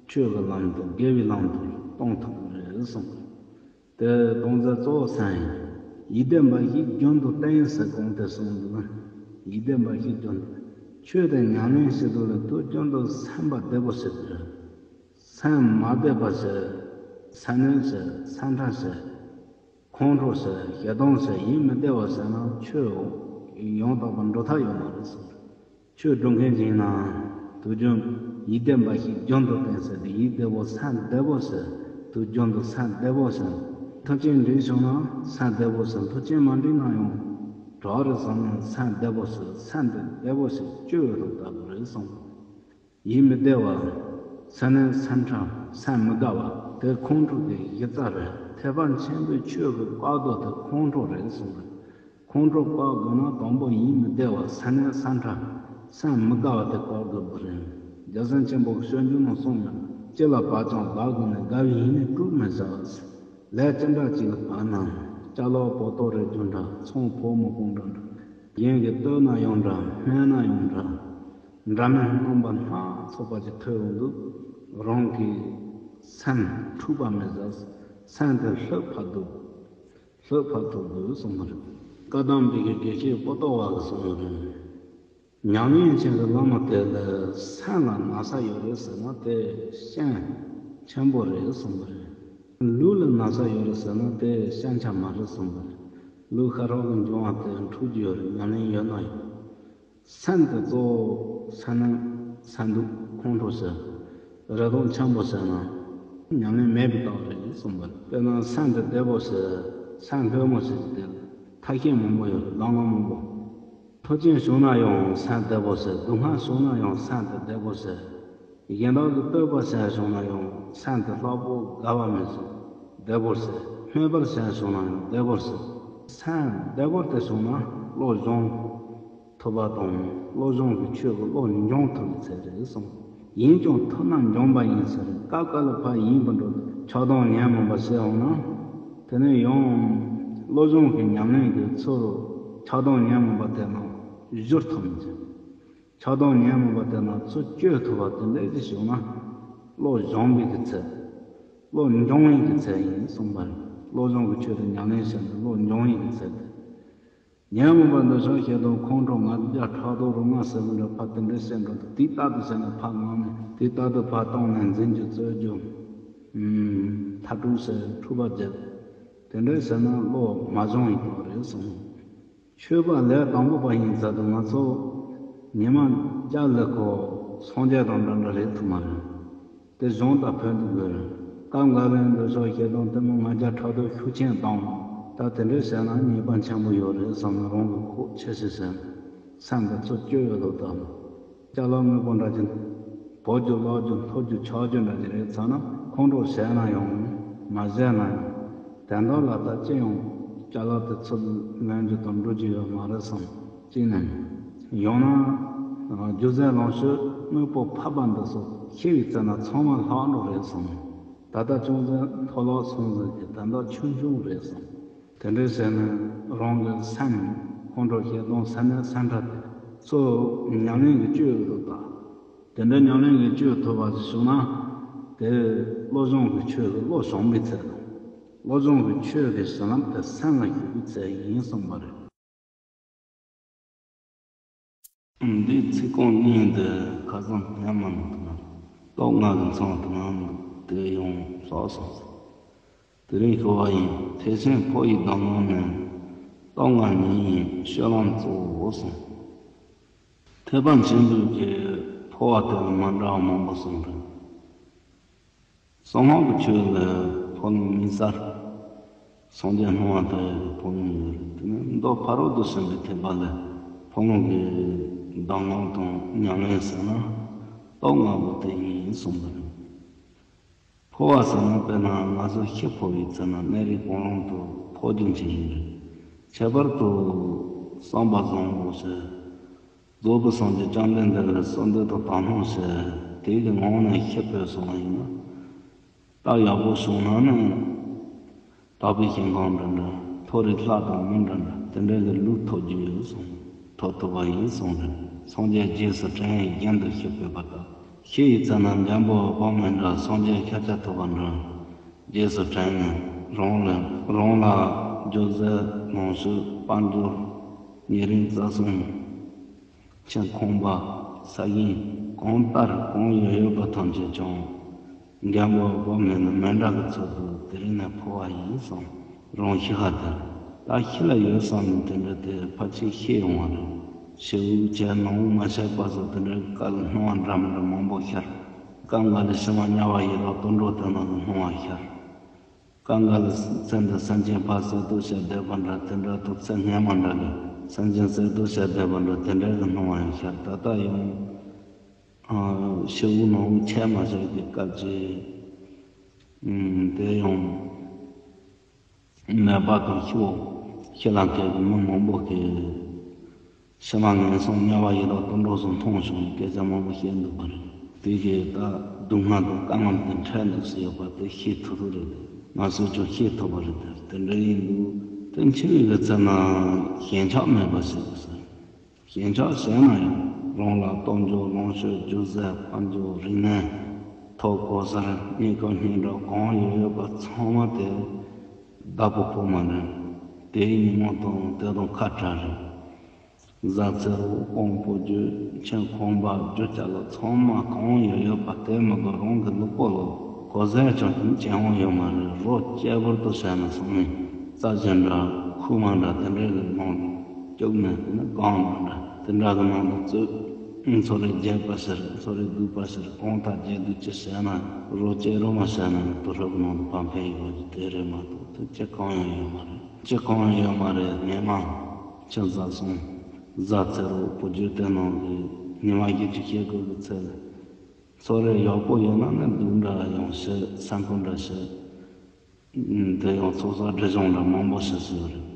ཆོས་ཀྱི་ལམ་དུ་དགེ་བའི་ལམ་དུ་གཏོང་ཐུབ་ཀྱི་རེད་གསུངས། དེ་གཏོང་ས་གཙོ་བོ་སེམས་ཡིན། ཡིད་བདེན་པ་ཞིག་རྒྱུན་དུ་བསྟེན་ཟེར་གོང་དུ་གསུངས་འདུག། ཡིད་བདེན་པ་ཞིག་རྒྱུན་དུ། ཆོས་དེ་ཉམས་ལེན་བྱེད་དུས་ལ་དུས་རྒྱུན་དུ་སེམས་པ་བདེ་པོ་བྱེད་དགོས། སེམས་མ་བདེ་བ་བྱེད། སེམས་ནད་བྱེད། སེམས་ཁྲལ་བྱེད། ཁོང་ཁྲོ་བྱེད། ཞེ་སྡང་བྱེད། ཡིད་མི་བདེ་བ་བྱས་ན་ཆོས་ཡང་དག་པར་འགྲོ་ཐབས་ཡོད་མ་རེད་གསུངས། ཆོས་སྒྲུབ་མཁན་ཞིག་ཡིན་ན། དུས་རྒྱུན་ཡིད་བདེན་པ་ཞིག་རྒྱུན་དུ་བསྟེན་ཟེར་ཏེ། ཡིད་བདེ་བོ་སེམས་བདེ་བོ་ཟེར། དུས་རྒྱུན་དུ་སེམས་བདེ་བོ་ཟེར། མཐུན་རྐྱེན་འགྲིག་བྱུང་ན་སེམས་བདེ་བོ་ཟེར། མཐུན་རྐྱེན་མ་འགྲིག་ན་ཡང་དྲག་རེད་བསམ་ན་སེམས་བདེ་བོ་ཟེར། སེམས་དེ་བདེ་བོ་ཞིག་སྤྱོད་ཡོད་དུ་ལྟ་དགོས་རེད་གསུངས། ཡིད་མི་བདེ་བ། སེམས་ནད། སེམས་ཁྲལ། སེམས་མི་དགའ་བ། དེ་ཁོང་ཁྲོ་དེ་གཞི་རྩ་རེད། ཐེག་པ་ཆེན་པོའི་ཆོས་ཀྱི་བཀག་རྡོ་དེ་ཁོང་ཁྲོ་རེད་གསུངས་རེད། ཁོང་ཁྲོ་བཀག་དགོས་ན་དང་པོ་ཡིད་མི་བདེ་བ། སེམས་ནད། སེམས་ཁྲལ། སེམས་མི་དགའ་བ་དེ་བཀག་དགོས་པ་རེད། རྒྱལ་སྲས་ཆེན་པོ་གིས་སྤྱོད་འཇུག་ནང་གསུངས་ཡོད། ཅི་ལ་བབ་ཀྱང་བདག་གིས་ནི། དགའ་བའི་ཡིད་ནི་དཀྲུག་མི་བྱ། ལས་ཅི་འདྲ་ཅིག་ལ་བབ་ན། ཅ་ལག་བོ་ཏོ་རེ་རྒྱུ་འདྲ། ཚོང་ཕོ་མོ་གང་འདྲ་འདྲ། གཞན་གྱིས་བསྟོད་ན་ཡང་འདྲ། སྨད་ན་ཡང་འདྲ། འདྲ་མིན་རྣམ་པ་སྣ་ཚོགས་པ་ཅིག་ཐོས་འོང་དུས། རང་གི་སེམས་འཁྲུག་པ་མི་བྱ། སེམས་དེ་ལྷོད་ཕབ་དགོས། ལྷོད་ཕབ་ཐུབ་དགོས་གསུངས་པ་རེད། བཀའ་གདམས་པའི་དགེ་བཤེས་པོ་ཏོ་བ་གིས་གསུངས་པ་རེད། ཉམས་ལེན་བྱེད་པའི་བླ་མ་དེ་ལ་སེམས་ལ་ན་ཚ་ཡོད་རེད་ཟེར་ན་དེ་ཤན་ཆེན་པོ་རེད་གསུངས་པ་རེད། ལུས་ལ་ན་ཚ་ཡོད་རེད་ཟེར་ན་དེ་ཤན་ཆེ་མ་རེད་གསུངས་པ་རེད། ལུས་ཤ་ཁྲག་གི་འབྱུང་བ་དེ་འཁྲུག་རྒྱུ་ཡོད་རེད། ཉམས་ལེན་ཡོད་ན་ཡང་། སེམས་དེ་གཙོ་བོ་སེམས་ནད། སེམས་སྡུག་ཁོང་ཁྲོ་ཟེར། རེ་དོགས་ཆེན་པོ་ཟེར་ན། ཉམས་ལེན་མེད་པའི་རྟགས་རེད་གསུངས་པ་རེད། དཔེར་ན་སེམས་དེ་བདེ་པོ་ཟེར། སེམས་ལྷོད་མོ་ཟེར་གྱི་དེ་ལ་ཐ་སྙད་མང་པོ་ཡོད་རེད། གདམས་ངག་མང་པོ། མཐུ་ཆེན་བྱུང་ན་ཡང་སེམས་བདེ་པོ་ཟེར། སྡུག་བསྔལ་བྱུང་ན་ཡང་སེམས་དེ་བདེ་པོ་ཟེར། གཞན་དག་གི་བསྟོད་པ་ཟེར་བྱུང་ན་ཡང་སེམས་དེ་ལྷག་པོ་དགའ་བ་མེད་ཟེར། བདེ་པོ་ཟེར། སྨད་པར་ཟེར་བྱུང་ན་ཡང་བདེ་པོ་ཟེར། སེམས་བདེ་པོ་དེ་བྱུང་ན་བློ་སྦྱོང་ཐུབ་པ་དང་། བློ་སྦྱོང་གི་ཆོས་ཀྱི་བློ་འབྱོངས་ཐུབ་པའི་ཚད་རེད་གསུངས། ཡིན་ཀྱང་ཐུབ་ན་འབྱོངས་པ་ཡིན་ཟེར། སྐབས་འགའ་ལ་ཕར་ཡིན་པར་འགྲོ། ཆགས་སྡང་ཉོན་མོངས་པ་ཟེར་འོང་ན། དེ་ནས་ཡང་བློ་སྦྱོང་གི་ཉམས་ལེན་གྱི་ཚུལ་ཆགས་སྡང་ཉོན་མོངས་པ་དེ་རྣམས་བཞུར་ཐུབ་མི་ཚེ། ཆགས་སྡང་ཉོན་མོངས་པ་དེ་རྣམས་ཚུར་གཅོད་ཐུབ་པ་དེ་འདྲ་ཞིག་བྱུང་ན། བློ་སྦྱོང་བའི་གི་ཚད། བློ་འབྱོངས་པའི་གི་ཚད་ཡིན་གསུངས་པ་རེད། བློ་སྦྱོང་གི་ཆོས་དེ་ཉམས་ལེན་བྱས་ནས་བློ་འབྱོངས་པའི་གི་ཚད་དེ། ཉོན་མོངས་པ་འདི་ཕྱོགས་བཤད་དང་ཁོང་ཁྲོ་ང་རྒྱལ་ཕྲག་དོག་རུ་ང་ཟེར་བ་འདྲ་ཕར་དེ་འདྲའི་སེམས་འགྲོ་དུས་དེ་ལྟར་དུ་བྱས་ནས་ཕར་ངང་ནས་དེ་ལྟར་དུ་ཕར་བཏང་ནས་འཛིན་རྒྱུ་རྩོད་རྒྱུ། ཨུམ། མཐའ་དྲུག་ཟེར་འཁྲུག་པ་བརྒྱབ། དེ་འདྲའི་ཟེར་ན་བློ་མ་སྦྱོང་ཡིན་དོགས་རེད་གསུངས། ཆོས་པ་ལས་དང་པོ་པ་ཡིན་ཚར་དུས་ང་ཚོ་ཉི་མ་བརྒྱ་ལས་ཁོ་སངས་རྒྱས་དང་འདྲ་འདྲ་རེད་ཐུབ་མ་རེད། དེ་གཞུང་དང་ཕན་ཐོགས་དགོས་རེད། སྐབས་འགའ་ལ་འདོད་ཆགས་ཞེ་སྡང་གཏི་མུག་ང་རྒྱལ་ཕྲག་དོག་ཤུགས་ཆེན་དང་། ད་དེ་འདྲའི་བྱས་ན་ཉེས་པ་ཆེན་པོ་ཡོད་རེད་བསམ་ན་རང་གི་ཁོག་ཆེ་ཤེས་ཟེར། སེམས་ཀྱི་ཚུར་སྐྱོ་ཡོད་དོ་དང་། ཅ་ལག་དངོས་པོ་འདྲ་ཅན། བོ་རྒྱུ་ལོག་རྒྱུ་ཐོབ་རྒྱུ་ཆགས་རྒྱུ་འདྲ་ཅན་རེད་ཚར་ན་ཁོང་ཁྲོ་བྱས་ན་ཡང་མ་བྱས་ན་ཡང་། དོན་དག་ལ་ད་ཅི་ཡང་ཅ་ལག་དེ་ཚུར་ལེན་རྒྱུ་དང་འགྲོ་རྒྱུ་ཡོད་མ་རེད་བསམ། གཅིག་ནས། ཡང་ན། རྒྱུ་རྫས་ལོངས་སྤྱོད་དངོས་པོ་འཕགས་པ་འདི་ཚོ་ཤི་བའི་ཚེ་ན་ཚང་མ་ལྷག་འགྲོ་རེད་བསམ། ད་ལྟ་ཅུང་ཟད་མཐོ་ལོག་སོང་ཟེར་གྱི་ད་ལྟ་ཆུང་ཆུང་རེད་བསམ། དེ་འདྲའི་ཟེར་ནས་རང་གི་སེམས་ཁོང་ཁྲོ་ཞེ་སྡང་སེམས་ནད་སེམས་ཁྲལ་དེ་ཚོ་ཉམས་ལེན་གྱི་བཅོས་འདུག་ད། དེ་འདྲ་ཉམས་ལེན་གྱི་བཅོས་ཐུབ་པ་ཞིག་བྱུང་ན། དེ་བློ་སྦྱོང་གི་ཆོས་ཀྱི་བློ་བྱང་བའི་ཚད་དང་། བློ་སྦྱོང་གི་ཆོས་ཀྱི་བྱིན་རླབས་དེ་སེམས་ལ་ཞུགས་པའི་ཚད་ཡིན་གསུངས་པ་རེད། འདིའི་ཚིག་རྐང་གཉིས་འདི་ཁ་སང་སྙན་མ་ནོར་དུ་མ། སྟོད་མངའ་གི་མཚམས་དུ་མ་འདུག་དེ་ཡང་ལྷག་སོང་ཟེར། དེ་རིང་ཞུ་བ་ཡིན། ཐེག་ཆེན་ཕོ་ཡི་གདམས་ངག་ནི། སྟོད་མངའ་ཉིད་ཡིན་སྤྱོད་ལམ་གཙོ་བོ་གསུངས། ཐེག་པ་ཆེན་པོའི་གི་འཕོ་བ་དེ་ལ་མི་འདྲ་བ་མང་པོ་གསུངས་འདུག་གསང་སྔགས་ཀྱི་ཆོས་ལ་འཕོ་ལུང་དམིགས་བསལ། སངས་རྒྱས་སྣང་བ་མཐའ་ཡས་ཀྱི་འཕོ་ལུང་ཡོད་རེད། དེ་ནས་མདོ་ཕ་རོལ་ཏུ་ཕྱིན་པའི་ཐེག་པ་ལ་འཕོ་ལུང་གི་གདམས་ངག་དང་ཉམས་ལེན་ཟེར་ན་སྟོད་མངའ་བོ་དེ་ཡིན་གསུངས་པ་རེད། འཕོ་བ་ཟེར་ན་དཔེར་ན་ང་ཚོ་ཤི་འཕོ་བའི་ཚེ་ན་གནས་རིས་གང་རུང་དུ་འཕོ་རྒྱུ་ཅིག་ཡིན་རེད། ཁྱད་པར་དུ་བསམ་པ་བཟང་པོ་ཞིག་རྫོགས་པའི་སངས་རྒྱས་བཅོམ་ལྡན་འདས་ལ་གསོལ་འདེབས་དང་དག་སྣང་བྱས། དེ་གི་ངང་ནས་ཤི་འཕོས་སོང་བ་ཡིན་ན། རྟགས་ཡག་པོ་བྱུང་ན་ནི། དག་པའི་ཞིང་ཁམས་འདྲ་འདྲ། མཐོ་རིས་ལྷ་དང་མི་འདྲ་འདྲ་དེ་འདྲ་གི་ལུས་ཐོབ་རྒྱུ་ཡོད་གསུངས། ཐོབ་ཐུབ་པ་ཡིན་གསུངས་རེད། སངས་རྒྱས་རྗེས་སུ་དྲན་ཡས་རྒྱུན་དུ་ཤི་འཕོས་པ་དང་། ཤི་ཡི་ཚེ་ན་འཇམ་པོ་དབང་མི་འདྲ་སངས་རྒྱས་ཤཱཀྱ་ཐུབ་པ་འདྲ། རྗེས་སུ་དྲན་ནས་རང་ལ་རང་ལ་རྒྱུ་རྫས་ལོངས་སྤྱོད་དཔལ་འབྱོར་ཉེ་རིང་རྩ་གསུམ། ཆེ་ཁང་པ་ས་ཞིང་གང་ལྟར་གང་ཡོད་ཡོད་པ་ཐམས་ཅད་ཀྱང་འཇམ་པོ་དབང་མི་འདྲ་མི་འདྲ་གི་ཚུལ་དུ་དེ་རིང་ནས་འཕོ་བ་ཡིན་གསུངས། རང་ཤི་ཁ་དེར་ད་ཤི་ལ་ཡོད་བསམ་ནས་དེ་འདྲ་དེ་ཕལ་ཆེར་ཤི་ཡོང་བ་རེད། ཕྱི་དབུགས་ཆད་ནང་དབུགས་མ་ཆད་པ་སོགས་དེ་འདྲའི་སྐབས་ལ་སྣང་བ་འདྲ་མི་འདྲ་མང་པོ་ཤར། སྐབས་འགའ་ལ་ཕྱི་མ་དམྱལ་བ་ཡི་དྭགས་དུད་འགྲོ་དེ་ནང་གི་སྣང་བ་ཤར། སྐབས་འགའ་ལ་ཚེ་འདི་སེམས་ཅན་ཕར་བསད་གཏུབ་བྱས་བསྡད་པ་འདྲ་དེ་འདྲ་དང་ཚེ་སྔོན་མ་འདྲ་གི་སེམས་ཅན་བསད་གཏུབ་བྱས་བསྡད་པ་འདྲ་དེ་འདྲ་གི་སྣང་བ་ཡང་ཤར། ད་ལྟ་ཡང་ཕྱི་དབུགས་ནང་དབུགས་ཆད་མ་ཆད་ཀྱི་སྐབས་ཅིག་དེ་ཡང་ནད་པ་དང་ཤི་བོ་ཤི་ལ་མཁས་པའི་མི་མང་པོ་གིས། ཕྱི་མ་ངན་སོང་དམྱལ་བ་ཡི་དྭགས་དུད་འགྲོ་སོགས་མཐོང་བྱུང་བའི་སྐད་ཆ་མང་པོ་བཤད་འདུག་པ་རེད། དེ་གིས་ད་སྡུག་བསྔལ་དང་དཀའ་ངལ་དེ་འཕྲད་འདུག་ཟེར་ཡོད་པ་དེ་ཤེས་ཐུབ་ཐུབ་རེད་དེ། ང་ཚོས་ཀྱང་ཤེས་ཐུབ་པ་རེད་དེ། དེ་འདྲ་ཡིན་དུས་དེ་འཆི་བའི་གི་ཚེ་ན་ཞེན་ཆགས་མེད་པ་ཞིག་དགོས་ཟེར། ཞེན་ཆགས་བྱས་ན་ཡང་རང་ལ་སྟོབས་འབྱོར་ལོངས་སྤྱོད་རྒྱུ་རྫས་དཔལ་འབྱོར་རིག་གནས་ཐོབ་གོ་སར་རྙེད་དཀའ་རྙེད་འགྲོ་གང་ཡོད་ཡོད་པ་ཚང་མ་དེ་བདག་པོ་ཕོག་མ་རེད། དེའི་ཉིན་མོ་དང་དེ་དང་ཁ་བྲལ་རེད། བཟའ་ཚང་དབུལ་ཕོངས་བུ་རྒྱུད་ཆེ་ཁང་པ་རྒྱུ་ཆ་ལ་ཚང་མ་གང་ཡོད་ཡོད་པ་དེ་མི་དགོས། རང་གི་ལུས་པོ་ལ་གོ་ཟས་ཀྱང་ཅི་ཡང་ཡོད་མ་རེད། རོ་གཅེར་བུར་དུ་བྱས་ནས་སོང་ནས་རྩྭ་ཅན་འདྲ་ཁུག་མ་འདྲ་དེ་འདྲའི་གི་ནང་དུ་བཅུག་ནས་དེ་ནས་གང་འདྲ་འདྲ་དེ་འདྲ་གི་ནང་དུ་བཙོས། འཚོ་རིགས་རྒྱས་པ་ཕྱིར་འཚོ་རིགས་སྡུག་པ་ཕྱིར་གང་ལྟར་རྒྱས་བསྡུས་ཅི་བྱས་ན་རོ་གཅེར་རོ་མ་བྱས་ན་ནི་དུས་རབས་ནང་དུ་ཕན་ཕན་ཡོད་རྒྱུ་དེ་རེད་མ་གཏོགས་དེ་ཅི་གང་ཡང་ཡོད་མ་རེད། ཅི་གང་ཡང་ཡོད་མ་རེད། ངས་མ་ཅི་བཟའ་སོང་། གཟའ་ཚེ་རོགས་བུ་རྒྱུད་དེ་ནང་གི་ཉི་མ་བཞི་བཅུ་ཞེ་དགུ་གི་ཚེ་ལ་ཚོར་རེ་ཡག་པོ་ཡོད་ན་ནི་སྡུག་འདྲ་ཡང་ཤི་སེམས་ཁུར་འདྲ་ཤི། དེ་ཡང་ཚོགས་བསགས་སྒྲིབ་སྦྱོང་འདྲ་མང་པོ་བྱེད་སྲོལ་ཡོད་རེད།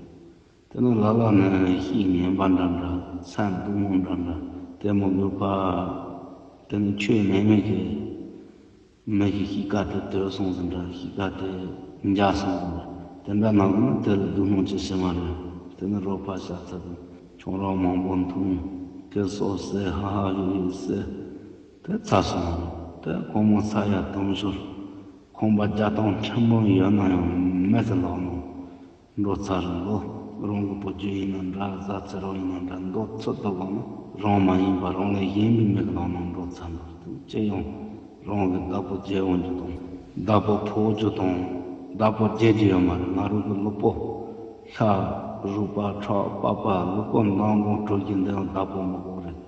དེ་ནི་ལ་ལ་ནི་ཤི་ངན་པ་འདྲ་འདྲ་སེམས་སྡུག་བསྔལ་འདྲ་འདྲ་དེ་མོ་དགོས་པ། དེ་ནི་ཆོས་ནན་མེད་ཀྱི་མི་ཞིག་གཤིས་ཀ་དེ་དོལ་སོང་ཟིན་འདྲ་གཤིས་ཀ་དེ་འཇའ་སོང་ཟིན་འདྲ་དེ་འདྲ་ནང་གི་ནི་དེ་ལ་སྡུག་བསྔལ་ཅི་ཞིག་མ་རེད། དེ་ནི་རོགས་པ་ཤ་ཚ་དང་ཁྱོད་རང་མང་པོ་འཐུང་དེ་སོ་སེ་ཧ་ཧ་ཡུ་ཡུ་སེ་དེ་ཚ་སོང་རེད། དེ་ཁོ་མོ་ཚ་ཡ་དུང་ཞོར། ཁང་པ་བརྒྱ་སྟོང་ཕྲན་བུ་ཡོད་ན་ཡང་མེད་ཟེར་ལོག་ནོ། འགྲོ་ཚར་ལོ། རང་གི་བུ་རྒྱུད་ཡིན་ན་འདྲ་བཟའ་ཚེ་རོགས་ཡིན་ན་འདྲ་མདོ་ཚོད་དུ་ལོག་ན་རང་མ་ཡིན་པ་རང་ལས་གཞན་པའི་མི་གི་ལོག་ནོ་འགྲོ་ཚར་འདུག་ཅི་ཡང་རང་གི་བདག་པོ་བརྗེ་འོང་རྒྱུ་དང་བདག་པོ་འཕོ་རྒྱུ་དང་བདག་པོ་བརྗེ་རྒྱུ་ཡོད་མ་རེད། ང་རང་གི་ལུས་པོ་ཤ་རུས་པ་ཁྲག་པགས་པ་ལུས་པོ་མདང་དགོང་དྲོ་རྒྱུ་འདི་ཡང་བདག་པོ་མི་དགོས་རེད།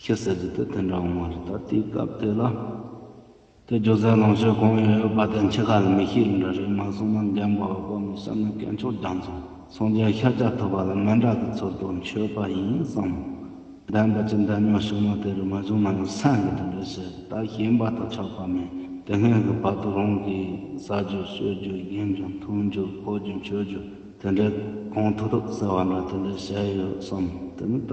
ཤི་ཟེར་རྒྱུ་དེ་དེ་འདྲ་འོང་བ་རེད། ད་དེའི་སྐབས་དེ་ལ། དེ་སྒྱུ་རྩལ་ལོངས་སྤྱོད་གང་ཡོད་ཡོད་པ་དེ་འཆི་ཁ་ལ་མི་ཤེས་རིགས་འདྲ་རེད། མ་སོང་ན་འགན་པ་བ་བོ་མི་བསམ་ན་དཀོན་མཆོག་རྒྱ་མཚོ་སངས་རྒྱས་ཤཱཀྱ་ཐུབ་པ་ལ་མི་འདྲ་གི་ཚུལ་དུ་མཆོད་པ་ཡིན་བསམ། ལྡན་པ་ཅི་འདྲ་ཉོ་བྱུང་ན་དེ་རུ་མ་བྱུང་ན་ཡང་སེམས་ཀྱི་དེ་འདྲ་བྱེད། ད་ཞེན་པ་དང་ཆགས་པ་མེད། དེ་སྔོན་གྱི་བར་དུ་རང་གིས་ཟ་རྒྱུ་གསོལ་རྒྱུ་གྱོན་རྒྱུ་འཐུང་རྒྱུ་ཕོག་རྒྱུ་མཆོད་རྒྱུ། དེ་འདྲའི་གང་ཐུབ་ཐུབ་ཟེར་བ་འདྲ་དེ་འདྲའི་བྱས་ཡོད་བསམ། དེ་ནི་ད་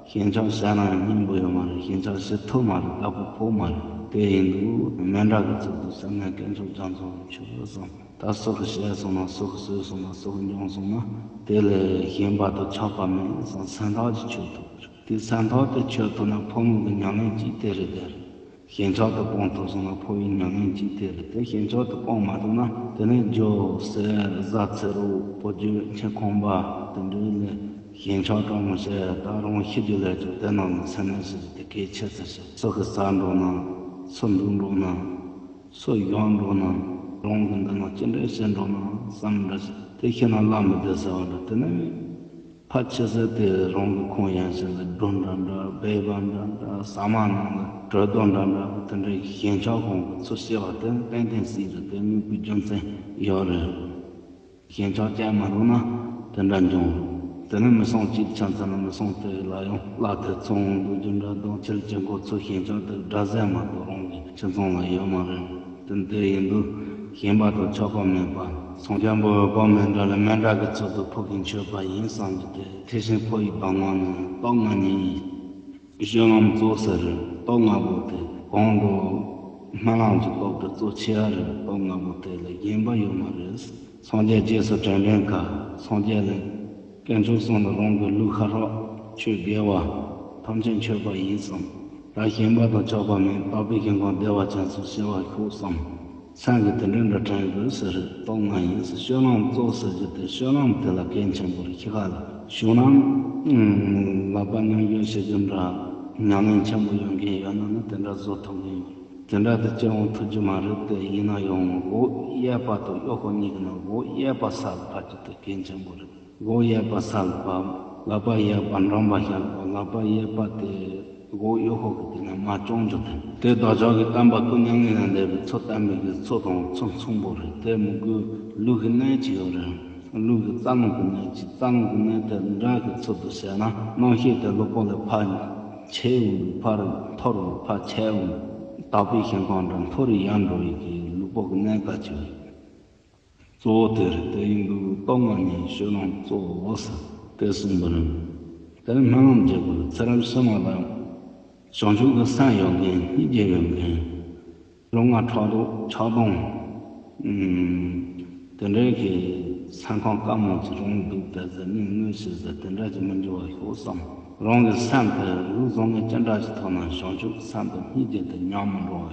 ཞེན་ཆགས་བྱས་ན་ཡང་སྙིང་པོ་ཡོད་མ་རེད། ཞེན་ཆགས་བྱེད་ཐུབ་མ་རེད། བདག་པོ་ཕོག་མ་རེད། དེ་ཡིན་དུས་མི་འདྲ་གི་ཚུལ་དུ་སེམས་ནས་དཀོན་མཆོག་རྒྱ་མཚོ་མཆོད་བསམ། ད་སུ་གིས་བྱས་སོང་ན་སུ་གིས་བཟོས་སོང་ན་སུ་གིས་འབྱུང་སོང་ན་དེ་ལས་ཞེན་པ་དང་ཆགས་པ་མེད་བསམ་སེམས་ཐག་ཅིག་ཆོད་ཐུབ་རེད། དེ་སེམས་ཐག་དེ་ཆོད་ཐུབ་ན་ཕོ་མོ་གི་ཉམས་ལེན་གཅིག་དེ་རེད་དེ་རེད། ཞེན་ཆགས་དེ་སྤོང་ཐུབ་སོང་ན་ཕོ་བའི་ཉམས་ལེན་གཅིག་དེ་རེད། དེ་ཞེན་ཆགས་དེ་སྤོང་མ་ཐུབ་ན་དེ་ནས་སྒྱུ་རྩལ་གཟའ་ཚེ་རོགས་བུ་རྒྱུད་ཁྱི་ཁང་པ་དེ་འདྲའི་ལས་ཞེན་ཆགས་སྤྲང་མོ་བྱས་ད་རུང་ཤི་རྒྱུ་ལས་ཀྱང་དེ་ནང་ནས་སེམས་ནས་ཤི་རྒྱུ་དེ་གལ་ཆེ་ས་ཞིག་སུ་གིས་ཟ་འགྲོ་ན་སུ་འདུག་འགྲོ་ན་སུ་གཞོན་འགྲོ་ན་རང་གི་འདི་ནང་ཅི་འདྲའི་ཞི་འགྲོ་ན་བསམ་འདྲ་ཞིག་དེ་ཤི་ན་བླ་མི་བདེ་ཟེར་བ་འདྲ་དེ་ནས། ཕལ་ཆེར་ཟེར་དེ་རང་གི་ཁོང་ཡན་ཞིག་ལ་སྒྲོ་འདྲ་འདྲ་སྦལ་པ་འདྲ་འདྲ་ཟ་མ་ནང་ལ་དྲོད་རྡོ་འདྲ་འདྲ་དེ་འདྲའི་ཞེན་ཆགས་ཁོང་གི་ཚུར་སྐྱེ་བ་དེ་ཏན་ཏན་སྲིད་རེད། དེ་དངོས་པོའི་རྒྱུ་མཚན་ཡོད་རེད། ཞེན་ཆགས་ཅན་མ་རུང་ན་དེ་འདྲ་འབྱུང་རེད། དེ་ནི་མི་སྲུང་གཅིག་ཆ་མཚོན་ན་མི་སྲུང་དེ་ལ་ཡང་བླ་དེ་ཚོང་འདུག་རྒྱུ་འདྲ་གདོང་ཁྱེར་གྱི་མགོ་ཚུར་ཞེན་ཆགས་དེ་དགྲ་ཟས་མ་གཏོགས་རང་གི་ཁྱིམ་ཚང་ལ་ཡོད་མ་རེད། དེ་འདི་ཡིན་དུས་ཞེན་པ་དང་ཆགས་པ་མེད་པ་སངས་རྒྱས་པོ་འོད་དཔག་མེད་འདྲ་ལ་མི་འདྲ་གི་ཚུལ་དུ་ཕོ་གིས་མཆོད་པ་ཡིན་བསམ་གྱི་དེ་ཐེག་ཆེན་ཕོ་ཡི་བར་ངོ་ནས་སྟོབས་ལྔ་ཉིད་ཡིན། སྤྱོད་ལམ་གཙོ་ཟེར་སྟོབས་ལྔ་པོ་དེ་གང་འགྲོ་སྨོན་ལམ་གྱི་སྟོབས་དེ་གཙོ་ཆེ་བ་རེད། སྟོབས་ལྔ་པོ་དེ་ལས་གཞན་པ་ཡོད་མ་རེད། སངས་རྒྱས་རྗེས་སུ་དྲན་དྲན་ཁ་སངས་རྒྱས་ལས་དཀོན་མཆོག་གསུམ་ལ་རང་གི་ལུས་ཤ་ཁྲག་ཆོས་དགེ་བ་ཐམས་ཅད་མཆོད་པ་ཡིན་བསམ། ད་ཞེན་པ་དང་ཆགས་པ་མེད་དག་པའི་ཞིང་ཁམས་བདེ་བ་ཅན་སུ་སྐྱེ་བར་ཤོག་བསམ། སེམས་ཀྱི་དེ་འདྲའི་འདྲ་དྲན་དགོས་ཟེར་སྟོབས་ལྔ་ཡིན་ཟེར། སྤྱོད་ལམ་གཙོ་ཟེར་རྒྱུ་དེ་སྤྱོད་ལམ་དེ་ལ་གལ་ཆེན་པོ་རེད། ཤི་ཁ་ལ་བྱུང་ན་ལག་པ་མཉམ་ཞུགས་བྱེད་རྒྱུ་འདྲ་ཉམས་ལེན་ཆེན་པོ་ཡོད་མཁན་ཡོད་ན་ནི་དེ་འདྲ་བཟོ་ཐུབ་མཁན་ཡོད། དེ་འདྲ་དེ་སྤྱི་ཡོངས་ཐུབ་རྒྱུ་མ་རེད། དེ་ཡིན་ན་ཡང་མགོ་གཡས་པ་དང་གཡོན་ཕྱོགས་གཉིས་ཀྱི་ནང་མགོ་གཡས་པ་ས་ལ་ཕབ་རྒྱུ་དེ་གལ་ཆེན་པོ་རེད། མགོ་གཡས་པ་ས་ལ་ཕབ། ལག་པ་གཡས་པ་འགྲམ་པ་ཞབས་ལ་ཕབ། ལག་པ་གཡས་པ་དེ་མགོ་གཡོན་ཕྱོགས་ཀྱི་དེ་ནས་མར་བརྐྱང་རྒྱུ་དེ། དེ་བདག་ཅག་གི་བསྟན་པ་ཀུན་མཉམ་ལས་ལ་འདས་པའི་ཚུལ་བསྟན་པའི་གི་ཚུལ་དང་ཚུལ་མཚུངས་པོ་རེད། དེ་མི་དགོས་ལུས་ཀྱི་གནད་ཅིག་ཡོད་རེད། ལུས་ཀྱི་རྩ་རླུང་གི་གནད་ཅིག་རྩ་རླུང་གི་གནད་དེ་འདྲ་གི་ཚུལ་དུ་བྱས་ན་རྣམ་ཤེས་དེ་གློ་བུར་ལས་ཕར་ཆད་འོང་། ཕར་འཐོར་འོང་། ཕར་ཆད་འོང་། དག་པའི་ཞིང་ཁམས་འདྲ་མཐོ་རུ་ཡར་འགྲོ་ཡི་གི་ལུས་པོ་གི་གནད་འགག་ཅིག་རེད། གཙོ་བོ་དེ་རེད། དེ་ཡིན་དུས་སྟོབས་ལྔ་ཉིད་སྤྱོད་ལམ་གཙོ་བོ་ཟེར་དེ་གསུངས་པ་རེད། དེ་ནི་སྨོན་ལམ་རྒྱག་དགོས་རེད། ཚེ་རབས་ཕྱི་མ་ལ་བྱང་ཆུབ་ཀྱི་སེམས་ཡོད་མཁན་སྙིང་རྗེ་ཡོད་མཁན་རོ་མངར་ཕྲག་དོག་ཆགས་སྡང་དེ་འདྲའི་གི་སེམས་ཁམས་དཀའ་མོ་ཅིག་རང་སྡུག་དེ་ཟེར་ནས་ངུ་ཤི་ཟེར་དེ་འདྲ་ཅིག་མི་འགྱུར་བར་ཤོག་བསམ། རང་གི་སེམས་དེ་ལུགས་བཟང་ངན་ཅི་འདྲ་ཅིག་ཐོག་ན་བྱང་ཆུབ་ཀྱི་སེམས་དང་སྙིང་རྗེ་དེ་ཉམས་མི་འགྲོ་བར་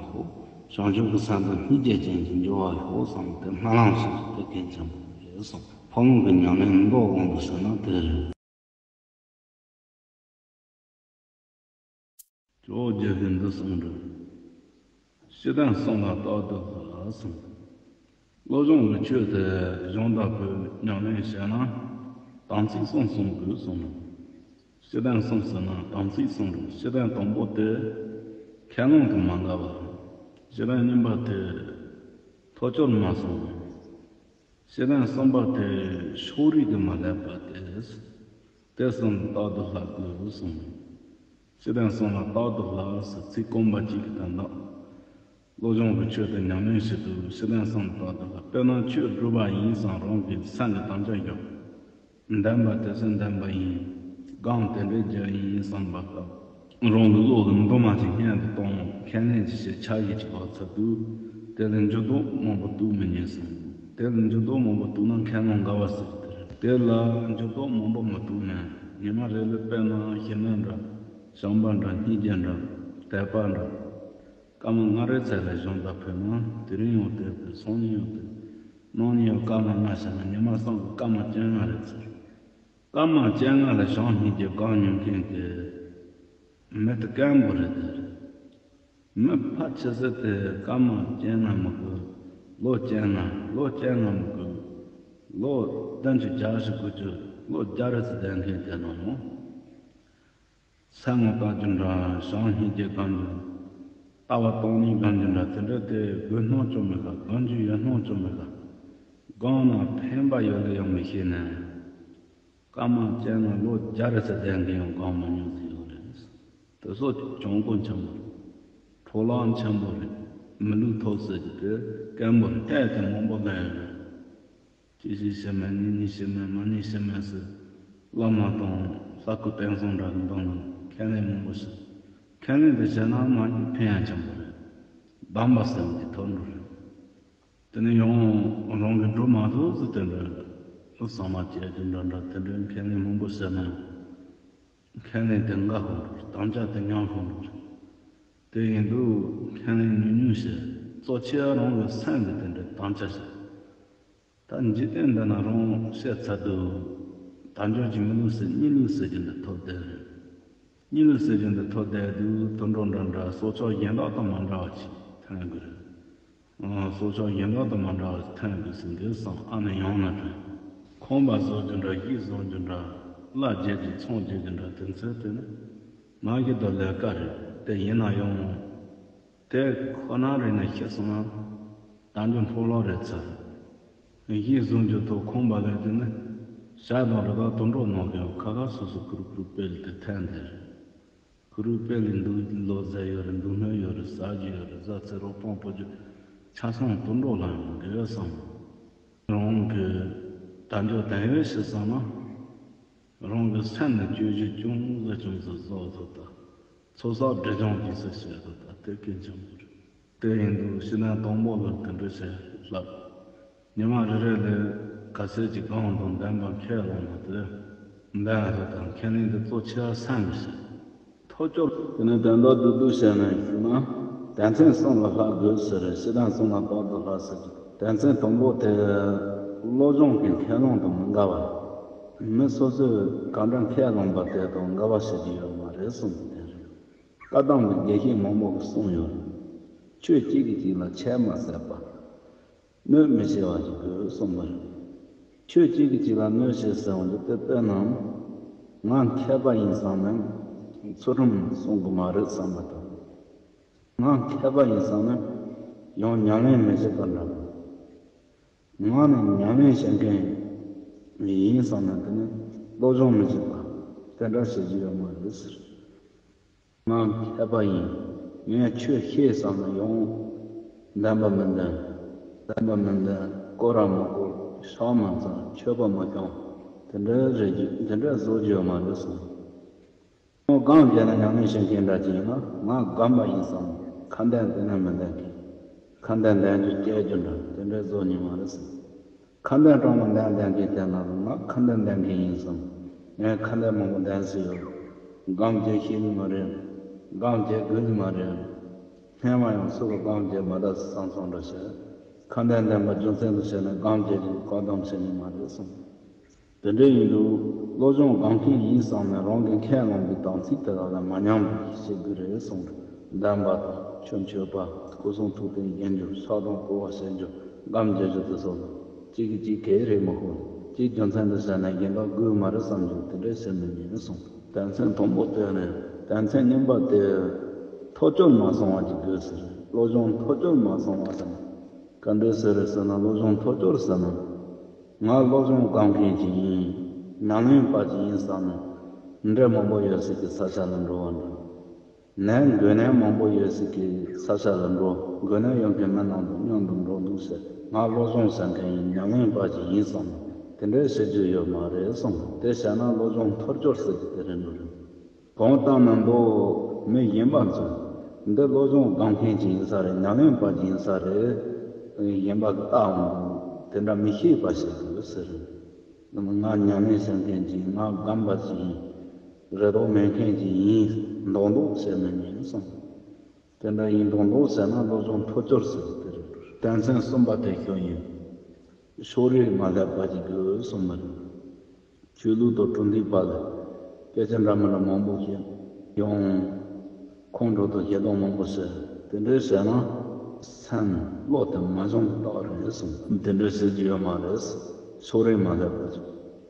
ཤོག་བྱང་ཆུབ་ཀྱི་སེམས་དང་སྙིང་རྗེ་ཅན་གྱི་འགྱུར་བ་ཤོག་བསམ་སྟེ་སྨོན་ལམ་ཞིག་དེ་གལ་ཆེན་པོ་རེད་གསུངས། ཕོ་མོ་གི་ཉམས་ལེན་མདོ་དབང་དུ་བྱས་ན་དེ་རེད། ཇོ་བོ་རྗེ་ཡིས་འདི་གསུངས་འདུག་ཤེས་ལྡན་གསུམ་ལ་རྟག་ཏུ་དགའ་གསུངས། བློ་སྦྱོང་གི་ཆོས་དེ་གཞུང་དང་པོའི་ཉམས་ལེན་བྱས་ན་དམ་ཚིག་གསུམ་སྲུང་དགོས་གསུངས། ཤེས་ལྡན་གསུམ་ཟེར་ན་དམ་ཚིག་གསུམ་རེད། ཤེས་ལྡན་དང་པོ་དེ་ཁས་བླངས་དང་མ་འགལ་བ། ཤེས་ལྡན་གཉིས་པ་དེ་ཐོ་ཅོར་མ་སོང་བ། ཤེས་ལྡན་གསུམ་པ་དེ་ཕྱོགས་རིས་དེ་མ་ལེགས་པ་དེ། དེ་གསུམ་ལ་རྟག་ཏུ་བསླབ་དགོས་གསུངས། སྤྱིར་བཏང་གསུམ་ལ་རྟག་ཏུ་བསླབ་ཟེར་ཚིག་དཀོན་པ་གཅིག་གི་དོན་དག་བློ་སྦྱོང་གི་ཆོས་དེ་ཉམས་ལེན་བྱེད་དུས་སྤྱིར་བཏང་གསུམ་ལ་རྟག་ཏུ་བསླབ། དཔེར་ན་ཆོས་སྒྲུབ་པ་ཡིན་ཙང་རང་གི་སེམས་ཀྱི་དམ་བཅའ་རྒྱོབ། བདེན་པ་དེ་ཚོ་བདེན་པ་ཡིན། སྒོམ་དེ་འདྲའི་རྒྱུ་ཡིན་བསམ་པ་དང་། རང་གི་བློ་གི་འདུན་མ་ཅིག་སྔོན་དུ་གཏོང་། ཁས་ལེན་ཅིག་བྱེད། ཆ་ཞིག་ཅིག་བབས་ཚར་དུས། དེ་ལ་འགྱུར་ལྡོག་མང་པོ་གཏོང་མི་ཉན་གསུངས། དེ་ལ་འགྱུར་ལྡོག་མང་པོ་གཏོང་ན་ཁས་ལེན་འགལ་བ་ཟེར་གྱི་དེ་རེད། དེ་ལ་འགྱུར་ལྡོག་མང་པོ་མི་གཏོང་ན། ཉི་མ་རེ་ལ་དཔེར་ན་ཞི་གནས་འདྲ། བྱམས་པ་འདྲ། སྙིང་རྗེ་འདྲ། དད་པ་འདྲ། སྐར་མ་ལྔ་རེའི་ཚད་ལ་སྦྱོང་བརྡར་ཕུལ་ན། དེ་རིང་ཡང་དེ་དེ། སང་ཉིན་ཡང་དེ། གནངས་ཉིན་ཡང་སྐར་མ་ལྔ་བྱས་ན་ཉི་མ་གསུམ་གྱི་སྐར་མ་བཅོ་ལྔ་རེ་ཚར། སྐར་མ་བཅོ་ལྔ་ལ་བྱམས་སྙིང་རྗེ་སྒོམ་མྱོང་མཁན་དེ་མི་དེ་དཀོན་པོ་རེད་དེ། མི་ཕལ་ཆེ་ཤོས་དེ་སྐར་མ་བཅོ་ལྔ་མི་དགོས། ལོ་བཅོ་ལྔ། ལོ་བཅོ་ལྔ་མི་དགོས། ལོ་བདུན་ཅུ། བརྒྱད་ཅུ། དགུ་བཅུ། ལོ་བརྒྱ་རེ་ཙམ་བསྡད་མཁན་དེ་ནང་ཡང་། སེམས་ངོ་ལྟ་རྒྱུ་འདྲ། བྱམས་སྙིང་རྗེ་སྒོམ་རྒྱུ། ལྟ་བ་སྟོང་ཉིད་སྒོམ་རྒྱུ་འདྲ། དེ་འདྲ་དེ་དགོས་སྣང་བྱུང་མེད་ག། སྒོམ་རྒྱུ་ཡོད་སྣང་བྱུང་མེད་ག། སྒོམ་ན་ཕན་པ་ཡོད་ལ་ཡང་མི་ཤེས་ན། སྐར་མ་བཅོ་ལྔ། ལོ་བརྒྱ་རེ་ཙམ་བསྡད་མཁན་ཡང་སྒོམ་མི་མྱོང་ཟེར་ཡོད་རེད། དེ་ཚོ་གྱོང་པོ་ཆེན་པོ་རེད། འཕྲོ་བརླག་ཆེན་པོ་རེད། མི་ལུས་ཐོབ་ཟེར་རྒྱུ་དེ་དཀོན་པོ་རེད། ཨེ་དེ་མང་པོ་ལོན་ཡོད་རེད། གཅིག་གཅིག་ཤི་མེད། གཉིས་གཉིས་ཤི་མེད། མ་གཉིས་ཤི་མེད་ཟེར། བླ་མ་དང་ལྷ་སྐུ་བསྟན་སྲུང་འདྲ་གི་འདུག་ན་ཁས་ལེན་མང་པོ་བྱེད། ཁས་ལེན་དེ་བྱས་ན་མ་གཞི་ཕན་ཡང་ཆེན་པོ་རེད། སྡོམ་པ་ཟེར་གྱི་ཐོབ་འགྲོ་རེད། དེ་ནས་ཡང་རང་གིས་སྒྲུབ་མ་ཐུབ་ཟེར་དེ་འདྲ་ལུགས་བཟང་མ་བྱེད་རྒྱུ་འདྲ་འདྲ། དེ་འདྲའི་ཁས་ལེན་མང་པོ་བྱས་ན་ཡང་ཁས་ལེན་དེ་འགལ་ཤོར་འགྲོ་རེད། དམ་བཅའ་དེ་ཉམས་ཤོར་འགྲོ་རེད། དེ་ཡིན་དུས་ཁས་ལེན་ཉུང་ཉུང་བྱས། གཙོ་ཆེ་བ་རང་གི་སེམས་ཀྱི་དེ་འདྲའི་དམ་བཅའ་བྱས། ད་འཇིག་རྟེན་འདི་ན་རང་བཤད་ཚར་དུས། དལ་འབྱོར་གྱི་མི་ལུས་ཟེར་གཉིད་ལུས་ཟེར་རྒྱུ་འདི་ཐོབ་བསྡད་རེད། གཉིད་ལུས་ཟེར་རྒྱུ་འདི་ཐོབ་བསྡད་དུས་དུད་འགྲོ་འདྲ་འདྲ་སྲོག་ཆགས་གཞན་དག་དང་མ་འདྲ་བ་ཅིག་ཐོན་དགོས་རེད། ཨང་། སྲོག་ཆགས་གཞན་དག་དང་མ་འདྲ་བ་ཅིག་ཐོན་དགོས་ཟེར་འདི་བསམ། ཨ་ནི་ཡང་ན་དྲན། ཁང་པ་བཟོ་རྒྱུ་འདྲ། གཞིས་བཟོ་རྒྱུ་འདྲ། གླ་རྒྱག་རྒྱུ། ཚོང་རྒྱག་རྒྱུ་འདྲ། དེ་ཚོ་དེ་ནི་མ་གཞི་དང་ལས་ཀ་རེད། དེ་ཡིན་ན་ཡང་། དེ་ཁོ་ན་རེ་ནས་ཤི་སོང་ན་དལ་འབྱོར་འཕྲོ་བརླག་རེད་ཚར། གཞིས་བཟུང་རྒྱུ་ཐོག་ཁང་པ་ལས་དེ་ནི་བྱ་དང་རི་དྭགས་དུད་འགྲོ་ནང་གི་ཁ་ཁ་སོ་སོ་ཁུ་རུ་ཁུ་རུ་སྤེལ་དེ་ཐན་དེ་རེད། ཁུ་རུ་སྤེལ་ལས་འདུག་ལོ་ཟེར་ཡོད་རེད། འདུག་སྣོད་ཡོད་རེད། ཟ་རྒྱུ་ཡོད་རེད། ཟ་ཚེ་རོགས་པང་པོ་རྒྱུ་ཆ་ཚང་དུད་འགྲོ་ལ་ཡོང་དགོས་བསམ། རང་གི་དལ་འབྱོར་དོན་ཡོད་ཤི་སོང་ན། རང་གི་སེམས་ནི་བཅོས་བཅོས་ཅུང་ཟད་ཅུང་ཟད་བཟོ་ཐུབ་ད། ཚོགས་བསགས་སྒྲིབ་སྦྱང་ཅུང་ཟད་བྱེད་ཐུབ་ད། དེ་གལ་ཆེན་པོ་རེད། དེ་ཡིན་དུས་ཕྱི་ནང་དང་པོ་ལ་དེ་འདྲ་བྱས་ལབ། ཉི་མ་རེ་རེ་ལ་ག་ཚད་ཅིག་སྒོམ་དང་བདེན་པ་ཁས་བླངས་ན་དེ་བདེན་ལ་ཐུབ་ད། ཁས་ལེན་དེ་གཙོ་ཆེ་བ་སེམས་ཀྱི་བྱེད། ཐོབ་སྐྱོར། དེ་ནས་དོན་དག་བསྡུས་བསྡུས་བཤད་ན་ཞུ་ན། དོན་ཚན་གསུམ་ལ་བསླབ་དགོས་ཟེར་རེད། སྤྱིར་བཏང་གསུམ་ལ་རྟག་ཏུ་བསླབ་ཟེར་གྱི། དོན་ཚན་དང་པོ་དེ་བློ་སྦྱོང་གི་ཁས་བླངས་དང་མི་འགལ་བ། མི་སོ་སོས་གང་འདྲ་ཁས་བླངས་པ་དེ་དང་འགལ་བ་བྱེད་ཀྱི་ཡོད་མ་རེད་གསུངས་པ་དེ་རེད། བཀའ་གདམས་ཀྱི་དགེ་བཤེས་མང་པོ་གིས་གསུངས་ཡོད་རེད། ཆོས་གཅིག་གིས་གཅིག་ལ་ཆད་མ་བཅད་པ། གནོད་མི་བྱེད་པ་ཞིག་དགོས་གསུངས་པ་རེད། ཆོས་གཅིག་གིས་གཅིག་ལ་གནོད་བྱེད་ཟེར་བ་འདི་དཔེར་ན། ང་མཁས་པ་ཡིན་བསམ་ནས་ཚུལ་ཁྲིམས་སྲུང་གི་མ་རེད་བསམ་པ་དང་། ང་མཁས་པ་ཡིན་བསམ་ནས་ཡང་ཉམས་ལེན་མི་བྱེད་པ་འདྲ་པོ། ང་ནི་ཉམས་ལེན་བྱེད་མཁན་ཡིན་བསམ་ནས་དེ་ནི་སློབ་སྦྱོང་མི་བྱེད་པ་དེ་འདྲ་བྱེད་ཀྱི་ཡོད་མ་རེད་ཟེར། ང་མཁས་པ་ཡིན། ངས་ཆོས་ཤེས་བསམ་ན་ཡང་བདེན་པ་མི་འདོན། བདེན་པ་མི་འདོན། གོ་ར་མི་གོ། ཕྱག་མ་འཚལ། མཆོད་པ་མི་སྐྱོང་། དེ་འདྲའི་རེ་རྒྱུ་དེ་འདྲ་བཟོ་རྒྱུ་ཡོད་མ་རེད་གསུངས། ཁོང་སྒོམ་བྱས་ན་ཉམས་ལེན་བྱེད་མཁན་འདྲ་ཅིག་ཡིན་ན། ང་སྒོམ་པ་ཡིན་བསམ། ཁ་འདོན་དེ་ནས་མི་འདོན་མཁན། ཁ་འདོན་འདོན་རྒྱུ་སྐྱེལ་རྒྱུ་འདྲ་དེ་འདྲའི་བཟོ་ཉན་མ་རེད་གསུངས། ཁ་འདོན་གྲངས་མང་འདོན་འདོན་མཁན་དེ་ན་ང་ཁ་འདོན་འདོན་མཁན་ཡིན་གསུངས། ངས་ཁ་འདོན་མང་པོ་འདོན་སྲིད་ཡོད། སྒོམ་བྱེད་ཤེས་ཀྱི་མ་རེད། སྒོམ་བྱེད་དགོས་ཀྱི་མ་རེད། སྔོན་མ་ཡང་སུ་གིས་སྒོམ་བྱེད་མ་དྲག་བསམ་སོང་འདྲ་བྱས། ཁ་འདོན་འདོན་པ་རྒྱུ་མཚན་དུ་བྱས་ནས་སྒོམ་བྱེད་ཀྱི་བཀག་སྡོམ་བྱེད་ཉན་མ་རེད་གསུངས། དེ་འདྲ་ཡིན་དུས་སློབ་སྦྱོང་སྒོམ་མཁན་ཡིན་བསམ་ནས་རང་གི་ཁས་བླངས་པའི་དམ་ཚིག་དེ་དག་ལ་མ་ཉམས་པ་ཞིག་བྱེད་དགོས་རེད་གསུངས། བདེན་པ་དང་ཆོས་མཆོད་པ། སྐུ་གསུང་ཐུགས་རྟེན་བཞེངས་རྒྱུ། ཕྱག་དང་བསྐོར་བ་བྱེད་རྒྱུ། སྒོམ་བྱེད་རྒྱུ་དེ་ཚོ་ལ་གཅིག་གིས་གཅིག་ག་རེ་མི་ཤེས། གཅིག་རྒྱུ་མཚན་དུ་བྱས་ནས་གཞན་དག་དགོས་མ་རེད་བསམ་རྒྱུ་དེ་འདྲ་བྱེད་མི་ཉན་གསུངས། དོན་ཚན་དང་པོ་དེ་ནི། དོན་ཚན་གཉིས་པ་དེ་ཐོབ་སྐྱོར་མ་སོང་བ་ཅིག་དགོས་ཟེར། སློབ་སྦྱོང་ཐོབ་སྐྱོར་མ་སོང་བ་ཟེར་ན། ག་འདྲ་ཟེར་རེད་ཟེར་ན། སློབ་སྦྱོང་ཐོབ་སྐྱོར་ཟེར་ན། ང་སློབ་སྦྱོང་སྒོམ་མཁན་ཅིག་ཡིན། ཉམས་ལེན་པ་ཅིག་ཡིན་བསམ་ནས་འདྲེ་མང་པོ་ཡོད་སའི་གི་ས་ཆ་ལ་འགྲོ་བ་འདྲ། ནད་འགོས་ནད་མང་པོ་ཡོད་སའི་གི་ས་ཆ་ལ་འགྲོ། འགོས་ནད་ཡོད་མཁན་མི་རྣམས་དང་མཉམ་དུ་འགྲོ་འདུག་ཟེར། ང་བློ་སྦྱོང་ཟེར་མཁན་ཡིན། ཉམས་ལེན་པ་ཅིག་ཡིན་བསམ་ནས་དེ་འདྲའི་བྱེད་རྒྱུ་ཡོད་མ་རེད་གསུངས། དེ་བྱས་ན་བློ་སྦྱོང་འཐོར་སྐྱོད་ཟེར་གྱི་དེ་རེད་འགྲོ་རེད། གང་ལྟར་ན་མདོ་མི་གཞན་པ་ཚོས་འདི་བློ་སྦྱོང་སྒོམ་མཁན་ཅིག་ཡིན་ས་རེད། ཉམས་ལེན་པ་ཅིག་ཡིན་ས་རེད། གཞན་པ་གིས་ལྟ་འོང་དུས་དེ་འདྲ་མི་ཤེས་པ་བྱེད་དགོས་ཟེར། ང་ཉམས་ལེན་བྱེད་མཁན་ཅིག་ཡིན། ང་སྒོམ་པ་ཅིག་ཡིན། རེ་དོགས་མེད་མཁན་ཅིག་ཡིན་མདོག་མདོག་བྱེད་མི་ཉན་གསུངས། དེ་འདྲ་ཡིན་མདོག་མདོག་བྱས་ན་བློ་སྦྱོང་འཐོར་སྐྱོད་ཟེར་གྱི་དེ་རེད། དོན་ཚན་གསུམ་པ་དེ་ཤོ་ཡིན། ཕྱོགས་རིས་མ་སླེབས་པ་ཅིག་དགོས་གསུངས་པ་རེད། ཆོས་ལུགས་དང་གྲོས་འདེབས་པ་ལ་སྐད་ཆ་འདྲ་མི་འདྲ་མང་པོ་བཤད་ཡོང་། ཁོང་ཁྲོ་དང་ཞེ་སྡང་མང་པོ་བྱས། དེ་འདྲའི་བྱས་ན་སེམས་བློ་དེ་མ་བྱུང་གི་རྟགས་རེད་གསུངས། དེ་འདྲའི་བྱེད་རྒྱུ་ཡོད་མ་རེད། ཕྱོགས་རིས་མ་སླེབས་པ་ཅིག་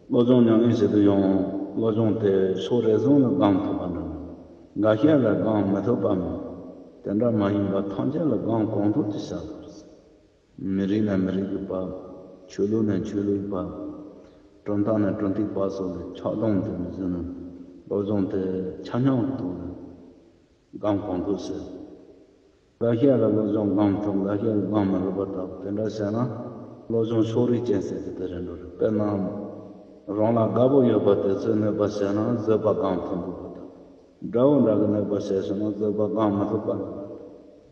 བློ་སྦྱོང་ཉམས་ལེན་བྱེད་དུ་ཡོང་། བློ་སྦྱོང་དེ་ཕྱོགས་རེ་ཟུང་ལ་སྒོམ་ཐུབ་པ་འདྲ་མི་འདྲ། འགའ་ཤས་ལ་སྒོམ་མི་ཐུབ་པ་མེད། དེ་འདྲ་མ་ཡིན་པར་ཐམས་ཅད་ལ་སྒོམ་གང་ཐུབ་ཅིག་བྱ་དགོས། མི་རིགས་ནས་མི་རིགས་ཀྱི་བར། ཆོས་ལུགས་ནས་ཆོས་ལུགས་བར། གྲུབ་མཐའ་ནས་གྲུབ་མཐའི་བར་སོགས་ཀྱི་ཆགས་སྡང་དེ་མི་བཟོད་ནས་བློ་སྦྱོང་དེ་ཆ་སྙོམས་ཐོག་ནས་སྒོམ་གང་ཐུབ་བྱེད། འགའ་ཤས་ལ་བློ་སྦྱོང་སྒོམ་ཐུབ། འགའ་ཤས་ལ་སྒོམ་མི་ཐུབ་པ་འདྲ། དེ་འདྲ་བྱས་ན་བློ་སྦྱོང་ཕྱོགས་རིས་ཅན་ཟེར་གྱི་དེ་རེད་འགྲོ་རེད། དཔེར་ན་རང་ལ་དགའ་པོ་ཡོད་པ་དེ་ཚོའི་གནོད་པ་བྱས་ན་བཟོད་པ་སྒོམ་ཐུབ་འདུག་པ་དང་། དགྲ་བོ་འདྲ་གི་གནོད་པ་བྱས་སོང་ན་བཟོད་པ་སྒོམ་མི་ཐུབ་པ་འདྲ།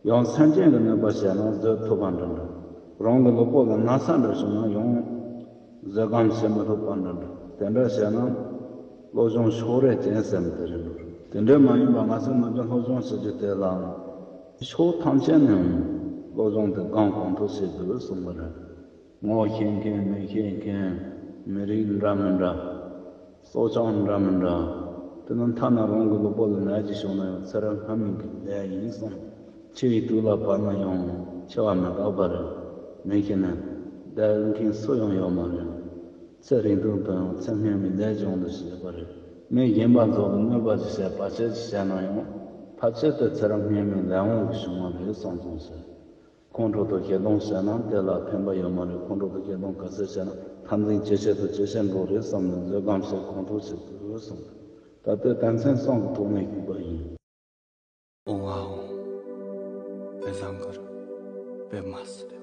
ཡང་སེམས་ཅན་གྱི་གནོད་པ་བྱས་ན་བཟོད་ཐུབ་པ་འདྲ་འདྲ། རང་གི་ལུས་པོ་ལ་ན་ཚ་འདྲ་བྱུང་ན་ཡང་བཟོད་སྒོམ་བྱེད་མི་ཐུབ་པ་འདྲ་འདྲ། དེ་འདྲ་བྱས་ན་བློ་སྦྱོང་ཕྱོགས་རིས་ཅན་ཟེར་ནི་དེ་རེད་འགྲོ། དེ་འདྲ་མ་ཡིན་པ་ང་ཚོ་ནམ་རྒྱུན་བློ་སྦྱོང་ཟེར་རྒྱུ་དེ་ལ་ཕྱོགས་ཐམས་ཅད་ནས་བློ་སྦྱོང་དེ་སྒོམ་གང་ཐུབ་བྱེད་དགོས་གསུངས་པ་རེད། ངོ་ཤེས་མཁན་མི་ཤེས་མཁན། མི་རིགས་འདྲ་མི་འདྲ། སྲོག་ཆགས་འདྲ་མི་འདྲ། དེ་ནི་ཐ་ན་རང་གི་ལུས་པོ་ལ་ནད་ཅིག་བྱུང་ན་ཡང་ཚེ་རབས་སྔ་མའི་གི་ལས་ཡིན་གསུངས། འཆི་བའི་དུས་ལ་བབ་ན་ཡང་འཆི་བ་མི་རྟག་པ་རེད། མི་ཤི་ནས་བསྡད་མཁན་སུ་ཡང་ཡོད་མ་རེད། ཚེ་རིང་ཐུང་དུ་ཡང་ཚེ་སྔ་མའི་ལས་སྦྱོང་དུ་བྱེད་པ་རེད། མི་གཞན་པ་ཚོ་གི་གནོད་པ་ཅིག་བྱས་བར་ཆད་ཅིག་བྱས་ན་ཡང་ཐབས་ཆད་དེ་ཚེ་རབས་སྔ་མའི་ལས་དབང་གིས་བྱུང་བ་རེད་གསུངས་སོང་ཟེར། ཁོང་ཁྲོ་དང་ཞེ་སྡང་བྱས་ན་དེ་ལ་ཕན་པ་ཡོད་མ་རེད། ཁོང་ཁྲོ་དང་ཞེ་སྡང་ག་ཚོད་བྱས་ན་འཐབ་འཛིང་ཇེ་ཆེ་དང་ཇེ་ཆེར་འགྲོ་རེད་བསམ་ནས་བཟོད་སྒོམ་བྱེད་གང་ཐུབ་བྱེད་དགོས་གསུངས། ད་ལྟའི་དོན་ཚན་གསུམ་གྱི་ཐོག་ནས་ཞུས་པ་ཡིན། ཨོང་ཨ་ཨོང་། པད་བཟང་གུ་རུ། པདྨ་སིདྡྷི།